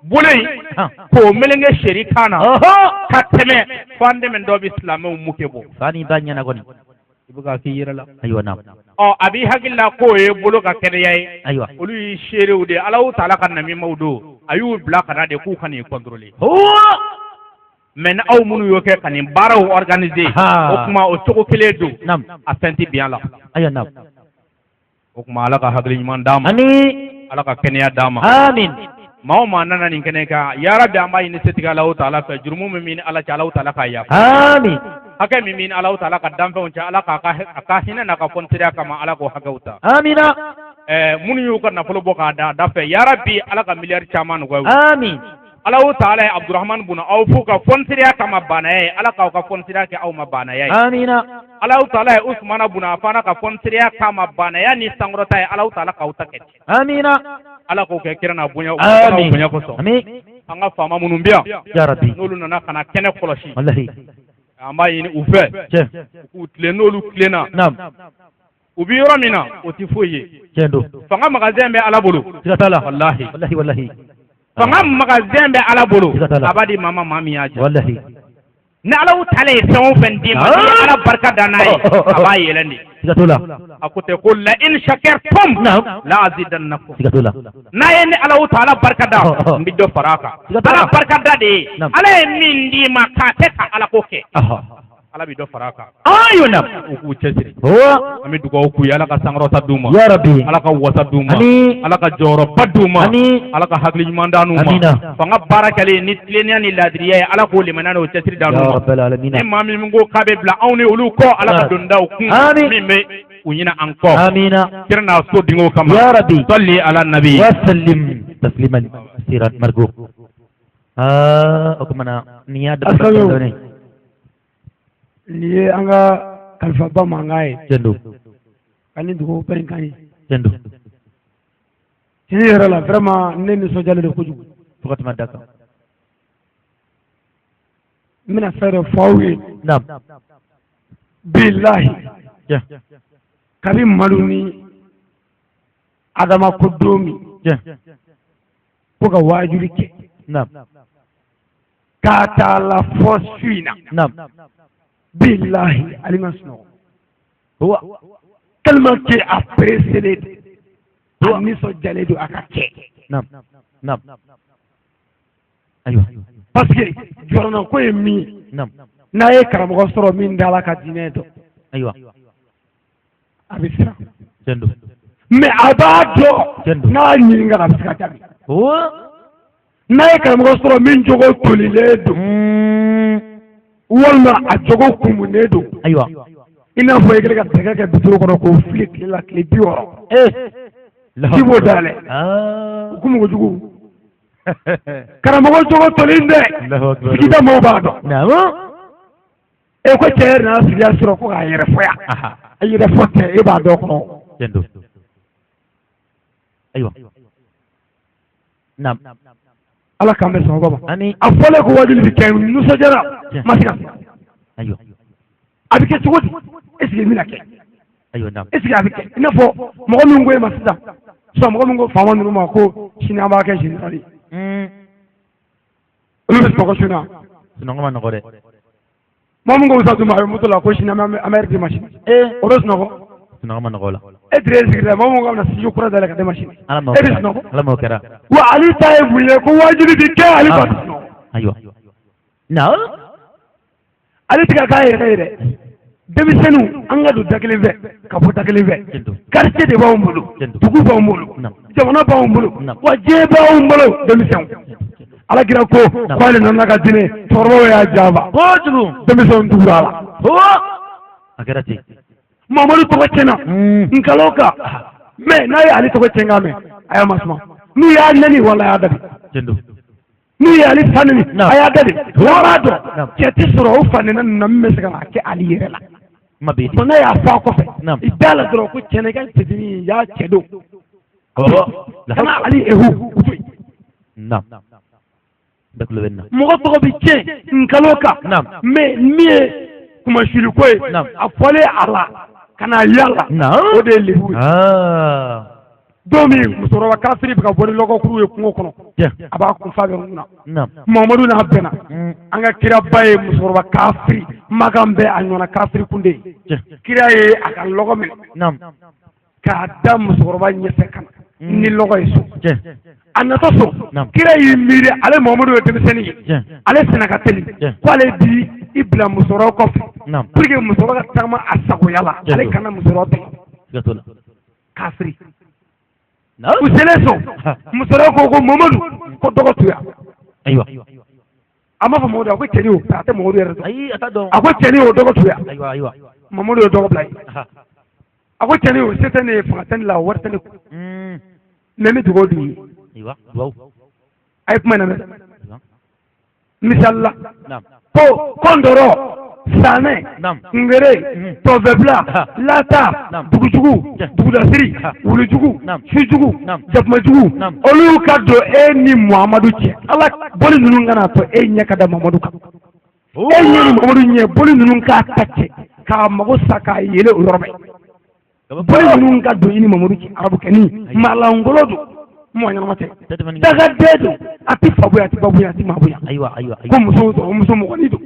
Bolo in, Han. k'o melenge seri kan na Ɔhɔ. ka tɛmɛ fo an dɛmɛ dɔ bɛ silamɛw muke bɔ. Fa ni ba ɲɛna kɔni. I bɛ ka k'i yɛrɛ la. Ayiwa, naam. Ɔ, a b'i hakili la k'o ye bolo ka kɛnɛya ye. Ayiwa. Olu y'i seerew de ye. Alahu taala ka namimaw don, a y'u bila ka na de k'u ka n'i contrôler. Huwa. Mais ni aw minnu y'o kɛ ka nin baaraw organiser, Ha. o tuma o cogo kelen don. Naam. A fɛn tɛ bin a la. Ayiwa, naam. O tuma, Ala ka hakili ɲuman d'an ma. Ani. Ala ka kɛnɛya d'an ma. Amin. Maa o maa nana nin kɛnɛ kan, yarabi, an b'a ɲini setigi Alahu taala fɛ, jurumu min b'i ni Ala cɛ, Alahu taala k'a yafa. Amin. Hakɛ min b'i ni Alahu taala ka danfɛnw cɛ, Ala k'a ka a ka hinɛ n'a ka fɔnsereya kama, Ala k'o hakɛw ta. Amina. Minnu y'u ka nafolo bɔ k'a da da fɛ, yarabi Ala ka miliyari caman nɔgɔya u ye. Amin. Alahu taala ye Abudurahamani bun Awfu ka fɔnisiriya kama banaya ye, Ala k'aw ka fɔnisiriya kɛ aw ma banaya ye. Amina. Alahu taala ye Usumana bun Afana ka fɔnisiriya kama banaya ni sankɔrɔta ye, Alahu taala k'aw ta kɛ ten. Amina. Ala k'o kɛ kira n'a bonya Amin. bonya kosɔn. Amin. An ka faama minnu bɛ yan, Ya Rabbi. n'olu nana ka na kɛnɛ kɔlɔsi, Wallahi. an b'a ɲini u fɛ Tiɲɛ. u k'u tilen. N'olu tilenna, Naam. u bɛ yɔrɔ min na, o tɛ foyi ye. Tiɲɛ don. Fanga magasin bɛ Ala bolo. Siga t'a la. Walahi. Wallahi wallahi. Fanga magasin bɛ Ala bolo. Siga t'a la. A b'a di maa ma, maa min y'a diya. Wallahi. Ni Ala taala ye fɛn o fɛn d'i ma, n'i ye Ala barika da n'a ye, a b'a yɛlɛn de. Siga t'o la. A ko tɛ ko la in shakartum Naam. la azidannakum. Siga t'o la. N'a ye ni Ala taala barika da, n bɛ dɔ fara a kan. Siga t'a la. Ala barika da de ye Naam. Ala ye min d'i ma k'a kɛ ka Ala ko kɛ, Aha. Ala bɛ dɔ fara a kan. Ayo nam. U k'u cɛsiri. Huwa. An bɛ dugawu k'u ye, Ala ka sankɔrɔta d'u ma. Ya Rabbi. Ala ka wasa d'u ma. Ami. Ala ka jɔyɔrɔba d'u ma. Ami. Ala ka hakili ɲuman d'an n'u ma. Amina. Fanga baara kɛlen ni tilennenya ni laadiriya ye, Ala k'o limaniya n'o cɛsiri d'an n'u Ya ma. Rabbal alamin. Ni maa min ko k'a bɛ bila anw ni olu kɔ, Ala ka don da u kun Amin. min bɛ u ɲinɛ an kɔ. Amina. Kira n'a so dingo kama. Ya Rabbi. Salli ala nabi. Wasallim tasliman kasiran margo. Ah, o kuma na nin y'a daminɛ Asago. dɔɔnin. Nin ye an ka kalifaba mankan ye. Tiɲɛ don. Ka ni dugawu bɛɛ kan ye. Tiɲɛ don. Tiɲɛ yɛrɛ la, vraiment, ne nisɔndiyalen don kojugu. Fo ka tɛmɛ da kan. N bɛna fɛn dɔ fɔ aw ye. Naam. Bilahi. Tiɲɛ. Kabi Madu ni Adama ko don min Tiɲɛ. ko ka waajuli kɛ, Naam. k'a t'a la fɔ su in na, Naam. bilahi, Ali ma sunɔgɔ. Huwa. Tellement que a pressé don, a nisɔndiyalen don a ka kɛ. Naam. Naam. Ayiwa. Parce que jɔrɔnako ye min ye, Naam. n'a ye karamɔgɔ sɔrɔ min da la ka diinɛ dɔn, Ayiwa. a bɛ siran. Tiɲɛ don. Mais a b'a dɔn, Tiɲɛ don. n'a ɲininka, a bɛ se ka jaabi. Huwa. N'a ye karamɔgɔ sɔrɔ min jogo tolilen don, walima a jogo kumunen don, Ayiwa. i n'a fɔ i kɛlen ka dɛgɛ kɛ bituru kɔnɔ k'o fili tile la tile 60, Eh. k'i b'o dayɛlɛ, Ah. o kun kojugu. Karamɔgɔ jogo tolen dɛ, Allahu akbar. sigida maaw b'a dɔn. Naam. E ko cɛ yɛrɛ nana sigiya sɔrɔ ko k'a yɛrɛ fɔ yan, Aha. a yɛrɛ fɔ tɛ, e b'a dɔn kɔnɔ. Tiɲɛ don. Ayiwa. Naam. Ala k'an bɛ sababa ma. Ami. A fɔlen ko wajuli bɛ kɛ, nisɔndiyara, ma se ka se. Ayiwa. A bɛ kɛ cogo di? Est ce que bɛna kɛ? Ayiwa naam. Est ce que a bɛ kɛ i n'a fɔ mɔgɔ min ko e ma sisan sisan, mɔgɔ min ko faama ninnu ma ko sini an b'a kɛ général ye, olu bɛ sunɔgɔ su na? Sunɔgɔ ma nɔgɔ dɛ. Mɔgɔ min ko Usa Duma a bɛ moto la ko sini an bɛ Amérique di ma sini, Eh. o bɛ sunɔgɔ? Sunɔgɔ ma nɔgɔ o la. E tire sigi dɛ, mɔgɔ min ko k'a bɛna studio kura dayɛlɛ ka d'e ma sini, Ala m'o e bɛ kɛra. sunɔgɔ? Ala m'o kɛra. Wa Ali ta ye mun ye ko wajibi bi kɛ, Ali ba tɛ sunɔgɔ. Ayiwa. Naam. Ale tɛ ka k'a yɛrɛ ye dɛ. Denmisɛnninw, an ka don da kelen fɛ ka bɔ da kelen fɛ. Tiɲɛ don. Quartier de b'anw bolo, Tiɲɛ don. dugu b'anw bolo, Naam. jamana b'anw bolo, Naam. wa diɲɛ b'anw bolo. Denmisɛnw, Ala kira ko Naam. k'ale nana ka diinɛ, cɛkɔrɔbaw y'a janfa, Kojugu. denmisɛnw tugura a la. Huwa. A kɛra ten. Mamadu tɔgɔ tiɲɛna nkalon kan, mais n'a ye Ale tɔgɔ tiɲɛ kan mɛn, a y'a masuma. N'u y'a nɛni, wala a y'a dabi. Tiɲɛ don. N'u ye Ale fa nɛni, Naam. a y'a dabi. Wa b'a dɔn Naam. cɛ tɛ sɔrɔ o fa nɛni ninnu na min bɛ se ka n'a kɛ Ali yɛrɛ la. Kuma bɛ yen. Bon, n'a y'a fɔ a kɔfɛ, Naam. i da la dɔrɔn ko tiɲɛna i ka cɛdennin y'a cɛ don. Ɔhɔ. Kana Ali ehu u to yen. Naam. Bɛɛ tulo bɛ nin na. Mɔgɔ tɔgɔ bɛ tiɲɛ nkalon kan, Naam. mais min ye kumasiliko ye, Naam. a fɔlen a la ka na yala, Naam. o de ye lebu ye. Ah. Don min musokɔrɔba kafiri bɛ ka bɔ ni lɔgɔkuru ye kungo kɔnɔ, Tiɲɛ. a b'a kun fa bɛ mun na, Naam. Mamadu n'a bɛnna, an ka kiraba ye musokɔrɔba kafiri makan bɛɛ a ɲɔgɔnna kafiri kun de ye. Tiɲɛ. Kira ye a ka lɔgɔ minɛ Naam. k'a da musokɔrɔba ɲɛfɛ ka na ni lɔgɔ ye so. Tiɲɛ. A natɔ so, Naam. kira y'i miiri, ale Mamadu ye denmisɛnnin ye, Tiɲɛ. ale senna ka teli, Tiɲɛ. ko ale bi i bila musokɔrɔba kɔfɛ Naam. pour que musokɔrɔba ka tagama a sagoya la, Tiɲɛ ale don. kana musokɔrɔba tɔɲɔ. Siga t'o la. Kafiri. Naam. U selen so, musokɔrɔba ko ko Mamadu ko dɔgɔ to yan. Ayiwa. A ma fɔ Mamadu, a ko cɛnin o, a tɛ Mamadu yɛrɛ dɔn. Ayi, a t'a dɔn. A ko cɛnin o, dɔgɔ to yan. Ayiwa ayiwa. Mamadu ye dɔgɔ bila yen. Aha. A ko cɛnin o se tɛ ne ye, fanga tɛ ne la, wari tɛ ne kun, mais n bɛ dugawu d'u ye. Ayiwa, dugawu. A ye kuma in lamɛn. Ayiwa. Misali la, Naam. ko kɔndɔrɔ, sanɛ, Naam. ngere, tɔfɛbila, lata, Naam. dugujugu, dugudasiri, wulujugu, Naam. sujugu, Naam. jakumajugu, Naam. olu ka don e ni Muhamadu cɛ. Ala boli ninnu kana to e ɲɛ ka da Mamadu kan, e ɲɛ ni Mamadu ɲɛ, boli ninnu k'a ta cɛ k'a mago sa k'a yele o yɔrɔ bɛɛ. Boli ninnu ka don i ni Mamadu cɛ. Arabukɛni malangolo don, mɔgɔ ɲɛnama tɛ, Tɛ tɛmɛ nin kan. dagaden don, a tɛ fa bonya, a tɛ ba bonya, a tɛ maa bonya. Ayiwa, ayiwa, Ko ayiwa. muso don, muso mɔgɔnin don.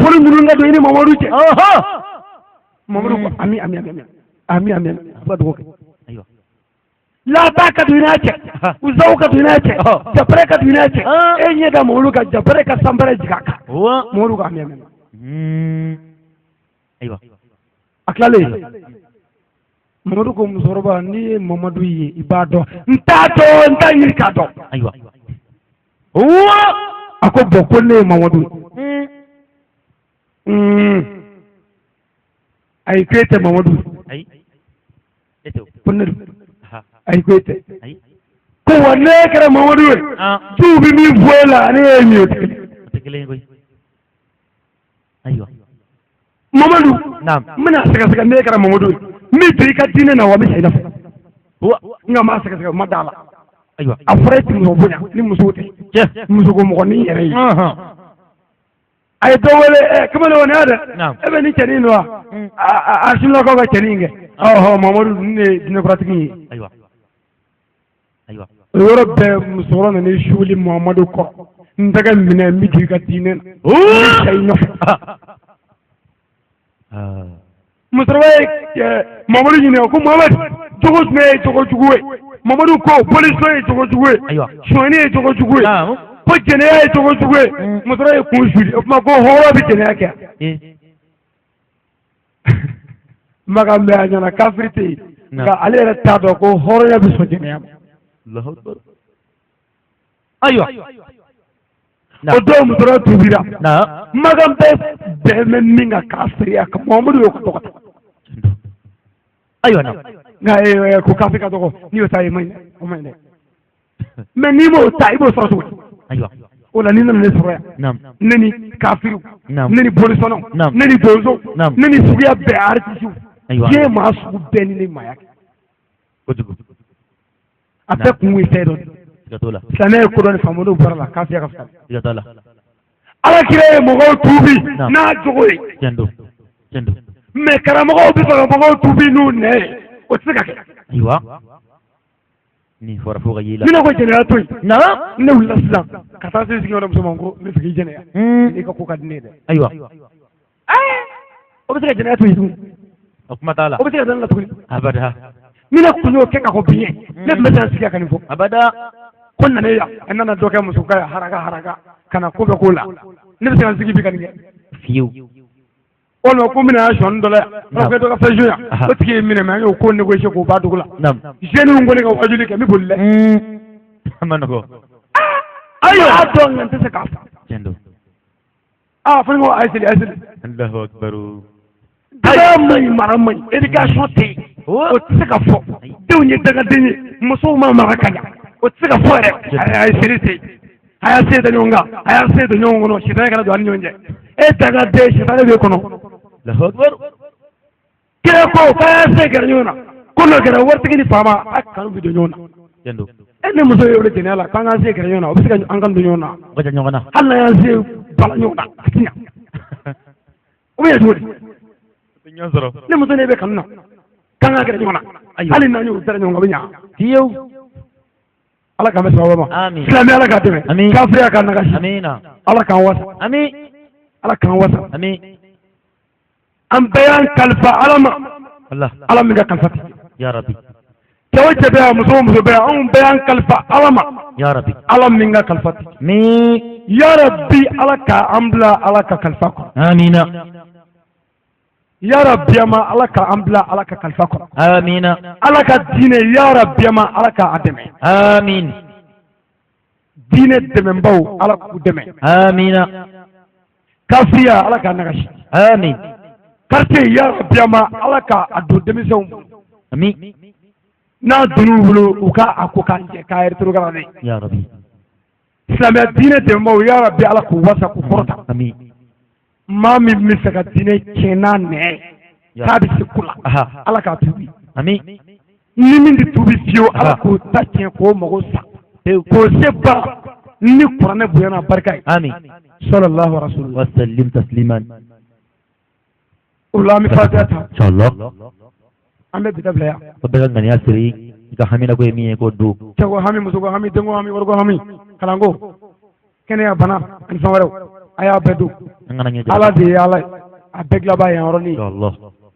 Boli ninnu ka don i ni Mamadu cɛ. Mamadu ko ami ami ami ami ami ami, a b'a dugawu kɛ. Ayiwa. Lata ka don i n'a cɛ, uzaw ka don i n'a cɛ, japɛrɛ ka don i n'a cɛ. E ɲɛ da Mamadu kan, japɛrɛ ka sanpɛrɛ jigin a kan. Wa. Mamadu ko ami ami. Ayiwa. A tilalen, Mamadu ko musokɔrɔba, n'i ye Mamadu ye, i b'a dɔn. N t'a dɔn, n t'a ɲini k'a dɔn. Ayiwa. A ko bɔn, ko ne ye Mamadu ye. Ayi, ko e tɛ Mamadu ye. Ayi. E tɛ o. Ko ne don. Aha. Ayi, ko e tɛ. Ayi. Ko wa ne kɛra Mamadu ye. Jiw bɛ min fɔ e la, ne ye min ye, o tɛ kelen ye. O tɛ kelen ye koyi. Ayiwa. Mamadu, Naam. n bɛna sɛgɛsɛgɛ, ne kɛra Mamadu ye, n bɛ don i ka diinɛ na wa, n bɛ sa i nɔfɛ. Wa. Nka n m'a sɛgɛsɛgɛ, n ma d'a la. Ayiwa. A fɔra e tɛ muso bonya ni muso tɛ. Cɛ. Muso ko mɔgɔnin yɛrɛ ye. A ye dɔ wele, ɛ kamalen o nin y'a dɛ. Naam. E bɛ nin cɛnin in dɔn wa? A similakaw ka cɛnin in kɛ. Ɔhɔ, Mamadu, nin de ye diinɛkuratigi ye. Ayiwa. Ayiwa. O yɔrɔ bɛɛ, musokɔrɔba nana i suli Mamadu kɔrɔ. N tɛgɛ minɛ, n bɛ don i ka diinɛ na. N bɛ sa i nɔfɛ. Musokɔrɔba ye Mamadu ɲininka ko Mamadu, jogo jumɛn ye jogo jugu ye? Mamadu ko boliso ye jogo jugu ye. Ayiwa. Sonyani ye jogo jugu ye. Naam. Ko jɛnɛya ye jogo jugu ye. Musokɔrɔba ye kun suli. O tuma ko hɔrɔn bɛ jɛnɛya kɛ. Makan bɛ a ɲɛna kafiri tɛ yen. Naam. Nka ale yɛrɛ t'a dɔn ko hɔrɔnya bɛ sɔn jɛnɛya ma. Allahu akbar. Ayiwa. O don musokɔrɔba tubira. Naam. Makan bɛ bɛn bɛ min kan kafiriya kan, Mamadu y'o ka dɔgɔ ta. Ayiwa, naam. Nka ko kafiri ka dɔgɔ, n'i y'o ta, i man ɲi dɛ, o man ɲi dɛ. Mais n'i m'o ta, i b'o sɔrɔ cogo di? Ayiwa. O la n'i nana ne sɔrɔ yan, Naam. ne ni kafiriw, Naam. ne ni bolisɔnnaw, Naam. ne ni donsow, Naam. ne ni suguya bɛɛ aritisiw, Ayiwa. diɲɛ maa sugu bɛɛ ni ne maaya kɛ. Kojugu. A bɛɛ kun ye fɛn dɔ de ye. Siga t'o la. Silamɛya ye kodɔn ni faamu, n'o bɔra la, kafiriya ka fisa. Siga t'a la. Ala kira ye mɔgɔw tuubi Naam. n'a jogo ye. Tiɲɛ don. Tiɲɛ don. Mais karamɔgɔw bɛ fɛ ka mɔgɔw tuubi n'u nɛ ye, o tɛ se ka kɛ. Ayiwa. Nin fɔra fo ka y'i la. Ni ne ko jɛnɛya to yen, Naam. ne wulila sisan ka taa se sigiyɔrɔ muso ma, ko n bɛ fɛ k'i jɛnɛya, i ka ko ka di ne ye dɛ. Ayiwa. O bɛ se ka jɛnɛya to yen tuguni? O kuma t'a la. O bɛ se ka da ne la tuguni? Abada. Ni ne kun y'o kɛ ka kɔ bi ɲɛ, ne tun bɛ se ka sigi ka nin fɔ. Abada. Ko nana yan, a nana dɔ kɛ muso ka ye haraka haraka ka na ko bɛ k'o la, ne bɛ se ka n sigi bi ka nin kɛ? Fiyewu. Walima ko n bɛna sɔnni dɔ la yan, walima ko dɔ ka fɛn yan, Aha. o tigi ye n minɛ, mais an y'o ko négocier k'o ban dugu la. Naam. Jeunes ko ne ka wajuli kɛ, n bɛ boli dɛ. A ma nɔgɔ. Ayiwa, a dɔn nka n tɛ se k'a fɔ. Tiɲɛ don. Aa, fo ni ko a ye seli, a ye seli. Allahu akbar. Danaya man ɲi, mara man ɲi, éducation tɛ yen. O O tɛ se ka fɔ. Denw ye dangaden ye, musow ma mara ka ɲa, o tɛ se ka fɔ yɛrɛ. A ye seli tɛ yen, a y'a se da ɲɔgɔn kan, a y'a se don ɲɔgɔn kɔnɔ, sitanɛ kana don an ni ɲɔgɔn cɛ. E dangaden, sitanɛ b'e kɔnɔ. Allahu akbar. Kira ko k'a y'a se gɛrɛ ɲɔgɔn na, ko n'o kɛra waritigi ni faama a kanu bɛ don ɲɔgɔn na. Tiɲɛ don. E ni muso ye wele jɛnɛya la k'an k'an se gɛrɛ ɲɔgɔn na, o bɛ se ka an kanu don ɲɔgɔn na? O ka jan ɲɔgɔn na. Hali n'an y'an se bala ɲɔgɔn na, a ti ɲa. O bɛ ɲɛ cogo di? Ɲɔgɔn sɔrɔ. Ne muso ne bɛ kanu na k'an ka gɛrɛ ɲɔgɔn na, Ayiwa. hali n'an y'o dara ɲɔgɔn kan, o bɛ ɲa. Fiyewu. Ala k'an bɛ sababa ma. Amin. Silamɛya, Ala k'a dɛmɛ. Amin. Kafiriya k'a nagasi. Amina. Ala k'an wasa. Ami. Ala k'an wasa. Ami. An bɛɛ y'an kalifa Ala ma. Allah. Ala min ka kalifa tɛ. Ya Rabbi. Cɛ o cɛ bɛ yan, muso o muso bɛ yan, anw bɛɛ y'an kalifa Ala ma. Ya Rabbi. Ala min ka kalifa tɛ. Mi. Ya Rabbi, Ala k'an bila Ala ka kalifa kɔnɔ. Amina. Ya Rabbi ama, Ala k'an bila Ala ka kalifa kɔnɔ. Amina. Ala ka diinɛ, ya Rabbi ama, Ala k'a dɛmɛ. Amin. Diinɛ dɛmɛbaw, Ala k'u dɛmɛ. Amina. Kafiriya, Ala k'a nagasi. Amin. Quartier ya rabbi ma Ala ka a don denmisɛnw bolo. Ami. N'a donn'u bolo u ka a ko k'an jɛ k'a rétrograder. Ya Rabbi. Silamɛya diinɛ dɛmɛbaaw ya rabbi Ala k'u wasa k'u kɔrɔta. Ami. Maa min bɛ fɛ ka diinɛ tiɲɛ n'a nɛ ye k'a bɛ se ko la Ala k'a tuubi. Ami. Ni min tɛ tuubi fiyewu Ala k'o ta tiɲɛ k'o mago sa k'o se ban ni kuranɛ bonya n'a barika ye. Ami. Sallallahu rasulillah. Wa sallim tasliman. O la an bɛ fatiha ta. Inshallah. An bɛ bi ta bila yan. Ko bɛɛ ka ŋaniya siri i ka hamina ko ye min ye k'o don. Cɛko hami, musoko hami, denko hami, wariko hami, kalanko, kɛnɛya, bana ani fɛn wɛrɛw a y'a bɛɛ don. An kana ɲɛ jara. Ala de ye Ala ye a bɛɛ dilanbaa ye yan yɔrɔnin. Inshallah.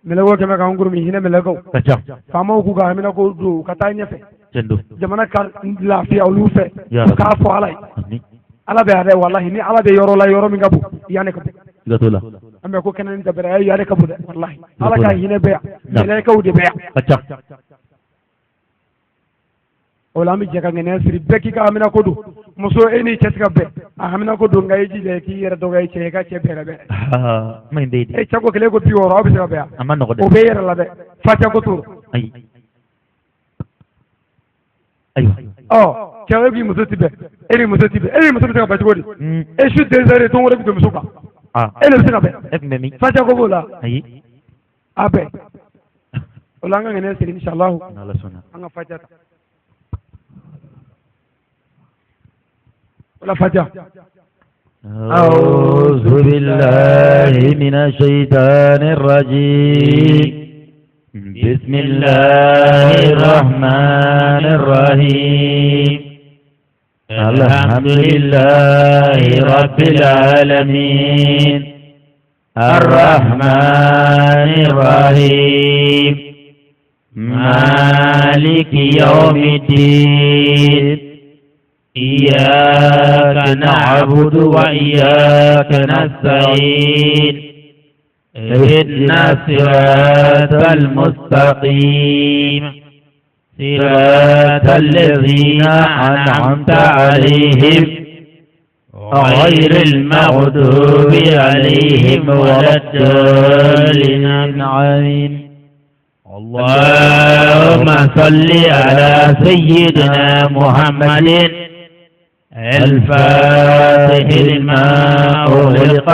Mɛlɛkɛw kɛmɛ k'an kurumi hinɛ mɛlɛkɛw. Ka ca. Faamaw k'u ka hamina ko don u ka taa ɲɛfɛ. Tiɲɛ don. Jamana ka lafiya olu fɛ. Ya U k'a fɔ Ala ye. Ami. Ala bɛ yan dɛ walahi ni Ala bɛ yɔrɔ la yɔrɔ min ka bon yan de ka bon. Siga t'o la. An bɛ ko kɛnɛ ni dabɛrɛ yan de ka bon dɛ walahi. Ala ka hinɛ bɛ yan. Mɛlɛkɛw de bɛ yan. Ka ca. O la an bɛ jɛ ka ŋaniya siri bɛɛ k'i ka hamina ko don muso e n'i cɛ tɛ ka bɛn a hamina ko don nka i jija i k'i yɛrɛ dɔgɔya i cɛ ye i ka cɛ bɛrɛ bɛn. Kuma in bɛ yen E cɛ ko kelen ko 60 aw bɛ se ka bɛn wa? A ma nɔgɔ dɛ. O bɛ e yɛrɛ la dɛ fatiha ko t'o. Ayi. Ayiwa. Ɔ cɛ e k'i muso ti bɛn e ni muso ti bɛn e ni muso bɛ se ka bɛn cogo di? E su 2 heures don wɛrɛ bɛ don muso kan. E de bɛ se ka bɛn. E tun bɛ min? Fatiha ko b'o la. Ayi. A bɛn. O la an ka ŋaniya siri inshallah. N'Ala sɔnna. An ka fatiha ta. O la fatiha. أعوذ بالله من الشيطان الرجيم بسم الله الرحمن الرحيم الحمد لله رب العالمين الرحمن الرحيم مالك يوم الدين إياك نعبد وإياك نستعين اهدنا الصراط المستقيم صراط الذين أنعمت عليهم غير المغضوب عليهم ولا الضالين. آمين. اللهم صل على سيدنا محمد الفاتح لما أغلق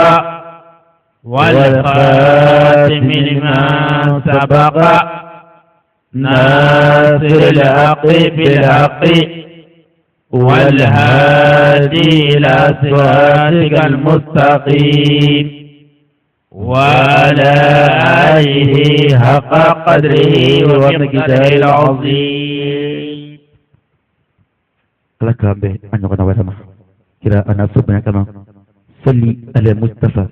والخاتم لما سبق ناصر الحق بالحق والهادي إلى صراطك المستقيم وعلى آله حق قدره ومقداره العظيم. Ala k'an bɛn a ɲɔgɔnna wɛrɛ ma. Kira a n'a so bonya kama. Salli ala Mustafa.